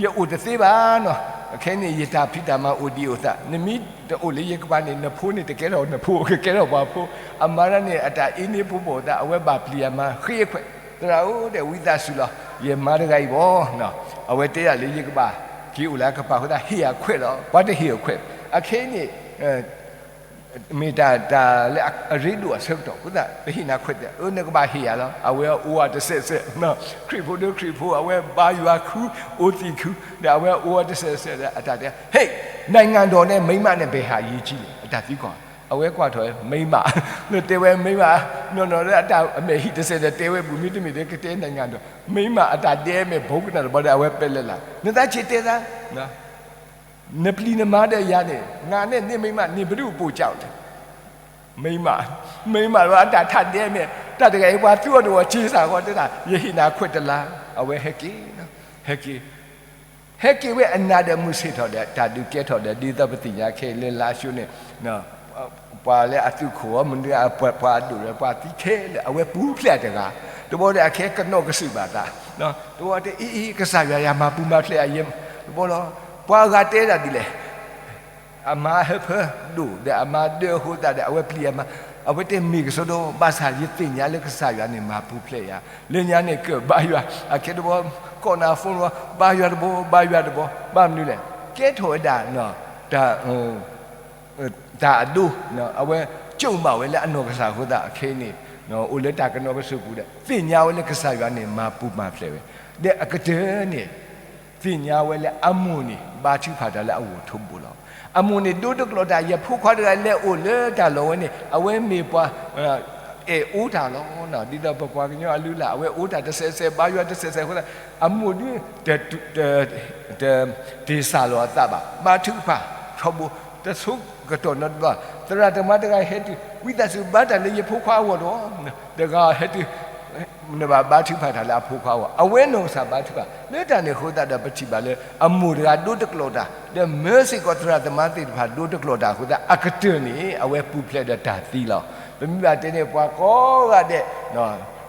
ယအိၣ်တသ့ဘၣ်နီၤ. ခဲအံၤန့ၣ် ယတၢ်ဖံးတၢ်မၤအိၣ်ဒံးအိၣ်သး, နမ့ၢ်တအိၣ်လၢယကပၤန့ၣ် နဖိန့ၣ်တကဲထီၣ်နဖိ, ကကဲထီၣ်ပှၤဖိ. အမါန့ၣ် အတၢ်အ့န့ဖိပိာ်သး အဝဲဘၣ်ပျံၤအမါဃ့ခွဲး, သရၣ်ဧၢ တဲဝံသးစူၤလီၤ. ယမါတဂၤအံၤဘၣ်, အဝဲတဲဒၣ်လၢယကဘၣ်က့ၤအိၣ်လၢအကပၤအဃိသတး ဟ့ၣ်အခွဲးလီၤ. ပှၤတဟ့ၣ်အခွဲး. အခဲအံၤန့ၣ် မ့ၢ်တၢ်တၢ်လၢအရ့ဒိၣ်အဆၢကတီၢ်အဃိသတး ပဟ့ၣ်နၤခွဲးတၢ် အၢ နကဘၣ်ဟ့ၣ်ယၤလီၤ. အဝဲအိၣ်ဝဲတစဲးစဲး, ခရံာ်ဖိဒီးခရံာ်ဖိ အဝဲဘါယွၤခု အိၣ်သံးခု, ဒီးအဝဲအိၣ်ဝဲတစဲးစဲးဒီး အတၢ်တဲ ဟ့ၣ်, နိုင်ငံတော်နဲ့ မိန်းမနဲ့ ဘယ်ဟာအရေးကြီးလဲ အတၢ်သံကွၢ်, အဝဲကွၢ်ထီၣ်ဝဲ မိန်းမ, နတဲဝဲမိန်းမ, နီၢ်နီၢ်လၢအတၢ်အမဲာ်ဟံၣ်တစဲး ဒီးတဲဝဲပူၤ မ့တမ့ၢ်ဒီးကတဲ နိုင်ငံတော်, မိန်းမ အတၢ်ဒဲမဲာ်ဘိကနၣ်တဘျီဒီး အဝဲပဲာ်လဲၣ်လၢ်, နသးဆံးတဲသး နပျံၤနမါဒီးယၤန့ၣ် ငါနဲ့နမိန်းမ န့ၣ်ဘဒုးပိာ်ကၠၣ်လဲၣ်. မိန်းမ, မိန်းမလီၤ အတၢ်ထးဒဲမဲာ်, တၢ်တဂၤအံၤ ပှၤသူအီၤတဝီၤစ့စ့ၢ်ကီး တဲဒၣ် ယဟ့ၣ်နၤခွဲးတလါ, အဝဲဟဲက့ၤ, ဟဲက့ၤ, ဟဲက့ၤဝဲအနၤဒီး မုၢ်ဆ့ၣ်ထီၣ်ဒီး တၢ်ဒုးကဲထီၣ်ဒီး ဒ်သိးပသ့ၣ်ညါခဲအံၤလၢလါၡိန့ၣ် ပှၤလၢအသုးခိၣ်အီၤ မနုၤ ပှၤအဒိၣ်ဒီး ပှၤသံခဲလၢာ် အဝဲပူၤဖျဲးတဂၤ, တဘျီဒီးအခဲကနီၣ်ကစၢ်ဘၣ်သး, တဘျီတဲအံၤ ကစၢ်ယွၤယၤမၤပူၤမၤဖျဲးအယဲၢ်, တဘျီလီၤ ပှၤဂၤတဲဒၣ်ဒ်လဲၣ် အမါဟၢဖၢဒိၣ် ဒီးအမါဒၢအဃိသတးဒီး အဝဲပျံၤအမါ, အဝဲတဲမ့ၢ်ကစီဒီ ဘၣ်ဆၣ်ယသ့ၣ်ညါလၢကစၢ်ယွၤန့ၣ် မၤပူၤဖျဲးယၤ, လၢညါန့ၣ်ကဘါယွၤ, အခဲတဘျီ ကိးနၤ phone လီၤ ဘါယွၤတဘျီ ဘါယွၤတဘျီ, ဘၣ်မနုၤလဲၣ် ကဲထီၣ်ဝဲဒၣ် တၢ်အဒိ, အဝဲကၠိၣ်မးဝဲလၢအနီၢ်ကစၢ်အဃိသတး အခဲအံၤန့ၣ် အိၣ်လၢတၢ်ကနီၣ်ကစၢ်ပူၤဒီး သ့ၣ်ညါဝဲလၢကစၢ်ယွၤန့ၣ် မၤပူၤမၤဖျဲးဝဲ, ဒီးအကတၢၢ်န့ၣ် သ့ၣ်ညါဝဲလၢအမိၢ်န့ၣ် ဘါထုကဖၣ်တၢ်လၢအဂီၢ်ထီဘိလီၤ. အမိၢ်န့ၣ်ဒိတကျိးတၢ် ယဖိခွါတဂၤလဲၤအိၣ်လၢတၢ်လီၢ်ဝဲန့ၣ် အဝဲမ့ၢ်ပှၤ အဲၣ်အိၣ်တၢ်လီၤ. ဒ်သိးပပှၤကညီအလုၢ်အလၢ် အဝဲအိၣ်တၢ်တစဲးစဲး ဘါယွၤတစဲးစဲးအဃိသတး အမိၢ်ဒု တ့ၢ်စၢ်လီၤအသးဘၣ်, ဘါထုကဖၣ်ထီဘိ, တဆိကတီၢ်နီတဘျီ သရၣ်သမါတဂၤဟဲတုၤ ဝံသးစူၤဘါတၢ်လၢယဖိခွါအဂီၢ်ဒီး တဂၤဟဲတုၤ နဘၣ်ဘါထုကဖၣ်တၢ်လၢအဖိခွါအဂီၢ်, အဝဲနီၢ်ကစၢ်ဘါထုကဖၣ်, လၢတၢ်န့ၣ်အဃိသတးဒီး ပထံၣ်ဘၣ်လၢ အမိၢ်တဂၤဒိတကျိးတၢ် ဒီးမၢစ့ၢ်ကီးသရၣ်သမါသ့ၣ်တဖၣ်ဒိတကျိးတၢ်အဃိသတး အကတၢၢ်န့ၣ် အဝဲပူၤဖျဲးဒီးတၢ်သံလီၤ. ပမ့ၢ်ဘၣ်တဲန့ၣ် ပှၤကိးဂၤဒဲး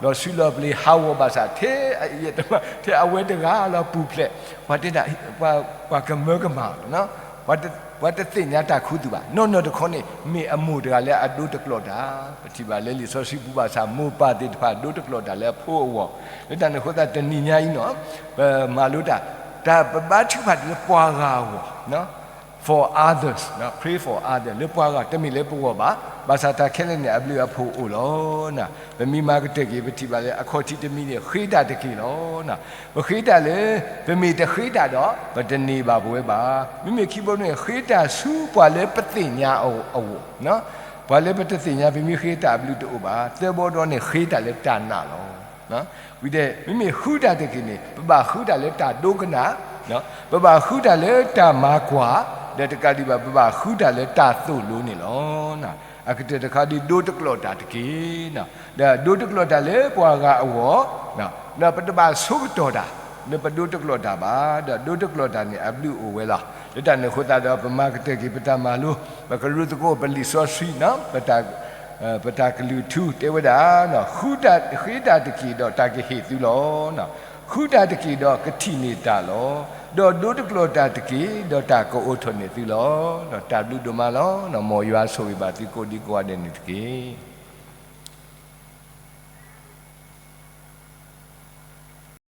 လီၤဆူလီၤပျ့ၤဟးဂီၤဘၣ်ဆၣ် ထဲအယဲၢ်တမး ထဲအဝဲတဂၤလီၤပူၤဖျဲး, ပှၤတဲဒၣ် ပှၤကမၢကမၣ်လီၤ. ပှၤတသ့ၣ်ညါတၢ်ခူသူၣ်ဘၣ်. နီၢ်နီၢ်တခီန့ၣ် မ့ၢ်အမိၢ်တဂၤလၢအဒိတကျိးတၢ်, ပထံၣ်ဘၣ်လၢလံာ်စီဆှံပူၤဘၣ်ဆၣ် မိၢ်ပၢ်သ့ၣ်တဖၣ်ဒိတကျိးတၢ်လၢအဖိအဂီၢ်, လၢတၢ်န့ၣ်အဃိသတး တနံၤညါအံၤနီၤ ပမၤလိတၢ် တၢ်ပဘါထုကဖၣ်တၢ်လၢပှၤဂၤအဂီၢ် pray for others လၢပှၤဂၤ တမ့ၢ်လၢပဂီၢ်ဘၣ်, ဘၣ်ဆၣ်တၢ်ခဲလၢာ်န့ၣ် အဘျုးအဖှိၣ်အိၣ်လီၤ. ပမ့ၢ်မၤကတၢၢ်က့ၤ ပထံၣ်ဘၣ်လၢအခီၣ်ထံးတမံၤန့ၣ် ဃ့တၢ်တက့ၢ်လီၤ. ပဃ့တၢ်လၢ ပမ့ၢ်တဃ့တၢ်ဒီး ပတန့ၢ်ဘၣ်ပဝဲဘၣ်. မ့မ့ၢ်ခံဘီန့ၣ် ဃ့တၢ်ဆူပှၤလၢပသ့ၣ်ညါအဂီၢ်, ပှၤလၢပတသ့ၣ်ညါ ပမ့ၢ်ဃ့တၢ်အဘျုးတအိၣ်ဘၣ်. သၢဘီဒီးန့ၣ် ဃ့တၢ်လၢတၢ်နာ်လီၤ. ဝံၤဒီး မ့မ့ၢ်ဃုတၢ်တက့ၢ်န့ၣ် ပဘၣ်ဃုတၢ်လၢတၢ်ဒိကနၣ်, ပဘၣ်ဃုတၢ်လၢတၢ်မၤကွၢ်, ဒီးတကးဒံးဘၣ် ပဘၣ်ဃုတၢ်လၢတၢ်သိၣ်လိန့ၣ်လီၤ. အကတၢၢ်တခါဒီး ဒိတကျိးတၢ်တက့ၢ်, ဒီးဒိတကျိးတၢ်လၢပှၤဂၤအဂီၢ်, ဒီးပတဘၣ်ဆိကတီၢ်တၢ် လၢပဒိတကျိးတၢ်ဘၣ်, ဒီးဒိတကျိးတၢ်န့ၣ် အဘျုးအိၣ်ဝဲလီၤ. လၢတၢ်န့ၣ်အဃိသတးဒီး ပမၤကတၢၢ်က့ၤပတၢ်မၤလိ, ပကရူၢ်သကိးပလံာ်စီဆှံနီၤ ပတၢ်ကလုၢ်ထူတဲဝဲဒၣ်, ဃုတၢ် ဃ့တၢ်တက့ၢ်ဒီးတၢ်ကဟ့ၣ်သုလီၤ. ဃုတၢ်တက့ၢ်ဒီးကထံၣ်န့ၢ်တၢ်လီၤ. ဒီးဒိတကျိးတၢ်တက့ၢ်ဒီးတၢ်ကအိးထီၣ်န့ၢ်သုလီၤ. တၢ်ဘျုးဒိၣ်မးလီၤ. မ်ယွၤဆိၣ်ဂ့ၤဘၣ်သုကိးဒံကိးဂၤဒဲးန့ၣ်တက့ၢ်.